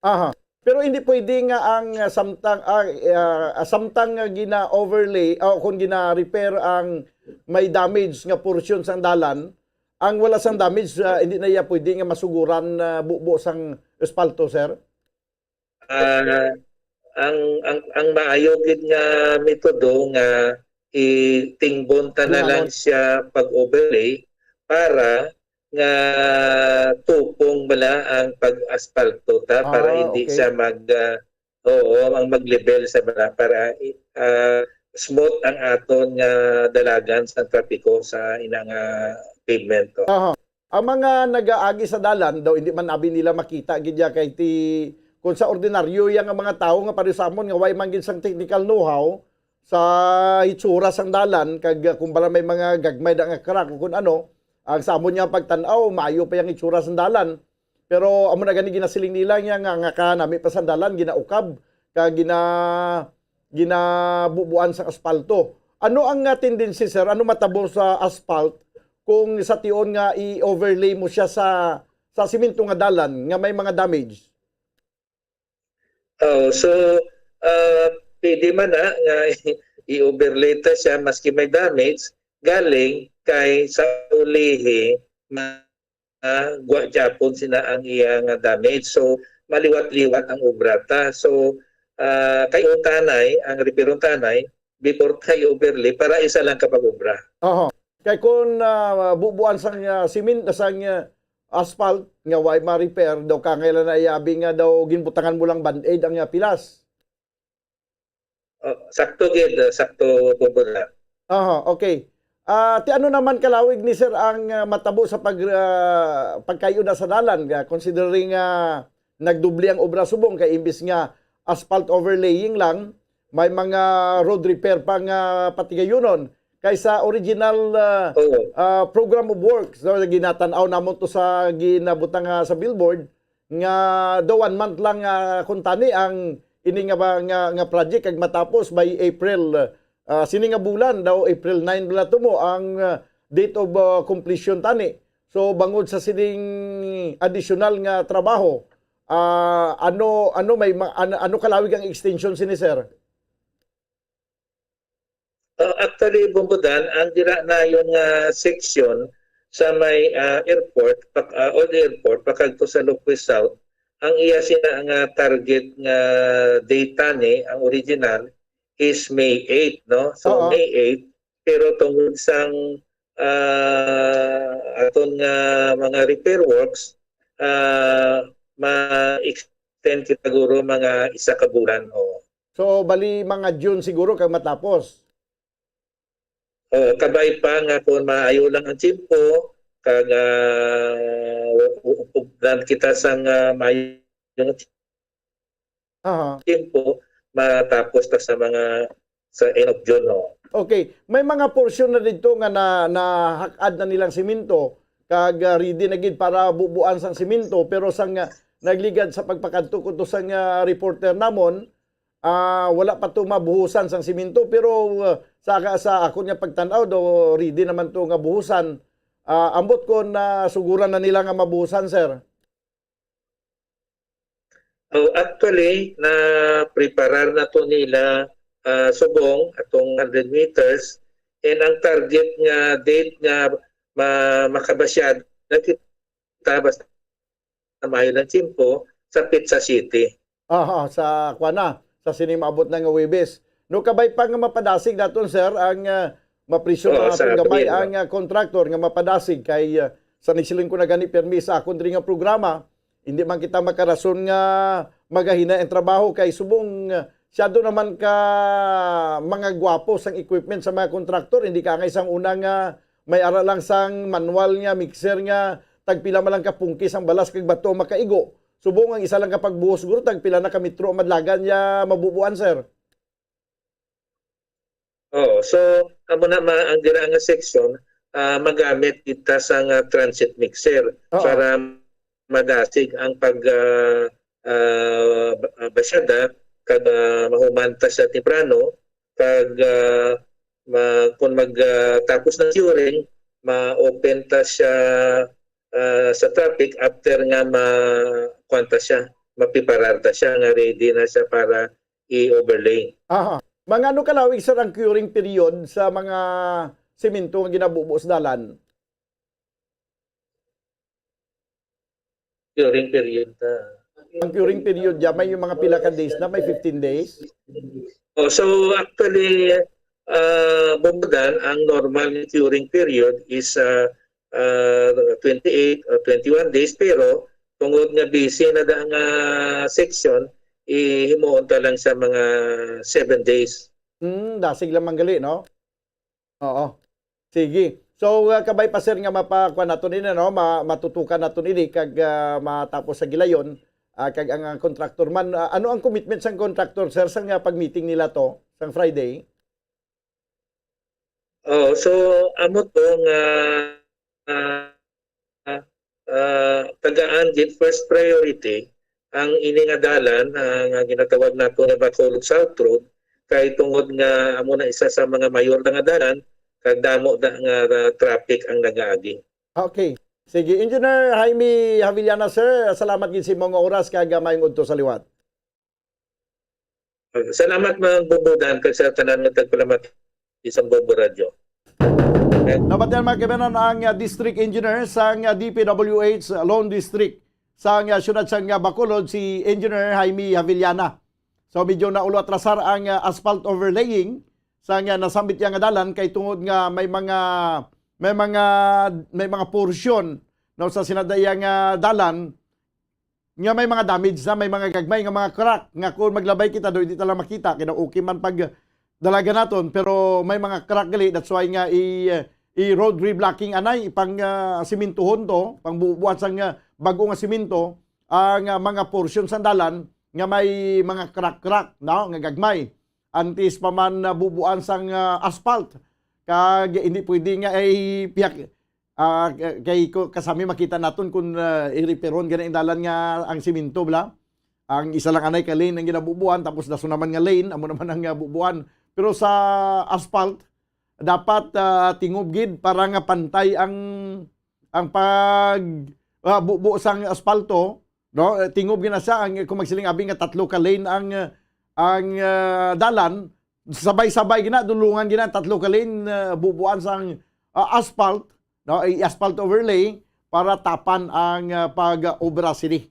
Aha. Pero hindi pwede nga ang ah, samtang ah, ah, samtang nga gina-overlay o kung gina-repair ang may damage nga portion sang dalan, ang wala sang damage, ah, hindi na iya pwede nga masuguran na bubo sang espalto, sir? Ah, ang ang ang maayo gid nga metodo nga itingbon ta na Dunganon. lang siya pag-overlay para nga tupong bala ang pag-aspalto ta para Ah, hindi okay. siya mag ah, oo, ang mag-level sa bala para ah, smooth ang aton nga dalagan sa trapiko sa ina nga pavement. Aha. Ang mga nagaagi sa dalan daw hindi man abi nila makita gid ya kay ti kung sa ordinaryo ya nga mga tawo nga pareho sa amon nga way man gid sang technical know-how sa hitsura sang dalan kag ah, kung bala may mga gagmay da nga crack o kun ano, ang sa amon nga pagtan-aw maayo pa yang hitsura sang dalan. Pero amo na gani ginasiling nila nga nga, nga kanami pa sang dalan ginaukab kag gina ginabubuan sang aspalto. Ano ang ah, tendency, sir? Ano matabo sa asphalt kung sa tion nga i-overlay mo siya sa sa simento nga dalan nga may mga damage? Oh, so ah, pwede man na nga i-overlay ta siya maski may damage galing kay sa ulihi ma ah, gwa gyapon sina ang iya nga damage. So maliwat-liwat ang obra ta. So ah, kay untanay ang repair untanay before ta i-overlay para isa lang ka pag-obra. Oho. Kay kung ah, bubuan sang ah, simin sang ah, asphalt nga way ma-repair daw kangay lang na iya abi nga daw ginbutangan mo lang band-aid ang ah, pilas. Oh, sakto gid, ah, sakto po po na. Aha, okay. Ah, ti ano naman kalawig ni sir ang ah, matabo sa pag ah, pagkayuda sa dalan nga considering nga nagdubli ang obra subong kay imbis nga asphalt overlaying lang, may mga road repair pa nga patigayunon. kaysa original, ah, Oo. ah, program of works. So, ginatan-aw namon to sa ginabutang, ah, sa billboard nga daw one month lang, ah, kuntani ang ini nga ba, nga, nga project kag matapos by April, ah, sini nga bulan daw, April nine bala to mo ang, ah, date of, ah, completion tani. So, bangod sa sining additional nga trabaho, ah, ano, ano may ma-, ano, ano kalawig ang extension sini, sir? Uh, actually, Bumbudan, ang dira nayon nga section sa may, ah, airport, pak-, ah, old airport, pakadto sa Loque South, ang iya sina nga target nga date ni, ang original, is May eight, no? So, Oo. May eight, pero tungod sang, ah, aton nga mga repair works, ah, ma-extend kita guro mga isa ka bulan, o. So, bali mga June siguro kag matapos. O, kabay pa nga kung maayo lang ang tiyempo, kag, ah, u-, u-, updan kita sang, ah, maayo nga Aha. tiyempo, matapos ta sa mga, sa end of June, no? Okay. May mga portion na dito nga na, nahakad na nilang simento, kag, ah, ready na gid para bubuan sang simento, pero sang, ah, nagligad sa pagpakadto ko to sang, ah, reporter namon, ah, wala pa to mabuhusan sang simento, pero, ah, sa, sa akon nga pagtan-aw, do ready naman to nga buhusan. Ah, ambot kon, ah, suguran na nila nga mabuhusan, sir. Oh, actually, na-preparar na to nila, ah, subong atong hundred meters, and ang target nga date nga ma-, makabasyada kita basta maayo lang tiyempo sa petsa siyete. Aha, sa, kuwan na, sa sini maabot na nga Huwebes. No, kabay pa nga mapadasig naton, sir, ang, ah, mapresyon Oo, na sa naton gamay Abril, ang, no? ah, contractor nga mapadasig kay, ah, sa nagsiling ko na gani permi sa akon diri nga programa, hindi man kita makarason nga magahinay ang trabaho kay subong, ah, siyado naman ka mga gwapo sang equipment sa mga contractor, hindi ka angay sang una nga may ara lang sang manual nga mixer nga tagpila man lang ka pungki sang balas kag bato ang makaigo. Subong ang isa lang ka pagbuhos, siguro tagpila na ka metro ang madlagan niya mabubuan, sir? Oo. So, amo na ma-, ang dira nga section, ah, magamit kita sa nga transit mixer Oo. para madasig ang pag, ah, ah, ba-, ah, basyada, kag, ah, mahuman ta siya temprano, kag, ah, ma-, kung mag, ah, tapos ng curing, ma-open ta siya, ah, sa traffic after nga ma-, kuwan ta siya, mapiparar ta siya, nga ready na siya para i-overlay. Aha. Mga ano kalawig, sir, ang curing period sa mga semento nga ginabubo sa dalan? Curing period, ah. Ang curing period, ya, may yung mga pila ka days na, may fifteen days? Oh, so actually, ah, Bumbudan, ang normal nga curing period is, ah, ah, twenty-eight or twenty-one days, pero tungod nga busy na da nga section, ihimuon ta lang sa mga seven days. Hmm, dasig lang man gali, no? Oo. Sige. So, ah, kabay pa, sir, nga mapakuan naton ini, no? Ma-, matutukan naton ini kag, ah, matapos sa gilayon, ah, kag ang, ang contractor man, ah, ano ang commitment sang contractor, sir, sa nga pag-meeting nila to, sang Friday? Oh, so, amo to nga, ah, ah, tagaan gid first priority ang ini nga dalan, ah, nga ginatawag nato nga Bacolod South Road, kay tungod nga amo na isa sa mga mayor na nga dalan, kag damo na nga, ah, traffic ang nagaagi. Okay. Sige, Engineer Jaime Javillana, sir, salamat gid sa imong oras, kag, ah, maayong udto sa liwat. Salamat, Mang Bumbudan, kag sa tanan nga tagpalamat isang Bombo Radyo. Nabatian, mga kaibigan, ang, ah, District Engineer sang, ah, D P W H Lone District sang, ah, siyudad sang, ah, Bacolod, si Engineer Jaime Javillana. So, medyo naulo atrasar ang, ah, asphalt overlaying sang, ah, nasambit niya nga dalan kay tungod nga may mga, may mga, may mga porsyon, no, sa sinadaya nga dalan nga may mga damage na, may mga gagmay nga mga crack, nga kung maglabay kita do, hindi ta lang makita, kay okay man pag dalagan naton, pero may mga crack gali, that's why nga i, i-road reblocking anay, ipang, ah, simintuhon to, pang bu-, buhat sang, ah, bag-o nga siminto, ang, ah, mga portion sang dalan nga may mga crack-crack, no, nga gagmay. Antes pa man, ah, bubuan sang, ah, asphalt. Kag hindi pwede nga ay piyak, ah, kay ko, kasami makita naton kung, ah, i-repair-on gani ang dalan nga ang semento, bala. Ang isa lang anay ka lane ang ginabubuan, tapos dason naman nga lane, amo naman ang, ah, bubuan. Pero sa asphalt, dapat, ah, tingob gid para nga pantay ang, ang pag, ah, bubo sang aspalto, no? Eh, tingob gid na siya ang, kung magsiling abi nga tatlo ka lane ang, ah, ang, ah, dalan, sabay-sabay gina, dulungan gina tatlo ka lane, ah, bubuan sang, ah, asphalt, no? I-asphalt overlay para tapan ang, ah, pag-obra sini.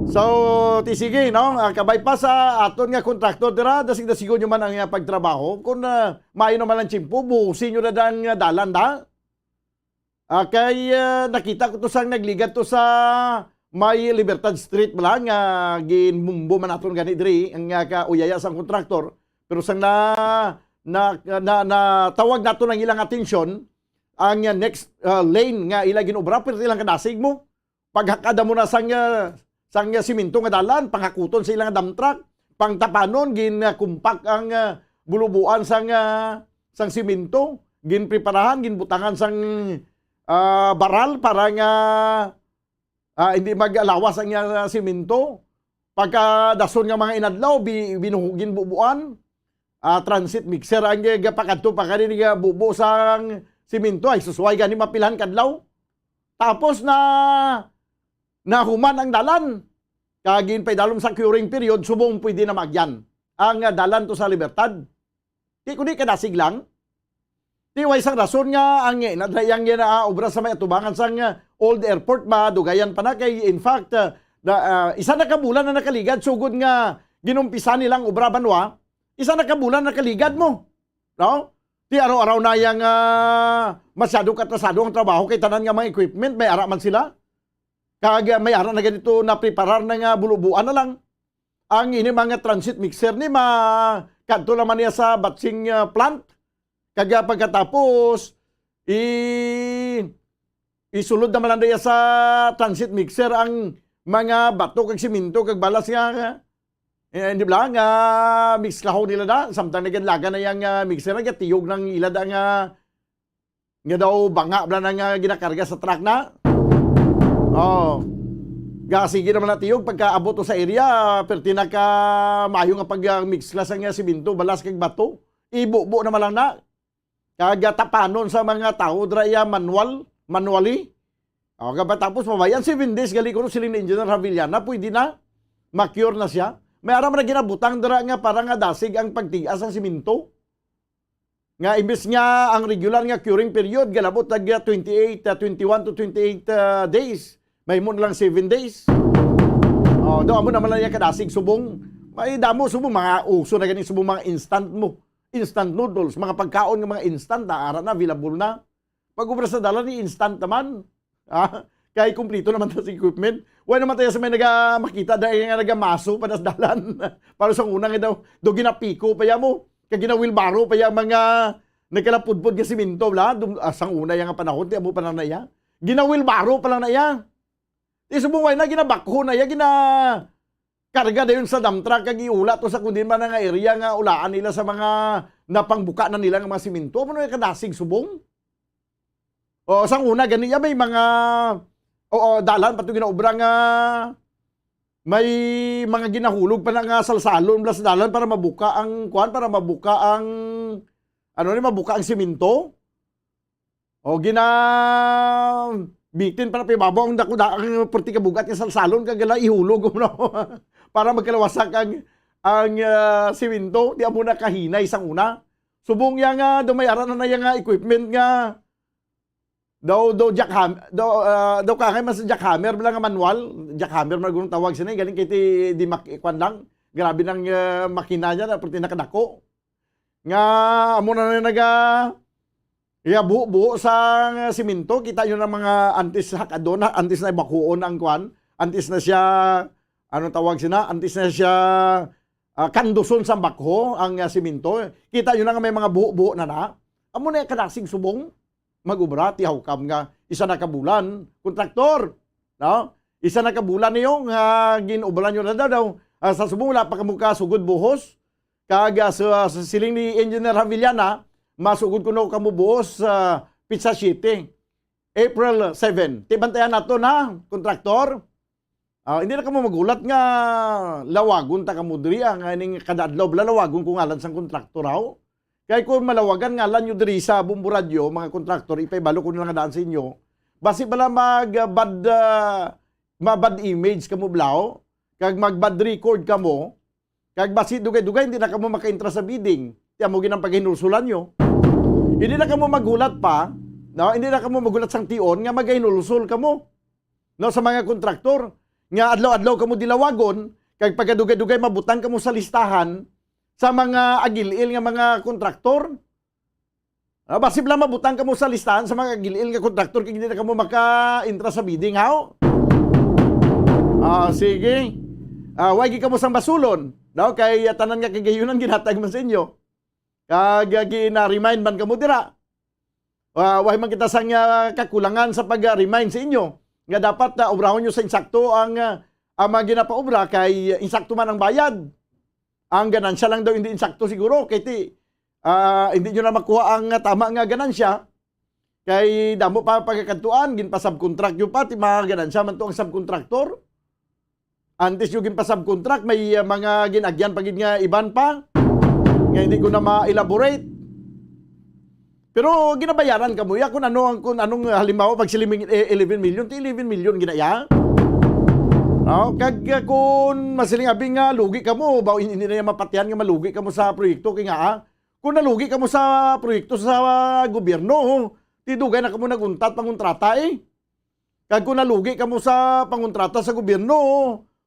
So, ti sige, no? Ah, kabay pa sa aton nga kontraktor dira, dasig-dasigon nyo man ang, ah, pagtrabaho. Kung, ah, maayo naman ang tiyempo, buhusin nyo na dang, ah, dalan da. Ah, kay, ah, nakita ko to sang nagligad to sa may Libertad Street bala nga ginbumbo man naton gani diri ang, ah, kauyaya sang kontraktor. Pero sang na, na, na, natawag naton ang ilang atensyon, ang, ah, next, ah, lane nga ila ginobra, pero ilang kadasig mo. Paghakada mo na sang, ah, sang, ah, simento nga dalan, panghakuton sa ilang dump truck, pangtapanon, gin, ah, kumpak ang, ah, bulubuan sang, ah, sang simento, ginpreparahan, ginbutangan sang, ah, baral para nga, ah, hindi maglawas ang, ah, simento. Pagkadason nga mga inadlaw, bi-, binuhugin bubuan, ah, transit mixer ang gapakadto pa kani nga bubo sang simento ay susuway gani mapilhan kadlaw. Tapos na nahuman ang dalan. Kag ginpaidalom sa curing period, subong pwede na maagyan ang, ah, dalan to sa Libertad. Di kundi kadasig lang. Di way sang rason nga ang, eh, nadra-, yang gina-, ah, obra sa may atubangan sang, ah, old airport ba, dugayan pa na kay, in fact, ah, na, ah, isa na ka bulan na nakaligad sugod nga ginumpisa nilang obra banwa, isa na ka bulan nakaligad mo. No? Di araw-araw na yang, ah, masyado katrasado ang trabaho kay tanan nga mga equipment, may ara man sila. Kag, ah, may ara na ganito na preparar na nga bulubuan na lang. Ang ini mga transit mixer ni ma-, kadto naman niya sa batching, ah, plant. Kag, ah, pagkatapos, i-, isulod naman lang niya sa transit mixer ang mga bato kag simento kag balas nga, eh, di ba, nga mix kahon nila na. Samtang nagadlagan na yang, ah, mixer, nagatiyog ng ila da nga nga daw banga bala na nga ginakarga sa truck na. Oh. Ga, sige naman na tiyog, pagkaabot to sa area, perti na ka maayo nga pag, ah, mix la sa nga simento, balas kag bato. Ibubo naman lang na. Kag, ah, tapanon sa mga tao dira iya manual, manually. O, ga ba, tapos mabayan seven days, gali ko siling ni Engineer Havillana, pwede na. Ma-cure na siya. May ara man na ginabutang dira nga para nga dasig ang pagtigas ang simento. Nga imbis nga ang regular nga curing period galabot tag twenty-eight, ah, twenty-one to twenty-eight, ah, days, mahimo na lang seven days. Oh, daw amo naman lang iya kadasig subong. May damo subong, mga uso na gani subong, mga instant mo. Instant noodles, mga pagkaon nga mga instant, na ara na, available na. Pag-obra sa dalan, ni instant naman. Ah, kay kumplito naman ta sa equipment. Wala naman tayo sa may naga-, makita dahil nga nagamaso pa nas dalan. Para sa una nga daw, do ginapiko pa ya mo. Kag ginawilbaro pa ya mga nagkalapudpod nga simento, bla. Dum-, ah, sang una ya nga panahon, ti amo pa lang na iya. Ginawilbaro pa lang na iya. Ti subong way na, ginabakho na iya, gina-, karga dayon sa dump truck kag iula to sa kung diin man nga area nga ulaan nila sa mga napangbuka na nila nga mga simento. Amo na kadasig subong. O, sang una gani, ya may mga, oo, dalan pa to ginaobra nga may mga ginahulog pa na nga salsalon bala sa dalan para mabuka ang, kuan, para mabuka ang, ano ni, mabuka ang simento. O, gina-, bitin para pibabaw ang dako da-, ang perti ka bugat nga salsalon kag gala ihulog, no? Para magkalawasak ang, ang, ah, simento. Di amo na kahinay sang una. Subong ya nga, daw may ara na na ya nga equipment nga, daw, daw jackhammer, daw, ah, daw kangay mas jackhammer bala nga manual. Jackhammer man guro tawag sini, galing kay ti, di mak-, kwan lang. Grabe nang, ah, makina niya, na, perti nakadako. Nga, amo na na naga, iya, buho-buho sa simento, kita nyo na mga antes hakadon na, antes na ibakuon ang kwan, antes na siya, ano tawag sina, antes na siya, ah, kanduson sa bakho ang, ah, simento. Kita nyo na nga may mga buho-buho na na. Amo na kadasig subong mag-obra, ti how come nga isa na ka bulan, kontraktor, no? Isa na ka bulan niyo nga gin-obra nyo na daw, daw. Ah, sa subong, wala pa kamo kasugod buhos. Kag, ah, sa, sa siling ni Engineer Havillana, Masugod ko na kamo buos sa petsa siyete, April seven. Ti bantayan nato na, kontraktor. Ah, hindi na kamo maghulat nga lawagon ta kamo diri, ah, nga ning kada adlaw bala lawagon ko ngalan sang kontraktor, haw? Kay kung malawagan ngalan nyo diri sa Bombo Radio, mga kontraktor, ipahibalo ko na lang nga daan sa inyo. Basi bala mag, ah, bad, ah, ma-bad image kamo, blaw, kag mag-bad record kamo, kag basi dugay-dugay hindi na kamo makaintra sa bidding. Ti amo gid ang paghinulsulan nyo. Hindi na kamo maghulat pa, no? Hindi na kamo maghulat sang tion nga magahinulsol kamo, no, sa mga kontraktor nga adlaw-adlaw kamo dilawagon, kag pagkadugay-dugay mabutang kamo sa listahan sa mga agil-il nga mga kontraktor. Ah, basi lang mabutang kamo sa listahan sa mga agil-il nga kontraktor kag hindi na kamo maka-intra sa bidding, haw? Ah, sige. Ah, way gid kamo sang basulon, no? Kay, ah, tanan nga kagayunan ginhatag man sa inyo. Kag, ah, gina-remind man kamo dira. Ah, way man kita sang, ah, kakulangan sa pag-remind sa inyo nga dapat, ah, obrahon nyo sa insakto ang, ah, ang mga ginapaobra kay insakto man ang bayad. Ang ganansya lang daw hindi insakto siguro kay ti, ah, hindi nyo na makuha ang, ah, tama nga ganansya. Kay damo pa pagkakadtuan, ginpa-subcontract nyo pa, ti mga ganansya man to ang subcontractor. Antes nyo ginpa-subcontract, may, ah, mga gin-agyan pa gid nga iban pa nga hindi ko na ma-elaborate. Pero ginabayaran kamo ya kung ano ang, kung anong, ah, halimbawa pag siling, eh, eleven million, ti eleven million gina ya. Oh, kag, ah, kung masiling abi nga lugi kamo, ba hindi na ya mapatihan nga malugi kamo sa proyekto kay nga, ah, kung nalugi kamo sa proyekto sa gobyerno, ti dugay na kamo naguntat pangontrata, eh. Kag kung nalugi kamo sa pangontrata sa gobyerno,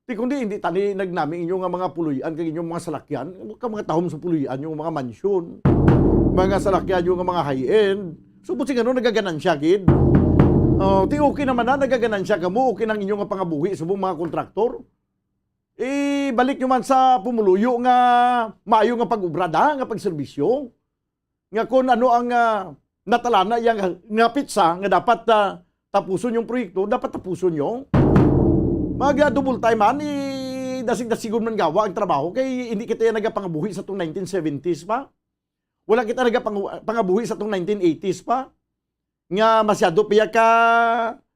ti kundi hindi tani nagnami inyo nga mga puloy-an kag inyong mga salakyan, ka mga tahom sa puloy-an, yung mga mansyon, mga salakyan, yung mga high-end. So, buti nga nun, nagaganansya gid. Oh, ti okay naman na, nagaganansya kamo, okay nang inyong pangabuhi subong mga kontraktor. Ibalik nyo man sa pumuluyo nga maayo nga pag-obra da, nga pagserbisyo. Nga kung ano ang, ah, natalana iya nga, nga petsa nga dapat, ah, tapuson yung proyekto, dapat tapuson nyo. Mag, ah, double time man, i-dasig-dasigon man gawa ang trabaho kay hindi kita yan nagapangabuhi sa tong nineteen seventies pa. Wala kita nagapang-, pangabuhi sa tong nineteen eighties pa. Nga masyado pa ya ka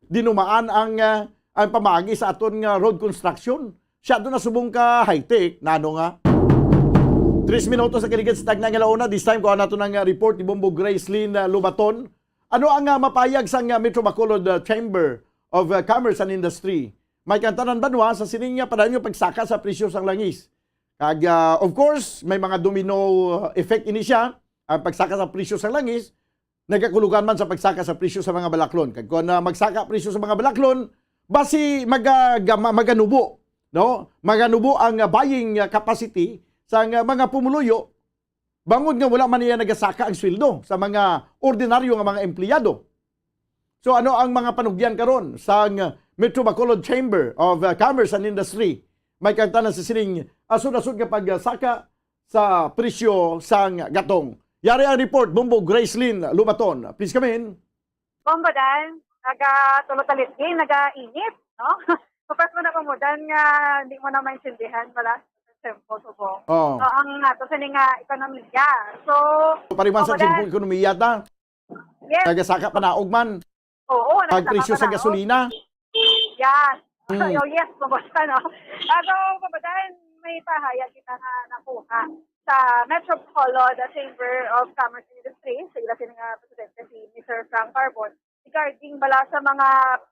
dinumaan ang, ah, ang pamaagi sa aton nga road construction. Siya doon na subong ka high-tech, nano nga. Tres minutos sa kaligid sa tagna nga launa. This time, kuha nato ng, ah, report ni Bombo Gracelyn, ah, Lubaton. Ano ang, ah, mapayag sang, ah, Metro Bacolod, ah, Chamber of, ah, Commerce and Industry? May kantanan banwa sa sining nga padayon nga pagsaka sa presyo sang langis. Kag, ah, of course, may mga domino, ah, effect ini siya. Ang pagsaka sa presyo sang langis, nagakulugan man sa pagsaka sa presyo sa mga balaklon. Kag kung, ah, magsaka presyo sa mga balaklon, basi maga-, gama-, maganubo, no? Maganubo ang, ah, buying, ah, capacity sa, ah, mga pumuluyo, bangod nga wala man niya nagasaka ang sweldo sa mga ordinaryo nga mga empleyado. So, ano ang mga panugyan karon sang Metro Bacolod Chamber of, uh, Commerce and Industry? May kagtanan sa sining asod-asod nga pagsaka sa presyo sang gatong. Yari ang report, Bombo Gracelyn Lubaton. Please come in. Bombo Dan, naga tulo talit din, naga init, no? Kapas mo na kumudan nga hindi mo na maintindihan wala sa tempo subong. Oh. So, ang nato sini nga ekonomiya. So, Pariman sa Bombo Dan, timpong ekonomiya ta. Yes. Nagasaka panaog man. Oo, ang presyo sa gasolina. Yes. Mm. Oh, yes, Bombo Dan, no? Ato, Bombo Dan, may pahayag kita nga nakuha sa Metro Bacolod, the Chamber of Commerce and Industry, sa ila sini nga presidente si Mister Frank Carbon, regarding bala sa mga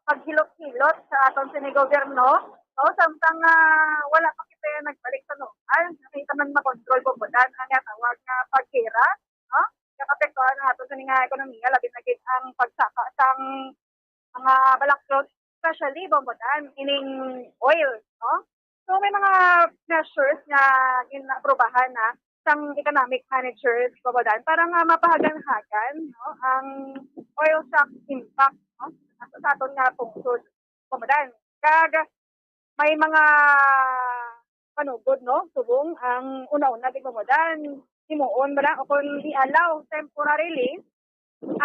paghilot-hilot sa aton sini gobyerno, no? Samtang, ah, wala pa kita nagbalik sa normal, nakita man makontrol, Bombo Dan, ang tawag nga paggera, no? Nakapektuhan ang aton sini nga ekonomiya, labi na gid ang pagsaka sang mga balaklon, especially, Bombo Dan, ining oil, no? So, may mga measures nga ginaaprubahan na sang economic managers, Bombo Dan, para nga mapahagan-hagan, no, ang oil shock impact, no, sa, sa aton nga pungsod, Bombo Dan. Kag may mga panugod, no, subong ang una-una gid, Bombo Dan, himuon ba na o kung i-allow temporarily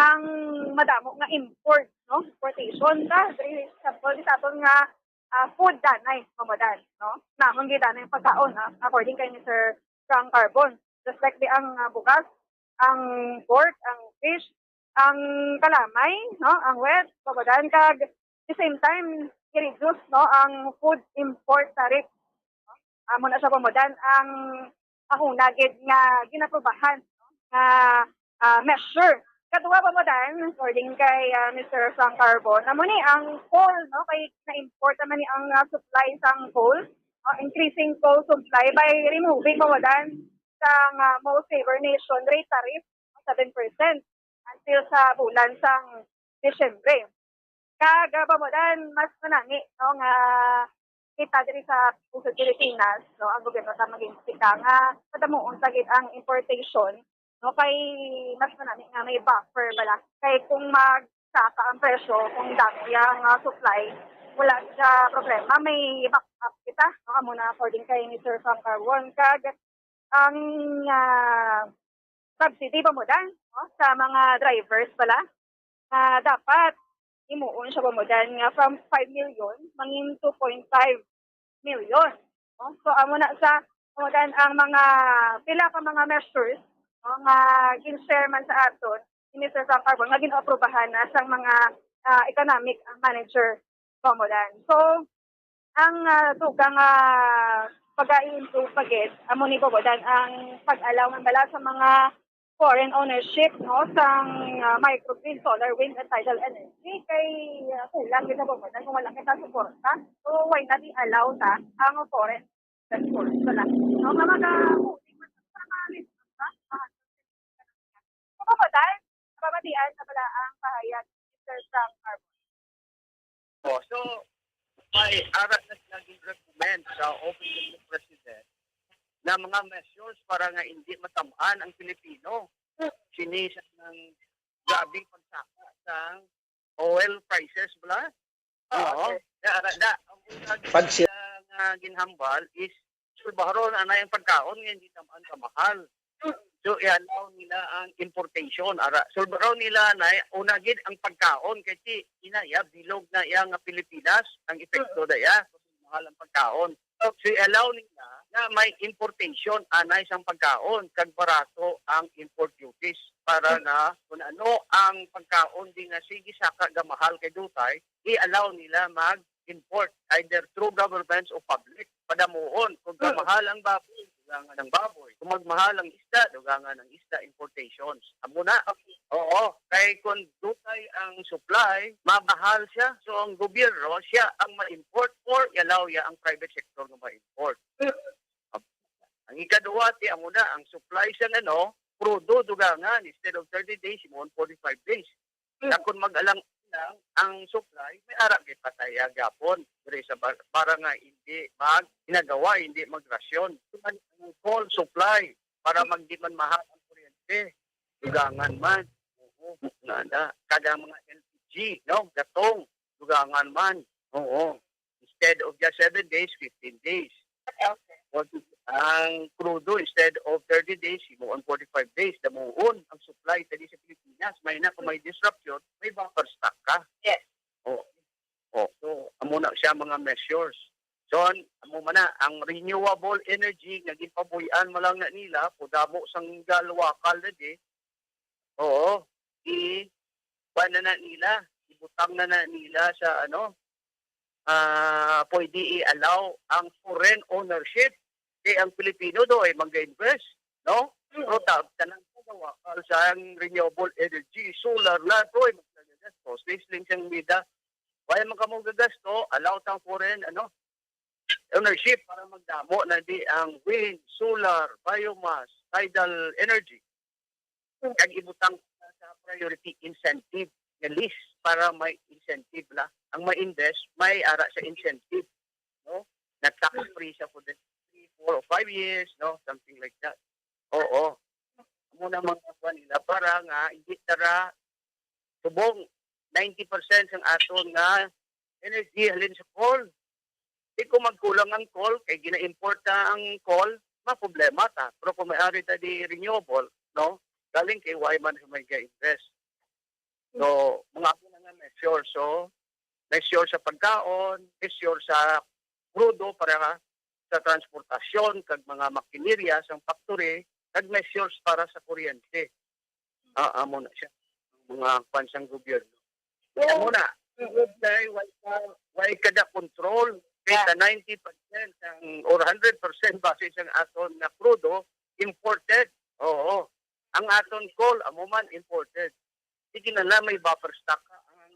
ang madamo nga import, no? Importation ta, diri, example, di sa aton nga, ah, food danay, Bombo Dan, no? Namon gyud danay ang pagkaon, ah, according kay Mister Frank Carbon. Just like di ang, ah, bugas, ang pork, ang fish, ang kalamay, no, ang wheat, Bobodan, kag the same time i-reduce, no, ang food import tariff. Amo na siya, Bobodan, ang, ang una gid nga ginaprubahan, no, nga, ah, measure. Kaduha, Bobodan, according kay, ah, Mister Frank Carbon, amo ni ang coal, no, kay na-import naman ni ang, ah, supply sang coal, no, increasing coal supply by removing, Bobodan, sang, ah, most favored nation rate tariff, seven percent, until sa bulan sang Disyembre. Kag, ah, Bobodan, mas manami, no, nga kita diri sa pusod Pilipinas, no, ang gobyerno ta mag-iimbestiga nga padamuon sa gid ang importation, no, kay mas manami nga may buffer bala. Kay kung magsaka ang presyo, kung damo yang, ah, supply, wala siya problema, may backup kita, no, amo na according kay Mister Frank Carbon. Kag ang, ah, subsidy, Bobodan, no, sa mga drivers pala, nga dapat himuon siya, Bobodan, nga from five million mangin two point five million, no? So, amo na sa, Bobodan, ang mga pila ka mga measures, no, nga gin-share man sa aton ni Mister Frank Carbon nga gin-aprobahan na sang mga, ah, economic manager, Bobodan. So, ang, ah, dugang, ah, pag-i-improve pa gid, amo ni, Bobodan, ang pag-allow man bala sa mga foreign ownership, no, sang, ah, microgrid, solar, wind, and tidal energy, kay, ah, kulang gid sa, Bobodan, kung wala kita suporta. So, why not i-allow ta ang foreign investors bala, no, nga mag-, ah, bulig man sa mga business, ha? Bobodan, mabatian na bala ang pahayag ni Mister Frank Carbon. Oh, so, may ara na sila gin-recommend sa Office of the President na mga measures para nga hindi matam-an ang Pilipino. Sini sa nang grabing pagsaka sang oil prices bala. Oo. Okay. Da, ara, da, ang una Pag si- nila nga ginhambal is sulbaharon anay ang pagkaon nga hindi tamaan kamahal. So, i-allow nila ang importation. Ara, sulbaharon nila na una gid ang pagkaon kay si inaya bilog na iya nga Pilipinas ang epekto da iya. Mahal ang pagkaon. So, i-allow nila na may importation anay sang pagkaon kag barato ang import duties para na kung ano ang pagkaon di nga sige saka gamahal kay dutay, i-allow nila mag-import either through governments o public. Padamuon, kung gamahal ang baboy, dugangan ang baboy. Kung magmahal ang isda, dugangan ang isda importations. Amo na. Oo, kay kung dutay ang supply, mabahal siya. So ang gobyerno, siya ang ma-import or i-allow ya ang private sector nga ma-import. Ang ikaduha, ti amo na, ang supply sang ano, crudo, dugangan, instead of thirty days, imo forty-five days. Na kung mag-alang lang ang supply, may ara gid pataya gapon diri sa bar-, para nga hindi mag ginagawa, hindi magrasyon. Ang coal supply para mag di man mahal ang kuryente, dugangan man. Oo, nada. Kag ang mga L P G, no? Gatong, dugangan man. Oo. Instead of just seven days, fifteen days. Okay. Ang crudo, instead of thirty days, himuon forty-five days. Damuon ang supply dali sa Pilipinas. May na kung may disruption, may buffer stock ka. Yes. Oh. Oh. So, amo na siya mga measures. So, an-, amo man na, ang renewable energy nga ginpabuy-an mo lang na nila, pudamo sang galwakal na di, Oo. I, kuwan na na nila, ibutang na na nila sa ano, ah, pwede i-allow ang foreign ownership. Kay ang Pilipino do ay mag-invest, no? Mm. Pero ta-, tanan sa gawakal sa ang renewable energy, solar na to ay magkagagastos. Sizzling siyang bida. Wala man kamo gagasto, allow tang foreign, ano, ownership para magdamo na di ang wind, solar, biomass, tidal energy. Kag ibutang sa priority incentive nga list para may incentive la. Ang ma-invest, may ara sa incentive, no? Na tax free sa for the three, four, or five years, no? Something like that. Oo. Amo na mga kuwan nila para nga hindi tara subong ninety percent sang aton nga energy halin sa coal. Di ko magkulang ang coal, kay gina-import ta ang coal, maproblema ta. Pero kung may ari ta di renewable, no? Galing kay why man sa may ga-invest. So, mga ako na nga measure. So, measure sa pagkaon, measure sa krudo para sa transportasyon, kag mga makinirya sa factory, kag measures para sa kuryente. Ah, amo na siya. Mga kwan sang gobyerno. Kaya mo na, why, why, why kada control? Kaya ninety percent ang, or hundred percent basis ang aton na krudo, imported. Oo. Ang aton coal, amo man, imported. Di kinala may buffer stock ka. Ang,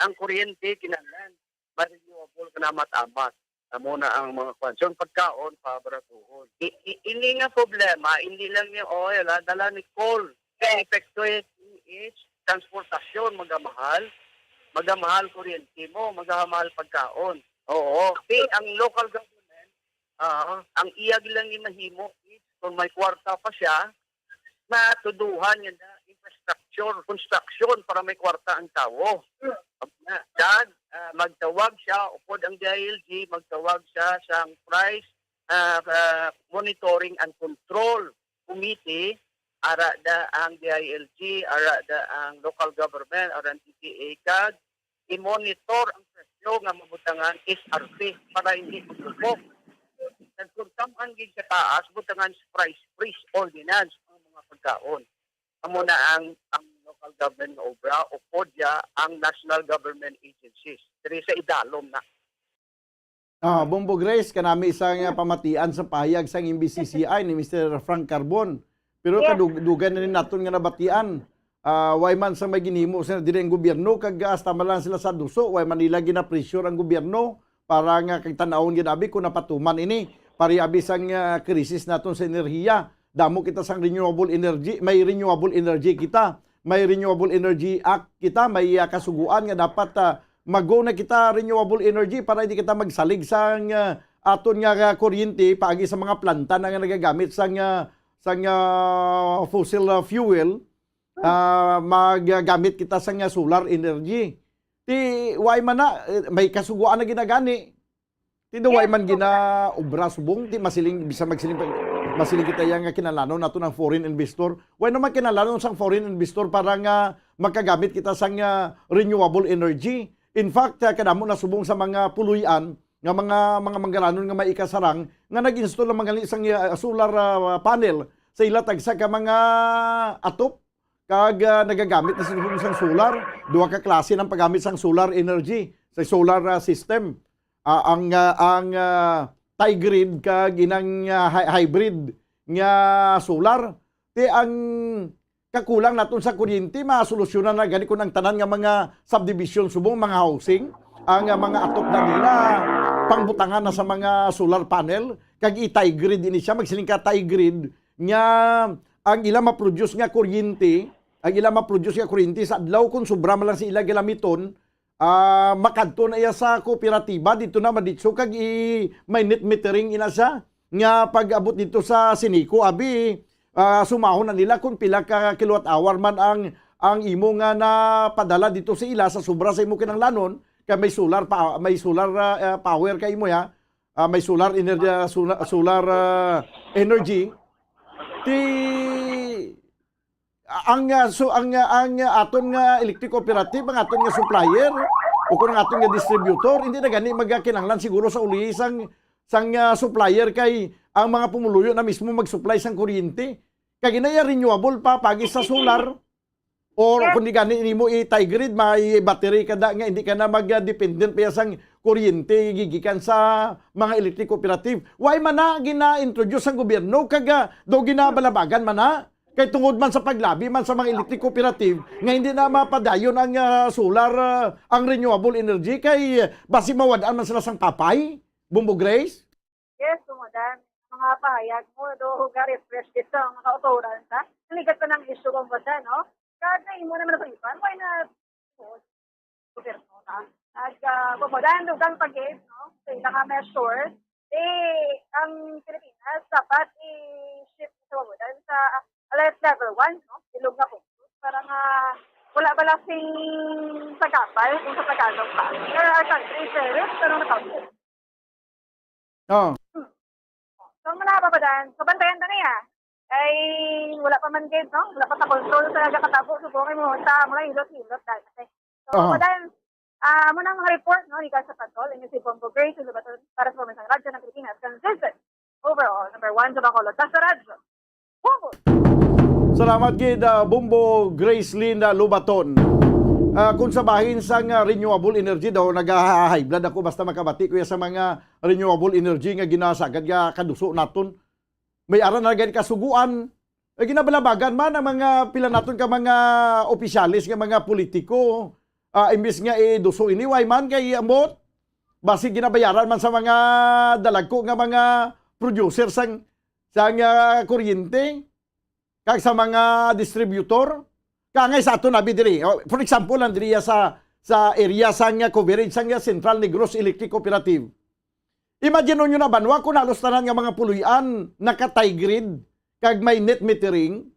ang kuryente, kinahanglan ma-renewable ka na matamat. Amo na ang mga kwan. So, ang pagkaon, pabaratuhon. I, i, ini nga problema, hindi lang yung oil, ha, dala ni coal. Ang epekto is transportasyon, magamahal. Magamahal kuryente mo, magamahal pagkaon. Oo. Di, ang local government, ah, ang iya lang yung mahimo is kung may kwarta pa siya, matuduhan niya na infrastructure, construction para may kwarta ang tawo. Kag, ah, magtawag siya, upod ang D I L G, magtawag siya sang price, ah, ah, monitoring and control committee, ara da ang D I L G, ara da ang local government, ara ang T T A, kag i-monitor ang presyo nga mabutangan S R P para hindi maglubog. Kag kung tam-an gid sa taas, butangan sa price freeze ordinance ang mga pagkaon. Amo na ang, ang local government nga obra, upod ya ang national government agencies. Diri sa idalom na. Ah, Bombo Grace, kanami isa nga pamatian sa pahayag sang M B C C I ni Mister Frank Carbon. Pero Yes. kadug-, dugay na rin naton nga nabatian. Ah, way man sa may ginhimo sa diri ang gobyerno, kag hasta man lang sila sa duso, way man nila gina-pressure ang gobyerno para nga kag tan-awon gid abi kung napatuman ini. Pari abi sang, ah, krisis naton sa enerhiya. Damo kita sang renewable energy, may renewable energy kita, may Renewable Energy Act kita, may, ah, kasuguan nga dapat, ah, mag-go na kita renewable energy para hindi kita magsalig sang, ah, aton nga, ah, kuryente paagi sa mga planta na nga nagagamit sang, ah, sang, ah, fossil, ah, fuel, ah, magagamit kita sang, ah, solar energy. Ti, way man na, eh, may kasuguan na ginagani. Ti daw way Yes, man correct. ginaobra subong, ti masiling, bisan magsiling pa, masiling kita yang kinahanglanon nato ng foreign investor. Way naman kinahanglanon sang foreign investor para nga makagamit kita sang, ah, renewable energy. In fact, ah, kadamo na subong sa mga puloy-an nga mga, mga manggaranon nga may ikasarang nga nag-install ang mga sang, ah, solar, ah, panel sa ila tagsa ka mga atop. Kag, ah, nagagamit na sila sang solar. Duha ka klase ng paggamit sang solar energy, sa solar, ah, system. Ah, ang, ah, ang, ah, tie grid kag inang, ah, hy-, hybrid nga solar. Ti ang kakulang naton sa kuryente, masolusyonan na gani kun ang tanan nga mga subdivision subong, mga housing, ang, ah, mga atop na nila, pangbutangan na sa mga solar panel, kag i-tie grid ini siya, magsiling ka tie grid, nga ang ila ma-produce nga kuryente, ang ila ma-produce nga kuryente sa adlaw, kung sobra man lang sa ila gilamiton, ah, makadto na iya sa kooperatiba, dito na maditso kag i-, may net metering ina siya, nga pag-abot dito sa Sinico, abi, ah, sumahon na nila kung pila ka kilowatt hour man ang, ang imo nga napadala dito sa ila sa sobra sa imo kinahanglanon, kay may solar pa, may solar, ah, ah, power ka imo ya, ah, may solar energy, ah, solar, solar, ah, energy. Ti, ang, ah, so, ang, ah, ang, ah, aton nga electric cooperative, ang aton nga supplier, o kung ang aton nga distributor, hindi na gani magakinahanglan siguro sa uli sang, sang, ah, supplier, kay ang mga pumuluyo na mismo mag-supply sang kuryente. Kag inaya renewable pa, pagi sa solar, or Yes. kung di gani nimo i-tie grid, may battery ka da nga hindi ka na mag-dependent pa sang kuryente gigikan sa mga electric cooperative. Why man na gina-introduce ang gobyerno kag, ah, do ginabalabagan man na? Kay tungod man sa paglabi man sa mga electric cooperative nga hindi na mapadayon ang, ah, solar, ah, ang renewable energy kay, ah, basi mawad-an man sila sang papay, Bombo Grace? Yes, tungod ang mga pahayag mo, do ga-refresh dito ang mga kauturan sa naligat pa ng issue kung ba, no? Kaya imo naman sa iban, why not gobyerno na. Ag, ah, kung mo dahil lugang pag-aid, no, sa ilang nga measures, eh, ang Pilipinas dapat i-shift sa wawalan sa alert level one, no? Ilog nga focus para nga wala bala sing sagabal kung sa Tagalog pa. There are countries there is, pero nakaupo. Oh. So, muna pa ba dan? So, bantayan ta na ya. Ay, wala pa man gid, no? Wala pa sa control sa nagakatabo. So, kung mo, sa mula hilot-hilot dahil. Okay. So, Aha. Papadan, ah, muna mga report, no? Ika sa Patol, inyo si Bombo Grace, yung labaton para sa Pamansang Radyo ng Pilipinas. Consistent. Overall, number one sa Bacolod. Basta Radyo. Bombo! Salamat gid, ah, Bumbo Grace Linda Lubaton. Ah, kung sa bahin sang, ah, renewable energy daw, nag-high blood ako basta makabati ko ya sa mga renewable energy nga ginasagad nga kaduso naton. May ara na gani kasuguan. Eh, ginabalabagan man ang mga pila naton ka mga opisyales nga mga politiko. Ah, imbis nga iduso ini, way man kay ambot. Basi ginabayaran man sa mga dalagko nga mga producer sang, sang, ah, kuryente. Kag sa mga distributor, kangay sa aton abi diri. O, for example, lang diri sa, sa area sang coverage sang Central Negros Electric Cooperative. Imagine nyo na, banwa, kung halos tanan nga mga puloy-an naka-tie grid kag may net metering,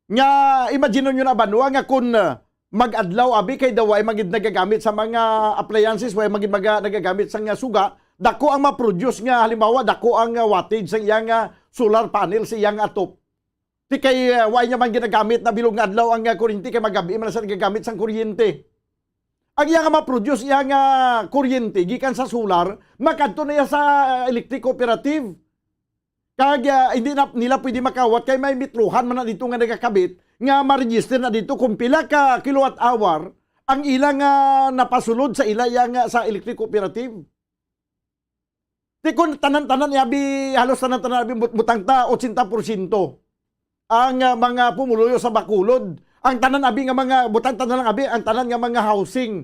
nga imagine nyo na, banwa, nga kung, uh, mag-adlaw abi kay daw way man gid nagagamit sa mga appliances, way man gid maga-, nagagamit sa nga suga, dako ang ma-produce nga, halimbawa, dako ang, uh, wattage sa iyang, uh, solar panel sa iyang atop. Di kay, uh, way niya man ginagamit na bilog nga adlaw ang, uh, kuryente kay magabi man sa nagagamit sang kuryente. Ang iya nga ma-produce iya nga kuryente gikan sa solar, makadto na iya sa, uh, electric cooperative. Kag, ah, hindi na nila pwede makawat kay may metrohan man na dito nga nagakabit nga ma-register na dito kung pila ka kilowatt hour ang ilang, ah, napasulod sa ila yang, ah, sa electric cooperative. Ti kun tanan-tanan abi, halos tanan-tanan abi, but-, butang ta ochenta porsyento ang, ah, mga pumuluyo sa Bacolod. Ang tanan abi nga mga, butang tanan lang abi, ang tanan nga mga housing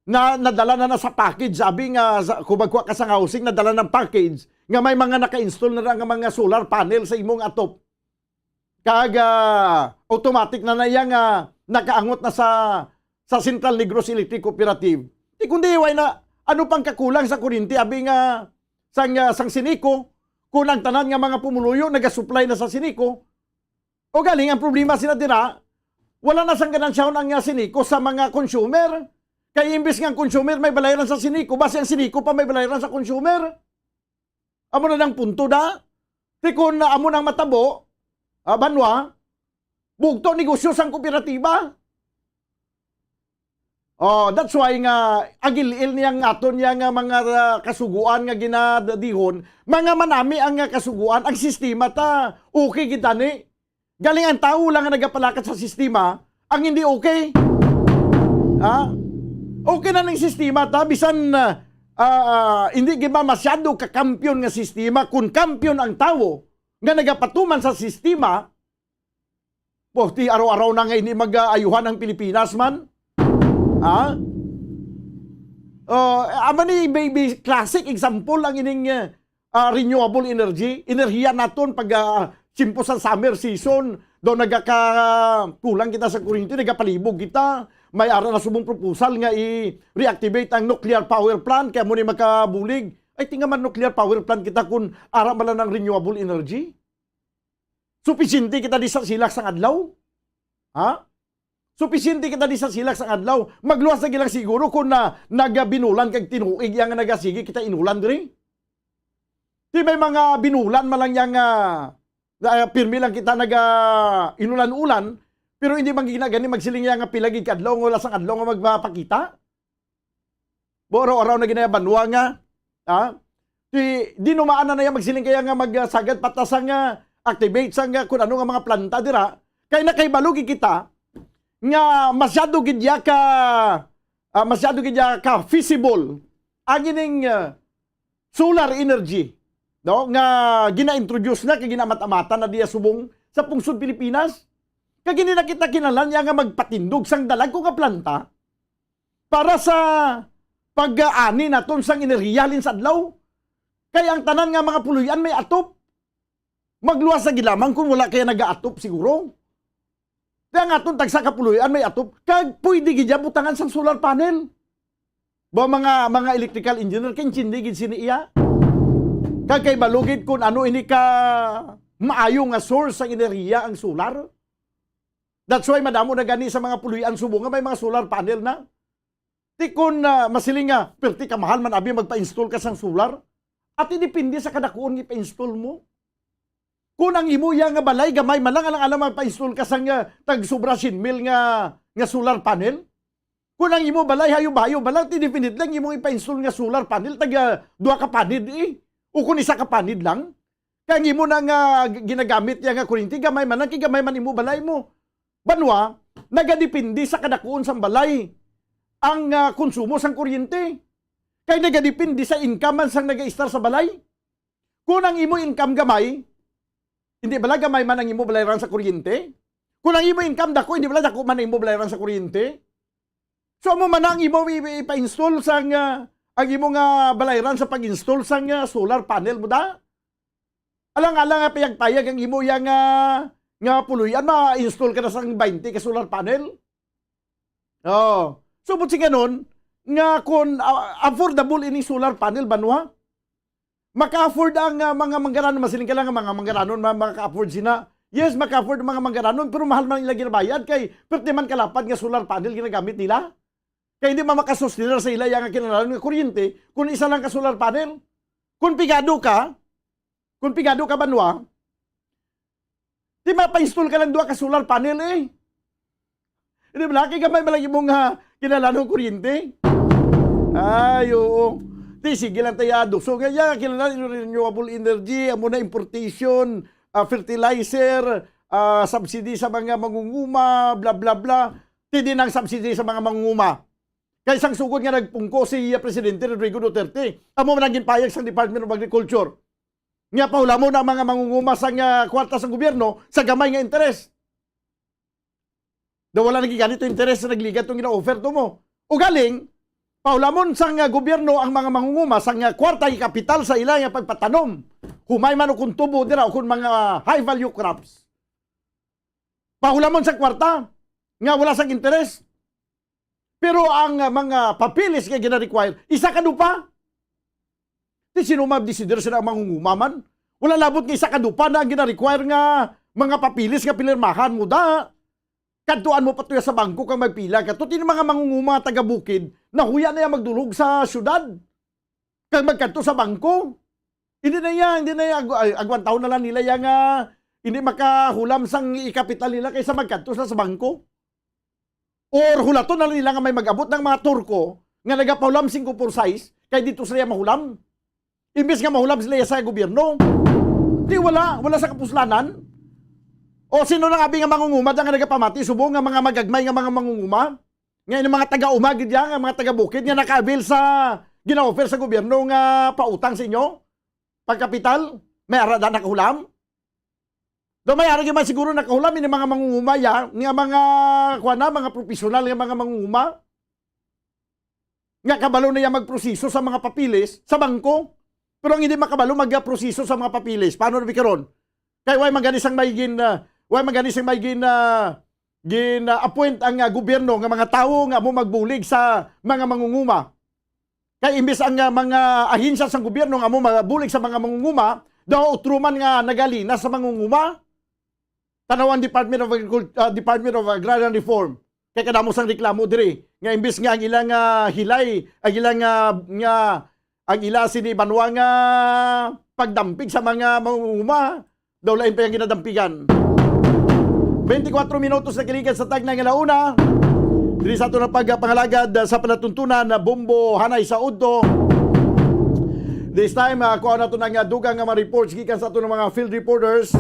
na nadala na, na sa package, abi nga sa, kung magkuha ka sa housing, nadala ng package nga may mga naka-install na ra nga mga solar panel sa imong atop. Kag, ah, automatic na na iya nga nakaangot na sa, sa Central Negros Electric Cooperative. Di kundi, way na, ano pang kakulang sa kuryente, abi nga sang, ah, sang Sinico, kung ang tanan nga mga pumuluyo nagasupply na sa Sinico, o galing, ang problema sila dira, wala na sang ganansyahan ang, ah, Sinico sa mga consumer. Kay imbis nga ang consumer may balayran sa Sinico, basi ang Sinico pa may balayran sa consumer. Amo na nang punto da. Ti kun amo nang matabo, ah, banwa, bugto negosyo sang kooperatiba. Oh, that's why nga agil-il niya nga aton niya nga mga, ah, kasuguan nga ginadihon, mga manami ang, ah, kasuguan, ang sistema ta okay gid ani. Galing ang tawo lang nga nagapalakat sa sistema ang hindi okay. Ha? Okay na ning sistema ta, bisan, ah, ah, hindi gid ba masyado ka kampiyon nga sistema, kun kampiyon ang tawo nga nagapatuman sa sistema, Bo, ti araw-araw na nga hindi mag-aayuhan ang Pilipinas man. Ha? Oh, amo ni may, may classic example ang ining, eh, ah, renewable energy. Enerhiya naton pag, ah, simpo sa summer season, daw nagaka-, kulang kita sa kuryente, nagapalibog kita. May ara na subong proposal nga i-reactivate ang nuclear power plant, kaya mo ni makabulig. Ay, tinga man nuclear power plant kita kung ara man lang ang renewable energy. Supisyente kita di sa silak sang adlaw? Ha? Supisyente kita di sa silak sang adlaw? Magluwas na gilang siguro kung na nagabinulan kag tinuig yang nagasigi kita inulan diri. Di may mga binulan man lang yang, ah, na, pirmi lang kita naga inulan-ulan, pero hindi man gina-, gani magsiling yang nga pila gid ka adlaw nga wala sang adlaw nga magpapakita. Boro-oro na ginaya banwa nga, ha? Di, di numaan na naya magsiling kaya nga magsagad patas nga activate sa nga kung ano nga mga planta dira. Kay nakahibalo gid kita nga masyado gid ya ka, ah, masyado gid ya ka feasible ang ining, ah, solar energy, no? Nga gina-introduce na kay ginamat-amatan na diya subong sa pungsod Pilipinas. Kay gini na kita kinahanglan ya nga magpatindog sang dalagko nga planta para sa pag-aani naton sang enerhiya halin sa adlaw. Kay ang tanan nga mga puloy-an may atop. Magluwas na gid lamang kung wala kaya nagaatop siguro. Kaya ang aton tagsa ka puloy-an may atop, kag pwede gid ya butangan sang solar panel. Ba, mga, mga electrical engineer, kaintindi gid sini iya? Kag kay balugid kung ano ini ka maayo nga source sang enerhiya ang solar. That's why madamo na gani sa mga puloy-an subong nga may mga solar panel na. Ti kun, ah, masiling nga, perti ka mahal man abi magpa-install ka sang solar. Ati depende sa kadakuon nga ipa-install mo. Kung ang imo iya nga balay, gamay man lang, alang-alang magpa-install ka sang, ah, tag sobra cien mil nga, nga solar panel. Kung ang imo balay, hayop-hayop man lang, ti definitely ang imo ipa-install nga solar panel, tag, ah, duha ka panid eh. O kung isa ka panid lang. Kay ang imo na nga g-, ginagamit niya nga kuryente, gamay man lang, kay gamay man imo balay mo. Banwa, nagadepende sa kadakuon sang balay ang, ah, konsumo sang kuryente. Kay nagadepende sa income man sang nagaistar sa balay. Kung ang imo income gamay, hindi bala gamay man ang imo balayran sa kuryente? Kung ang imo income dako, hindi bala dako man ang imo balayran sa kuryente? So, amo man na ang imo i-, i-, ipa-install sang, ah, ang imo nga balayran sa pag-install sang, ah, solar panel mo da? Alang-alang nga payag-payag ang imo yang, ah, nga puloy-an, ma-install ka na sang twenty ka solar panel. Oh. So, buot silingon, nga kung, ah, affordable ini solar panel, banwa? Maka-afford ang, ah, mga manggaranon, masiling ka lang nga mga manggaranon ma-, maka-afford sina. Yes, maka-afford ang mga manggaranon, pero mahal man ila ginabayad kay perti man kalapad nga solar panel ginagamit nila. Kay hindi man makasustenar sa ila yang kinahanglan nga kuryente kung isa lang ka solar panel. Kung pigado ka, kung pigado ka, banwa, di mapa-install ka lang duha ka solar panel eh. Di ba? Kay gamay man lang imong, ah, kinahanglan og kuryente. Ay, oo. Di, sige lang tayo, ah, duso nga, ya, kinahanglan renewable energy, amo na importation, ah, fertilizer, ah, subsidy sa mga mangunguma, bla, bla, bla. Ti di nang subsidy sa mga mangunguma. Kay sang sugod nga nagpungko si, ah, Presidente Rodrigo Duterte, amo man ang ginpayag sang Department of Agriculture. Nga pahulamon ang mga mangunguma sang, ah, kwarta sa gobyerno sa gamay nga interes. Daw wala na gid gani to interes sa nagligat tong gina-offer to mo. Ugaling, pahulamon sang, ah, gobyerno ang mga mangunguma sang, ah, kwarta ikapital sa ila nga pagpatanom. Humay man o kung tubo dira o kung mga high value crops. Pahulamon sa kwarta nga wala sang interes. Pero ang, ah, mga papeles nga gina-require, isa ka dupa. Di sino ma-decider sila ang mangunguma man? Wala labot nga isa ka dupa na ang gina-require nga mga papeles nga pinirmahan mo da. Kadtuan mo pa tuya sa bangko kag magpila ka. Tuti mga mangunguma taga bukid, nahuya na yang magdulhog sa syudad. Kag magkadto sa bangko. Hindi na iya, hindi na iya, ag-, ay, agwantahon na lang nila iya nga hindi makahulam sang ikapital nila kaysa magkadto sa, sa bangko. Or hulaton na lang nila nga may mag-abot ng mga Turko nga nagapahulam singko por sais, kay dito sila mahulam. Imbis nga mahulam sila sa gobyerno. Di wala, wala sa kapuslanan. O sino nang abi nga mangunguma dyan nga nagapamati, subong nga mga magagmay nga mga mangunguma? Nga ini mga taga-uma gid yan, nga mga taga-bukid nga naka-avail sa gina-offer sa gobyerno nga pautang sa inyo? Pagkapital? May ara da nakahulam? Daw may ara gid man siguro nakahulam ini mga mangunguma ya, nga mga, kuwan na, mga professional nga mga mangunguma. Nga kabalo na iya magproseso sa mga papeles sa bangko. Pero ang hindi makabalo magproseso sa mga papeles, paano na bi karon? Kay way man gani sang may gin, ah, way man gani sang may gin, ah, gin, ah, appoint ang, ah, gobyerno nga mga tawo nga amo magbulig sa mga mangunguma. Kay imbis ang, ah, mga ahensya sang gobyerno nga amo magbulig sa mga mangunguma, daw utro man nga nagalinas sa mangunguma. Tanaw ang Department of Agricult-, ah, Department of Agrarian Reform. Kay kadamo sang reklamo diri nga imbis nga ang ilang, ah, hilay, ang ilang, ah, nga, ang ila sini banwa nga pagdampig sa mga mangunguma, daw lain pa yang ginadampigan. Twenty-four minutos na kiligan sa tagna nga launa. Diri sa ato na pagpangalagad, ah, sa palatuntunan na Bombo Hanay sa Udto. This time, ah, kuha nato na nga dugang nga mga reports gikan sa ato ng mga field reporters.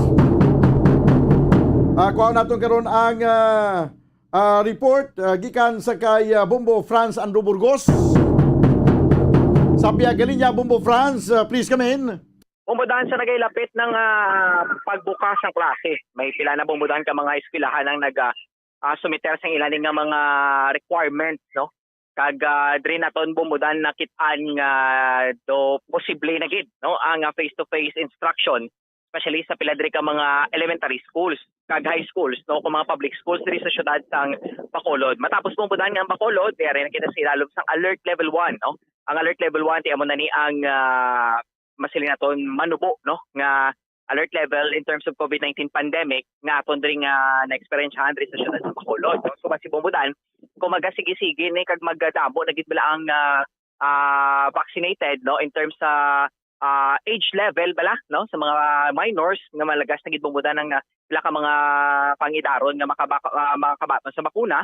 Ah, kuha nato karon ang, ah, ah, report, ah, gikan sa kay, ah, Bombo Franz Andrew Burgos. Sa Piagalinya, Bombo Franz, ah, please come in. Bombo Dan, sa nagailapit ng, ah, pagbukas ng klase, may pila na, Bombo Dan, ka mga eskwelahan ang nag, ah, ah, sumiter sa ilalim nga mga requirements, no? Kag, ah, diri naton, Bombo Dan, nakit-an nga do posible na gid, no, ang, ah, face-to-face instruction, especially sa pila diri ka mga elementary schools kag high schools, no, kung mga public schools diri sa siyudad sang Bacolod. Matapos, Bombo Dan, nga ang Bacolod, may ari na kita sa ilalom sang alert level one, no? Ang alert level one, ti amo na ni ang, ah, masiling naton manubo, no, nga alert level in terms of COVID nineteen pandemic nga aton diri nga na-experiencehan diri sa siyudad sa Bacolod, no? So, basi, Bombo Dan, kung magasigi-sige ni kag magadamo na gid bala ang, ah, ah, vaccinated, no, in terms sa, ah, age level bala, no, sa mga minors nga malagas na gid, Bombo Dan, ang, ah, pila ka mga pangidaron nga makaba-, ah, makabaton sa bakuna.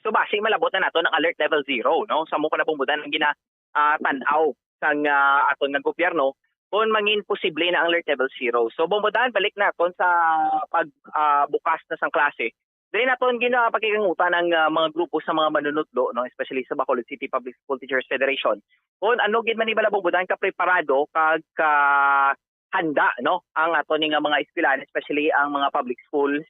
So, basi malabot na naton ang alert level zero, no? Sa amo pa na, Bombo Dan, ang gina-, ah, tan-aw sang, ah, aton nga gobyerno, kung mangin posible na ang alert level zero. So, Bombodan, balik naton sa pag, ah, bukas na sang klase. Diri naton gina-, pakikangutan ang, ah, mga grupo sa mga manunudlo, no, especially sa Bacolod City Public School Teachers Federation, kung ano gid man ni bala, Bombodan, kapreparado kag ka handa, no, ang ato ni nga mga eskwelahan, especially ang mga public schools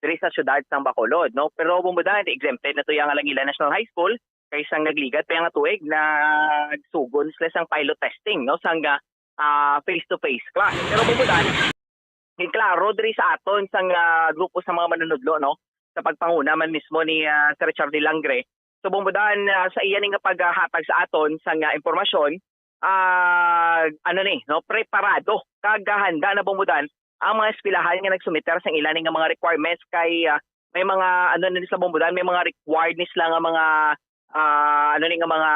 diri sa siyudad sang Bacolod, no. Pero, Bombodan, exempted na to yang Langila National High School, kay sang nagligad pa nga tuig, nagsugon sila sang pilot testing, no, sang, ah, face-to-face class. Pero, Bombodan, ginklaro diri sa aton sang, ah, grupo sa mga manunudlo, no, sa pagpanguna man mismo ni, ah, Sir Richard Dilangre. So, Bombodan, ah, sa iya ni nga paghatag sa aton sang, ah, impormasyon, ah, ano ni, no, preparado kag handa na, Bombodan, ang mga eskwelahan nga nagsumiter sang ila ni nga mga requirements kay, ah, may mga, ano ni sila, Bombodan, may mga required ni sila nga mga, ah, ano ni nga mga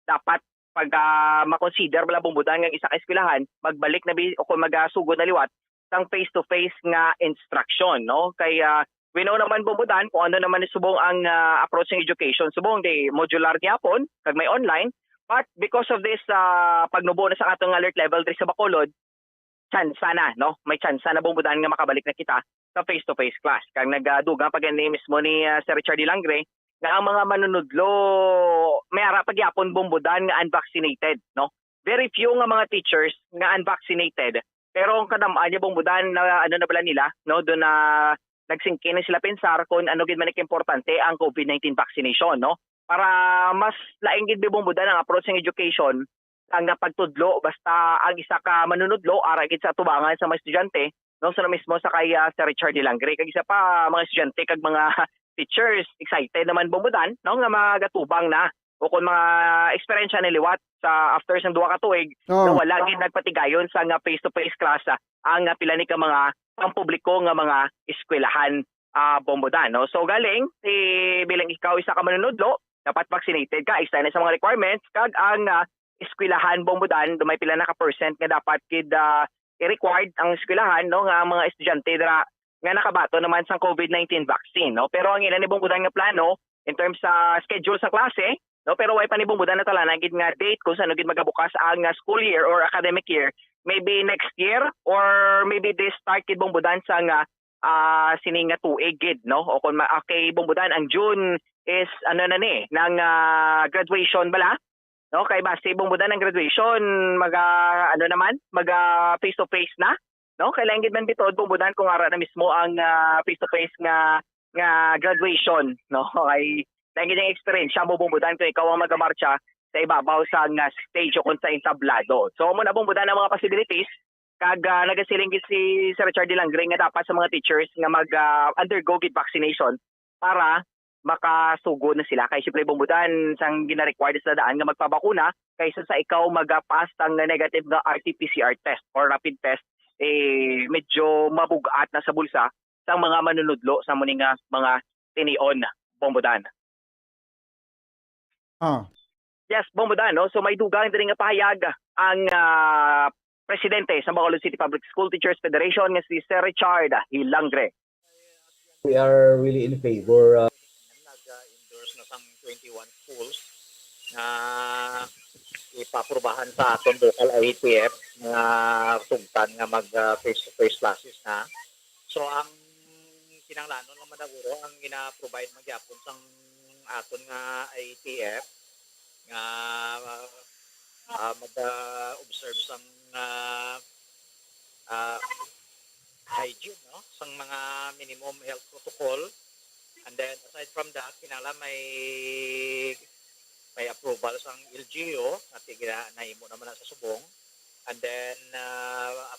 dapat pag, ah, makonsider bala, Bombodan, nga ang isa ka eskwelahan magbalik na bi-, o kung magasugod na liwat sang face-to-face nga instruction, no? Kay, ah, we know naman, Bombodan, kung ano naman ni subong ang, ah, approach ng education. Subong di modular gyapon kag may online, but because of this, ah, pagnubo na sa atong alert level diri sa Bacolod, tsansa na, no? May tsansa na, Bombodan, nga makabalik na kita sa face-to-face class. Kag nagadugang pa gani mismo ni, ah, Sir Richard Dilangre nga ang mga manunudlo may ara pa gyapon, Bombodan, nga unvaccinated, no? Very few nga mga teachers nga unvaccinated, pero ang kadam-an niya, Bombodan, na ano na bala nila, no? Doon na nagsingkin na sila pensar kung ano gid man importante ang COVID nineteen vaccination, no? Para mas lain gid, Bombodan, ang approach ng education ang pagtudlo, basta ang isa ka manunudlo ara gid sa atubangan sa mga estudyante, no, sa mismo sa kay, ah, Sir Richard Dilangre, kag isa pa, mga estudyante kag mga teachers excited naman, Bombodan, no, nga magatubang na o kung mga eksperyensya na liwat sa after sang duha ka tuig nga Oh. wala gid nagpatigayon sa nga face-to-face class, ah, ang, ah, pila ni ka mga pampubliko nga mga eskwelahan, ah, Bombodan, no? So, galing, si, bilang ikaw isa ka manunudlo, dapat vaccinated ka, isa na sa mga requirements, kag ang, ah, eskwelahan, Bombodan, do may pila na ka percent nga dapat gid, ah, i-required ang eskwelahan, no, nga ang mga estudyante dira nga nakabaton naman sang COVID nineteen vaccine, no? Pero ang ila ni, Bombodan, nga plano in terms sa schedule sa klase, no, pero way pa ni, Bombodan, natalanan gid nga date kung saan gid magabukas ang, ah, school year or academic year. Maybe next year or maybe this start gid, Bombodan, sa nga, ah, sini nga tuig gid, no? O kung ma-, okay, Bombodan, ang June is ano na ni, nang, ah, graduation bala, no? Kay basi, Bombodan, ang graduation maga, ano naman, maga face to face na, no? Kailangan gid man bitaw, Bombodan, kung ara na mismo ang, ah, face to face nga, nga graduation, no? Kay lain gid ang experience mo, Bombodan, kung ikaw ang magamarcha sa ibabaw sa nga stage o kung sa entablado. So, amo na, Bombodan, ang mga possibilities, kag, ah, nagasiling gid si Sir Richard Dilangre nga dapat sa mga teachers nga mag, ah, undergo gid vaccination para makasugod na sila. Kay siyempre, Bombodan, sang gina-required sa daan nga magpabakuna kaysa sa ikaw magapass sang negative nga R T P C R test or rapid test, eh, medyo mabugat na sa bulsa sang mga manunudlo sa muni nga mga tinion, Bombodan. Ah. Yes, Bombodan, no? So, may dugang diri nga pahayag ang, ah, presidente sa Bacolod City Public School Teachers Federation nga si Sir Richard Hilangre. We are really in favor. Uh, nag-endorse na sang twenty-one schools nga ipaprubahan sa aton local I E T F nga sugtan nga mag, uh, face-to-face classes na. So, ang kinahanglanon lang man guro, ang gina-provide man gyapon sang aton nga I E T F nga, uh, mag, uh, observe sang, uh, uh, hygiene, no? Sang mga minimum health protocol. And then, aside from that, kinahanglan may, may approval sang L G U, nga ti-, gina-, nahimo naman na sa subong. And then, uh,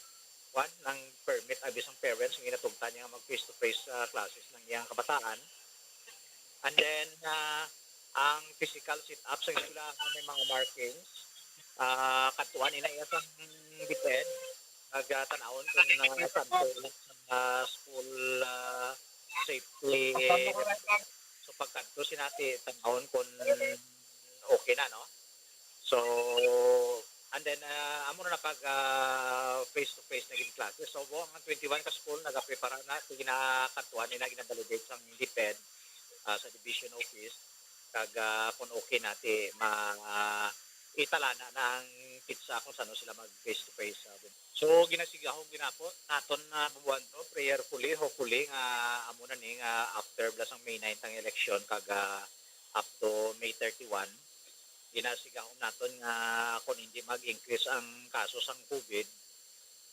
kwan, nang permit abi sang parents nga ginatugtan niya nga mag face-to-face, uh, classes ng iyang kabataan. And then, uh, ang physical setup sa eskwela nga may mga markings, uh, kadtuan ina iya sang DepEd, nagtanawon kung, uh, santo na sa, uh, school, uh, safety. So, pagkadto si nati, tanawon kung okay na, no? So, and then, uh, amo na pag, uh, face-to-face na gid classes. So, buang ang twenty-one ka school, nagaprepara na, ginakadtuan nila, ginavalidate sang DepEd, uh, sa division office. Kag, ah, kung okay na, ti ma-, ah, italana na ang petsa kung sano sila mag face to face. Ah, so, ginasigahom ginapo naton na, Bombo Andrew, prayerfully, hopefully, nga amo na ni nga after bala sang May nine ang eleksyon kag, ah, up to May thirty-one, ginasigahom naton nga kung hindi mag-increase ang kaso sang COVID,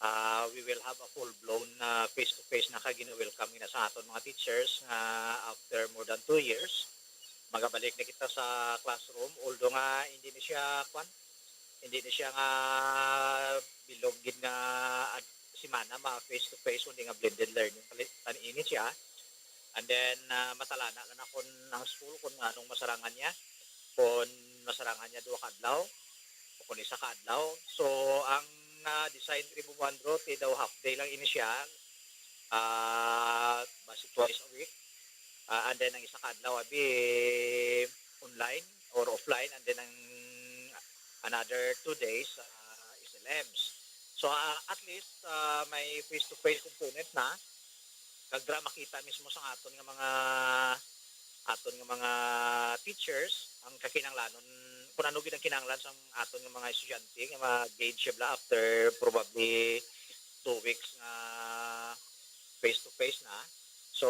ah, we will have a full-blown na face-to-face na kag gina-welcome gina sa aton mga teachers nga after more than two years, magabalik na kita sa classroom. Although nga hindi na siya, kwan, hindi na siya nga bilog gid nga ad-, semana ma face-to-face, kundi nga blended learning pali-, pan-, ini siya. And then, ah, matalana lang na kung ang school, kung anong masarangan niya, kung masarangan niya duha ka adlaw o kung isa ka adlaw. So, ang, ah, design diri, Bombo Andrew, ti daw half day lang ini siya, ah, basi twice a week. Ah, and then ang isa ka adlaw abi online or offline, and then ang another two days, ah, S L Ms. So, ah, at least, ah, may face-to-face component na. Kag dira makita mismo sang aton nga mga, aton nga mga teachers ang kakinahanglanon, kung ano gid ang kinahanglan sang aton nga mga estudyante nga ma-gauge sila after probably two weeks nga face to face na. So,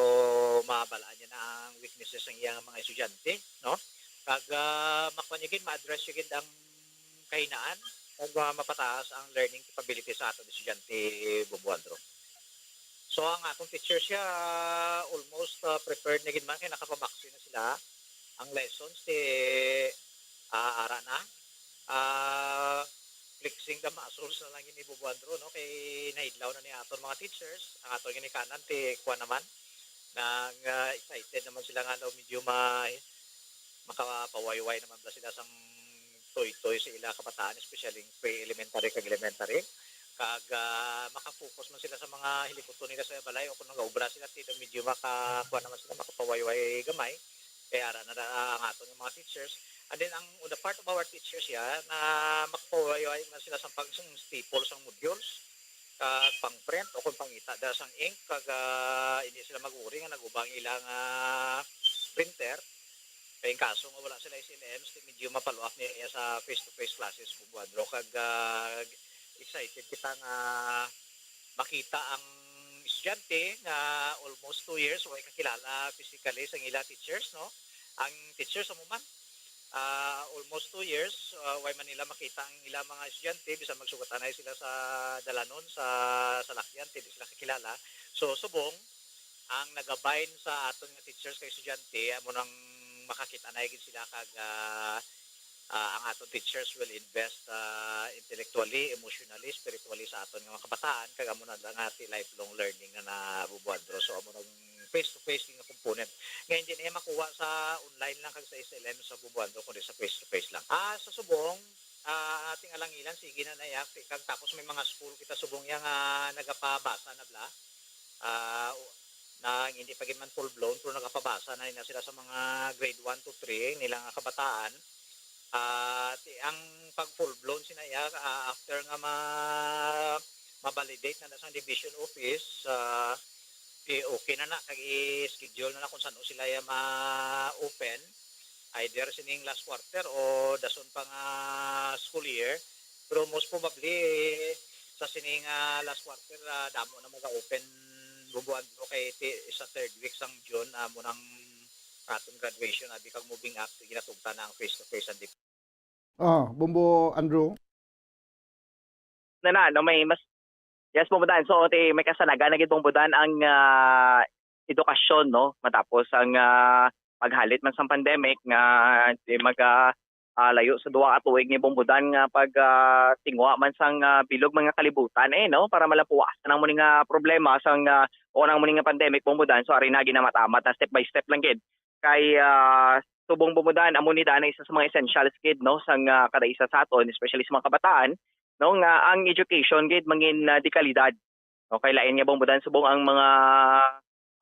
mabal-an niya na ang weaknesses sang iya nga mga estudyante, no? Kag, ah, makuha niya gid, ma-address niya gid ang kahinaan, kag, ah, mapataas ang learning capability sa aton estudyante, Bombo Andrew. So, ang aton teacher siya, ah, almost, ah, prepared na gid man kay nakapabaksin na sila. Ang lessons ti, ah, ara na. Ah, flexing the muscles na lang ini, Bombo Andrew, no? Kay nahidlaw na ni aton mga teachers, ang aton ginikanan ti kuan naman, nang, ah, excited naman sila nga daw medyo ma-, makapawayway naman ba sila sang toy-toy sa ila kabataan, especially pre-elementary kag elementary. Kag, ah, maka-focus man sila sa mga hilikuton nila sa balay, o kung nagaobra sila, ti daw medyo maka-, kuan naman sila, makapawayway gamay. Kay ara na, ah, ang aton nga mga teachers. And then, ang, on the part of our teachers, ya, na makapawayway na sila sa pag-, sang staple sang modules, kag pang-print, o kung pangita da sang ink, kag, ah, hindi sila mag-uri nga nag-uba ang ilang, ah, printer. Kay ang kaso nga wala sila S L Ms, ti medyo mapaluak niya sa face-to-face classes, Bombo Andrew. Kag, ah, excited kita nga makita ang estudyante nga almost two years way kakilala physically sang ila teachers, no? Ang teachers amo man, ah, almost two years, ah, way man nila makita ang ila mga estudyante, bisan magsugat anay sila sa dalanon, sa salakyan, ti di sila kakilala. So, subong, ang nagabind sa aton nga teachers kag estudyante, amo nang makakita na gid sila kag, ah, ah, ang aton teachers will invest, ah, intellectually, emotionally, spiritually sa aton nga mga kabataan, kag amo na lang nga ti lifelong learning na, na, Bombo Andrew. So, amo nang face-to-face nga component nga hindi na iya makuha sa online lang kag sa S L M sa, Bombo Andrew, kundi sa face-to-face lang. Ah, sa subong, ah, ating alangilan, sige na na iya, kag tapos may mga school kita subong iya nga nagapabasa na bala. Ah, nang hindi pa gid man full blown, pero nagapabasa na, na sila sa mga grade one to three nila nga kabataan. Ah, ti-, ang pag full blown sina iya, ah, after nga ma-, ma-validate na, na sa division office, ah, ti-, okay na na, kag i-schedule na na kung saan sila iya ma-open, either sining last quarter o dason pa nga school year. Pero most probably, sa sining, ah, last quarter, ah, damo na maga-open, Bombo Andrew, kay ti-, sa third week sang June, amo nang aton graduation, abi, kag moving up, ginatugtan na ang face-to-face and Ah, Bombo Andrew? Na, na, no, may mas, yes, Bombo Dan. So, ti, may kasanagan na gid, Bombo Dan, ang, ah, edukasyon, no? Matapos ang, ah, paghalit man sang pandemic nga di mag, ah, ah, layo sa duha ka tuig ni, Bombo Dan, nga pag, ah, tinguha man sang, ah, bilog mga kalibutan, eh, no? Para malapuasan ang muni nga problema sang, ah, o nang muni nga pandemic, Bombo Dan. So, ari na, ginamat-amat na step by step lang gid. Kay, ah, subong, Bombo Dan, amo ni daan na isa sa mga essentials gid, no, sang, ah, kada isa sa aton, especially sa mga kabataan, no, nga ang education gid mangin, ah, de kalidad. No, kay lain nga, Bombo Dan, subong ang mga,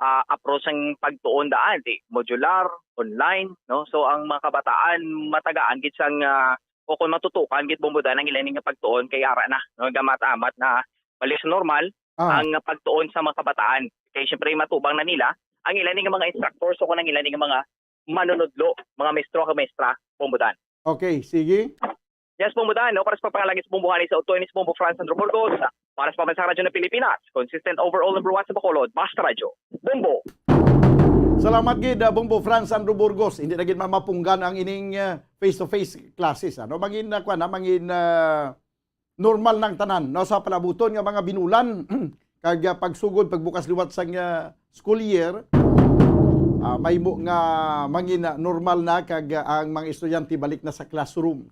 ah, approach sang pagtuon daan, di modular, online, no. So ang mga kabataan matagaan gid sang, ah, o kung matutukan gid, Bombo Dan, ang ila ni nga pagtuon kay ara na, no, gamat-amat na balik sa normal Ah, ang pagtuon sa mga kabataan. Kay siyempre matubang na nila ang ila ni nga mga instructors o kung ang ila ni nga mga manunudlo, mga maestro kag maestra, Bombo Dan. Okay, sige. Yes, Bombo Dan, no? Para sa pagpangalagis, Bombo Hanis, sa Utoy, ni Bombo Franz Andrew Burgos. Para sa Pambansang Radyo ng Pilipinas, consistent overall number one sa Bacolod, Basta Radyo. Bombo! Salamat gid, ah, Bombo Franz Andrew Burgos. Hindi na gid mamapunggan ang ining, ah, face-to-face classes, ano? Mangin, ah, kuwan, ah, mangin, ah, normal nang tanan, no, sa palabuton nga mga binulan kag, ah, pagsugod pagbukas liwat sang, ah, school year, ah, mahimo nga mangin, ah, normal na kag, ah, ang mga estudyante balik na sa classroom.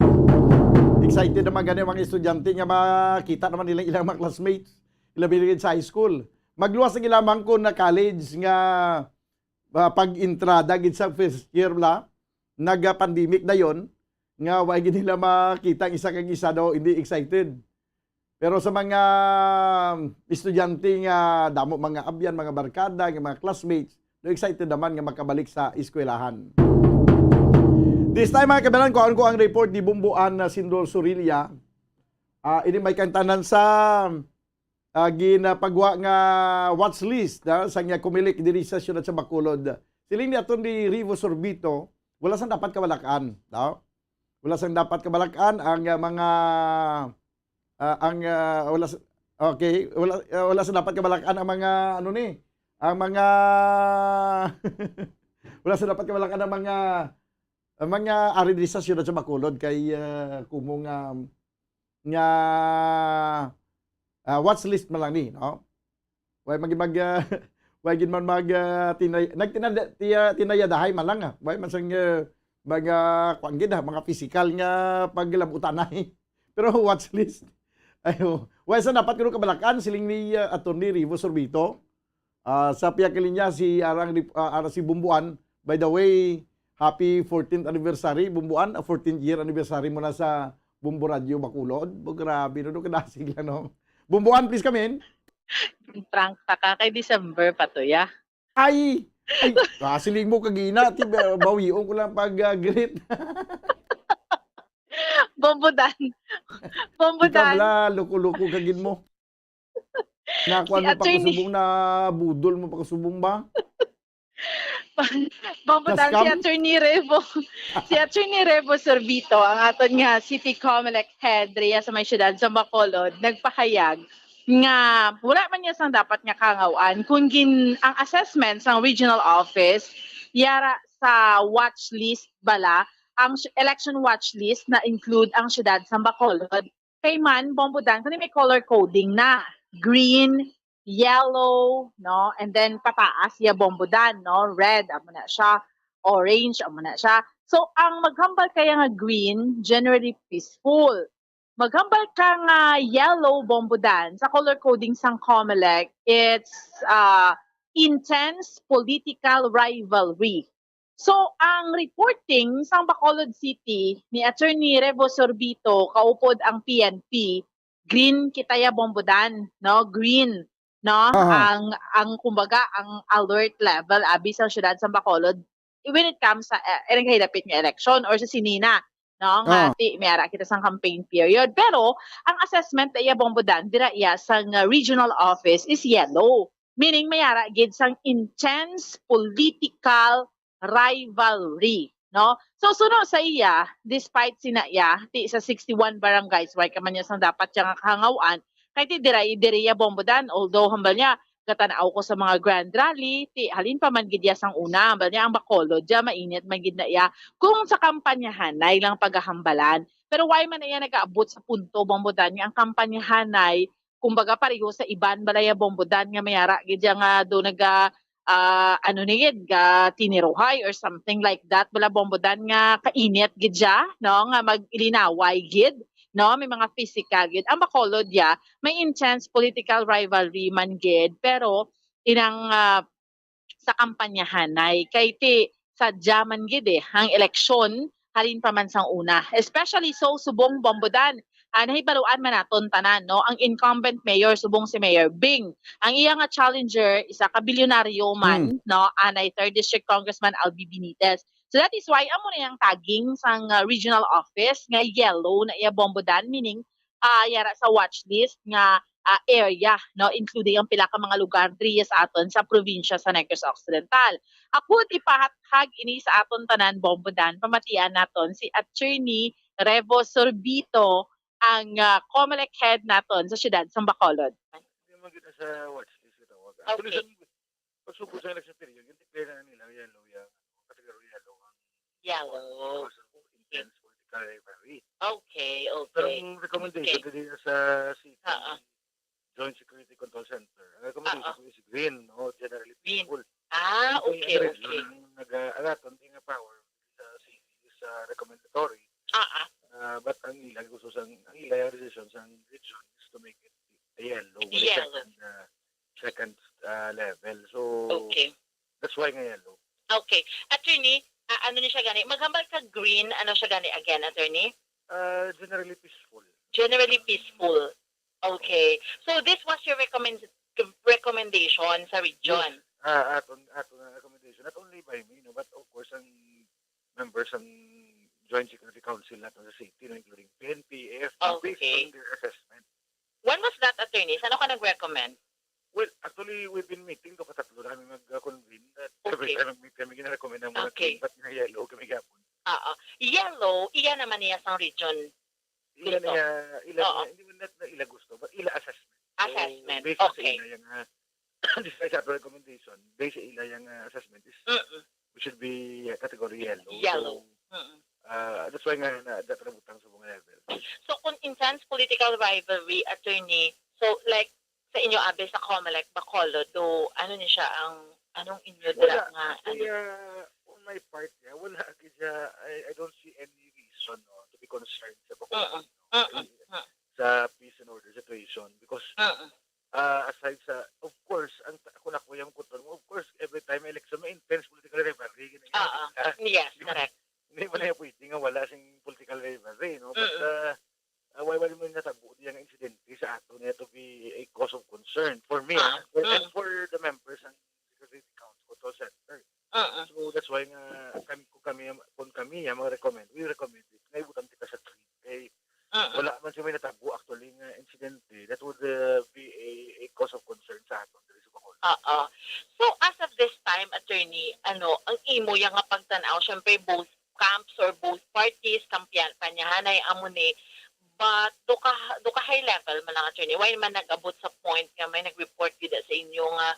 Excited naman gani ang mga estudyante nga makita naman nila ilang mga classmates, ilabi na gid sa high school. Magluwas na gid lamang kon na college nga, ah, pag-entrada gid sa first year bala, nag-pandemic dayon, nga wa gid nila makita ang isa kag isa daw, hindi excited. Pero sa mga estudyante nga damo mga abyan, mga barkada, nga mga classmates, daw excited naman nga makabalik sa eskwelahan. This time, mga kabayan, kuhaon ko ang report ni Bombo Ann, ah, Sindol Sorilla. Ah, ini may kantanan sa, ah, ginapagwa nga watch list, ah, sang, ah, Comelec diri sa siyudad sa Bacolod. Siling ni Attorney Revo Sorbito, wala sang dapat kabalak-an, no? Wala sang dapat kabalak-an ang, ah, mga, ah, ang, ah, wala sa, okay, wala, ah, wala sang dapat kabalak-an ang mga, ano ni, ang mga, wala sang dapat kabalak-an ang mga, ang mga ari diri sa siyudad sa Bacolod kay, ah, kumo nga, nga, ah, watch list man lang ni, no? Way mag, mag, ah, way gid man mag, ah, tinay-, nagtinada-, tiya-, tinayadahay man lang, ah. Way man sang, ah, mga, kuwan gid, ah, mga pisikal nga paglabutanay. Pero watch list. Ayo. Way sa dapat kuno kabalak-an, siling ni, ah, Attorney Revo Sorbito. Ah, sa pihak linya si arang rip-, ah, ara si Bombo Ann. By the way, happy fourteenth anniversary, Bombo Ann. Ah, fourteenth year anniversary mo na sa Bombo Radio Bacolod. Bo, grabe, no, no, kadasig lang, no? Bombo Ann, please come in. Prank ta ka kay December pa to, ya. Ay! Ay, ah, siling mo kagina, ti, ba-, bawion ko lang pag, ah, greet. Bombo Dan. Bombo Ikaw Dan. bala, loko-loko ka gid mo. Nakuha Si mo pa attorney. Kasubong, na budol mo pa Kasubong ba? Bombo Dan, si Kaskam? Attorney Revo. Si Attorney Revo Sorbito, ang aton nga City Comelec head diri sa may siyudad sa Bacolod, nagpahayag nga wala man niya sang dapat nga kangaw-an kung gin-, ang assessment sang regional office yara sa watch list bala, ang sh-, election watch list na include ang siyudad sa Bacolod. Kay man, Bombo Dan, kani may color coding na. Green, yellow, no? And then pataas ya, Bombo Dan, no? Red, amo na siya. Orange, amo na siya. So, ang maghambal kaya nga green, generally peaceful. Maghambal ka nga yellow, Bombo Dan, sa color coding sang Comelec, it's, uh, intense political rivalry. So, ang reporting sang Bacolod City ni Attorney Revo Sorbito kaupod ang P N P, green kita ya, Bombo Dan, no? Green, no? Aha. Ang, ang, kumbaga, ang alert level abi sa siyudad sa Bacolod when it comes sa, eh, ang kahilapit nga election or sa sinina, no? Nga Ah. ti, may ara kita sang campaign period. Pero ang assessment na iya, Bombo Dan, dira iya sang, uh, regional office is yellow. Meaning, may ara gid sang intense political rivalry, no? So, suno sa iya, despite sina iya, ti sa sixty-one barangays, way ka man niya sang dapat siya nga kahangawan, kay ti dira, diri iya, Bombo Dan, although hambal niya, gatan-aw ko sa mga grand rally, ti halin pa man gid iya sang una, hambal niya ang Bacolod, diya mainit man gid na iya, kung sa kampanyahanay lang pagahambalan. Pero way man na iya nagaabot sa punto, Bombo Dan, nga ang kampanyahanay, kumbaga, pareho sa iban bala ya, Bombo Dan, nga may ara gid ya nga do naga, ah, ano ni gid, ga tiniruhay or something like that bala, Bombo Dan, nga kainit gid ya, no, nga mag-ilinaway gid, no, may mga physical gid. Ang Bacolod ya, may intense political rivalry man gid, pero inang, ah, sa kampanyahanay. Kay ti sadya man gid, eh, ang eleksyon halin pa man sang una. Especially so subong, Bombo Dan, ah, nahibaluan man naton tanan, no, ang incumbent mayor subong si Mayor Bing. Ang iya nga challenger, isa ka bilyonaryo man, Hmm. no, anay third District Congressman Albi Benitez. So that is why amo na yang tagging sang, ah, regional office nga yellow na iya, Bombo Dan, meaning, ah, yara sa watch list nga, ah, area, no, including ang pila ka mga lugar diri sa aton sa probinsya sa Negros Occidental. Ako, ipahathag ini sa aton tanan, Bombo Dan, pamatian naton si Attorney Revo Sorbito, ang, ah, Comelec head naton sa siyudad sang Bacolod. Hindi man kita sa watch list sa tawag. Actually, Okay. sa pagsugod sa election period, yung declare na nila, yellow, yung category yellow, ang Yellow. Because of Okay. intense political rivalry. Okay, Pero okay. ang recommendation Okay. dito sa city, Oo. Joint Security Control Center, ang recommendation Oo. ko is green, no? Generally Green. peaceful. Ah, Ang okay, ang region, okay. ang nag-, ang aton, ang power sa city is, ah, recommendatory. Ah, ah. Ah, but ang ila, gusto sang, ang ila, ang decision sa region is to make it a yellow, wala Yellow. second, ah, second, ah, level. So, Okay. that's why nga yellow. Okay. Attorney, ah, ano ni siya gani? Maghambal ka green, ano siya gani again, attorney? Ah, generally peaceful. Generally peaceful. Okay. So this was your recommend recommendation sa region? Yes. Ah, aton, aton nga recommendation. Not only by me, no, but of course, ang members sang Joint Security Council nato sa city, no, including P N P, A F P, based Okay. on their assessment. When was that, attorney? Saan ka nag-recommend? Well, actually, we've been meeting to katatlo namin mag-convene. At every Okay. time mag-meet kami, gina-recommend ang mga Okay. green, but gina-yellow kami gapon. Oo. Yellow, iya naman niya sang region. Ila Gusto. niya, ila Oo. niya, hindi man na, na ila gusto, but ila assessment. So, Assessment. based sa Okay. ila yung, ah, despite sa ato recommendation, based sa ila yung, ah, assessment is Mm-mm. we should be, uh, category yellow. Yellow. So, Mm-mm. uh, that's why nga na, that nabutang sa mga level. So, kung intense political rivalry, attorney, so, like, sa inyo, abi, sa Comelec, Bacolod, do, ano ni siya ang, anong inyo Wala. dira nga, ano? Kaya, on my part, yeah, wala, kaya I, I don't see any reason, no, to be concerned sa Bacolod, Mm-mm. no? Mm-mm. Sa peace and order situation because Mm-mm. Ah, aside sa, of course, ang ta-, kung ako yung control mo, of course, every time may election, may intense political rivalry. Yun ang Oo. nakikita. Yes, Di ba? correct. Hindi man na pwede nga wala sing political rivalry, no? But, Mm-mm. ah, ah, why, why mo natabo di ang insidente sa ato niya to be a cause of concern for me, ah, Ah, for, and mm. for the members ng Security Council Control Center. Mm-mm. So, that's why nga, kami, kung kami, kung kami, ah, mag-recommend, we recommend it. Nga ibutang kita sa green. Kay, Mm-mm. wala man siya may natabo actually nga insidente that would, uh, be a, a cause of concern sa aton diri sa Bacolod. Oo. So, as of this time, attorney, ano, ang imo yang nga pagtan-aw, syempre, both camps or both parties, kampiyan, panyahanay, amo ni, but do ka, do ka high level man lang, attorney, why man nag-abot sa point nga may nag-report gid sa inyo nga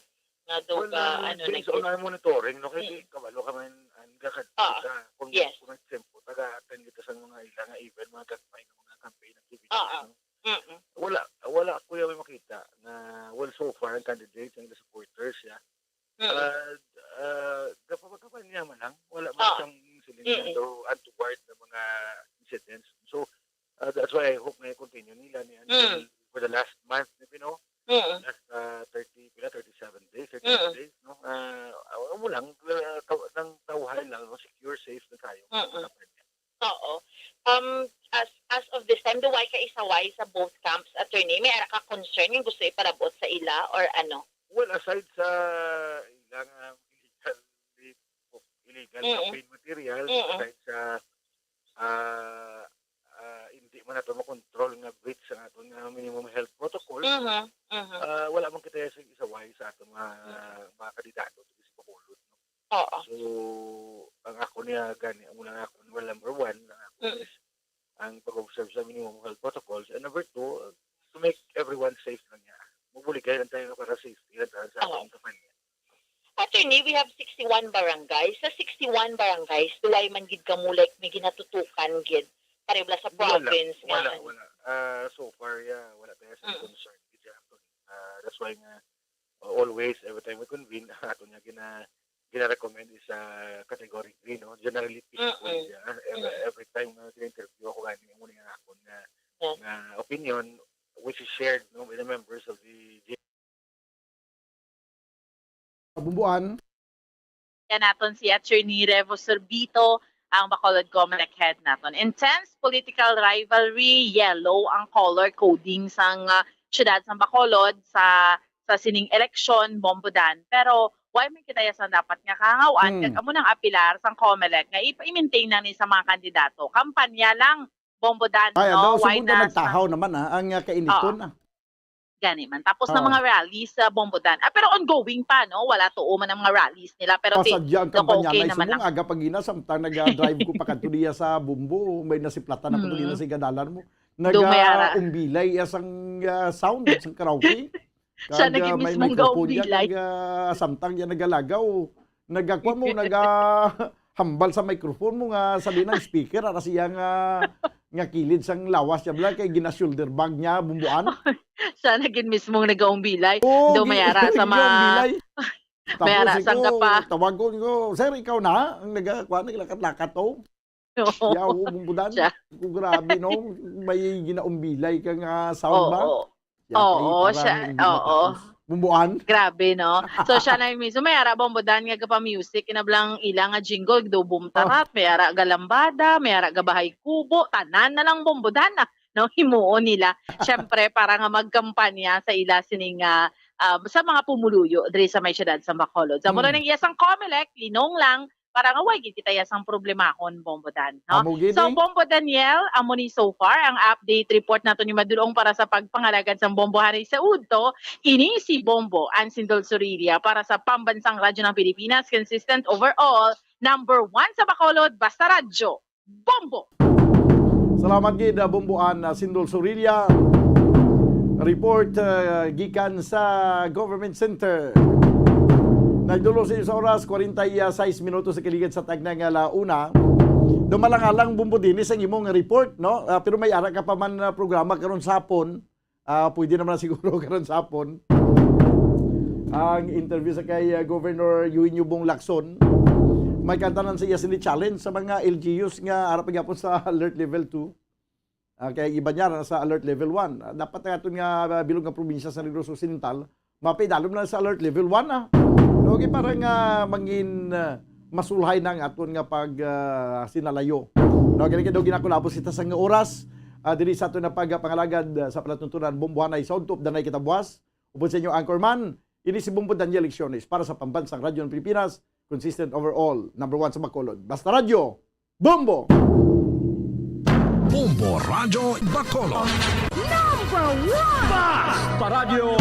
nga do Well, ka, uh, ano, based nag- on our monitoring, no, kay Mm. di kabalo ka man, ang gakad Ah, kita, kung, yes. kung example, taga-attend kita sa mga ila nga event, mga gagmay nga mga campaign activities, Ah, ah. no? Mm-mm. Wala, wala ko yung makita na, well, so far, ang candidates, ang supporters, ya. Mm-mm. Ah, ah, kapag-, kapag niya man lang, wala man Ah. siyang siling Mm-mm. na do untoward na mga incidents. So, ah, that's why I hope na i-continue nila ni until Mm. for the last month, you know, Mm. last, ah, thirty, pila, thirty-seven days, thirty-eight Mm. days, no? Ah, ah, amo lang, ah, taw-, nang tawhay lang, no? Secure, safe na tayo. Mm. Dapat niya. Oo. Um, as, as of this time, do way ka isaway sa both camps, attorney? May ara ka concern nga gusto ipalabot sa ila or ano? Well, aside sa ilang, ah, illegal, illegal Mm. campaign materials, Mm. aside sa, ah, ah, hindi man nato makontrol nga breach sa aton nga minimum health protocols, Mhm, mhm. ah, wala man kita sa isaway sa aton mga, Mm. mga kandidato dito sa Bacolod, no? Oo. So, ang ako niya gani, amo lang ako, well, number one, ang ako Mm. is ang pag-observe sa minimum health protocols, and number two, to make everyone safe lang niya. Mabuligay lang tayo para safety lang tayo sa Oo. ating kampanya. Attorney, we have sixty-one barangays. Sa sixty-one barangays, do way man gid kamo, like, may ginatutukan gid pareho sa Wala, province nga, wala, ano? wala. Ah, so far, yeah, wala tayo sa Mm. concern gid siya, actually. Ah, that's why nga, uh, always, every time we convene, ato niya gina-, gina-recommend is, ah, category green, no? Generally peaceful Mm-mm. siya. Every, Mm. every time nga gina-interview ako, gani, amo ni nga akon nga, Yes. nga opinion, which is shared, no, by the members of the Kabumbuan. Yan naton si Attorney Revo Sorbito, ang Bacolod Comelec head naton. Intense political rivalry, yellow ang color coding sang, ah, siyudad sang Bacolod sa, sa sining eleksyon, Bombodan. Pero why may kita ya sang dapat nga kahangawan? Hmm. Kag amo nang apilar sang Comelec nga ipa-, i-maintain lang ni sa mga kandidato. Kampanya lang, Bombodan, Ay, no? Why subong na na sa nagtahaw naman, ah, ang, ah, kainiton, Oo. ah. Gani man. Tapos na Oo. mga rallies sa Bombo Dan. Ah, pero ongoing pa, no? Wala tuo man ang mga rallies nila. Pero ti-, Pasadya ang okay, kampanya okay na naman isog ang mong aga pag ina, samtang naga-drive ko pa kadto diya sa Bombo, may nasiplatan ako Mm. dito sa igadalan mo. Do may ara. Nagaumbilay iya sang, ah, sound, sang karaoke. Siya Kag, naging ah, may mismong microphone niya, gaumbilay. Kag, ah, samtang niya nagalagaw, nagakuha mo, naga-, hambal sa microphone mo nga sabi ng speaker, ara siya nga, nga kilid sang lawas niya, bala, kay gina-shoulder bag niya, Bombo An. Siya na gid mismong nagaumbilay. Oo, Do gi-, may ara sa ma-, gaumbilay. May Tapos ara sang ikaw, gapa. Tawag ko, ko, "Sir, ikaw na ang naga-, kuha, naglakat-lakat to?" Oo. Yaw, Bombo Dan. Siya. Ko, grabe, no? May ginaumbilay ka nga sound ba? Oo. Yan, Oo, kay parang siya, hindi oo. matapos. Bombo An? Grabe, no? So, siya na yung mismo. May ara, Bombo Dan, nga gapa-music, kinablang ila nga jingle, do Boom Tarat, may ara Galambada, may ara Gabahay Kubo, tanan na lang Bombo Dan, ah, no? Himuon nila. Siyempre, para nga magkampanya sa ila sining, ah, ah, sa mga pumuluyo diri sa may siyudad sa Bacolod. Sa muna Hmm. nang iya sang Comelec, linong lang, para nga way gid kita iya sang problemahon, Bombo Dan, no? Amo gid, So, eh. Bombo Daniel, amo ni so far ang update report nato ni Madulong para sa pagpangalagad sang Bombo Hari sa udto. Ini si Bombo, Ansindol Sorilla, para sa Pambansang Radyo ng Pilipinas, consistent overall, number one sa Bacolod, basta radyo, Bombo! Salamat gid, ah, Bombo An, ah, Sindol Sorilla. Report, ah, gikan sa Government Center. Nagdulo sa inyo sa oras, kwarenta y seis minutos sa kiligad sa tagna nga ala una. Dumalang-alang, Bombo, dinis ang imong report, no? Ah, pero may ara ka pa man, ah, programa karon sa hapon. Ah, pwede naman na siguro karon sa hapon. Ang interview sa kay, ah, Governor Eugenio Bong Lacson. May kantanan sa iya sini challenge sa mga L G Us nga ara pa gyapon sa alert level two. Ah, kay iba niya na sa alert level one. Ah, dapat ang aton nga, ah, bilog nga probinsya sa Negros Occidental, mapaidalom na sa alert level one, ah. Okay, para nga mangin, ah, masulhay na ang aton nga pag, ah, sinalayo. No, gani kay daw ginakulabos kita sa nga oras, ah, diri sa aton na pagpangalagad, ah, sa palatuntunan, Bombohanay sa udto, danay kita buwas. Upod sa inyo, Anchorman, ini si Bombo Daniel Lecciones para sa Pambansang Radyo ng Pilipinas, consistent overall, number one sa Bacolod. Basta Radyo, Bombo! Bombo Radyo Bacolod. Number one! Basta Radyo!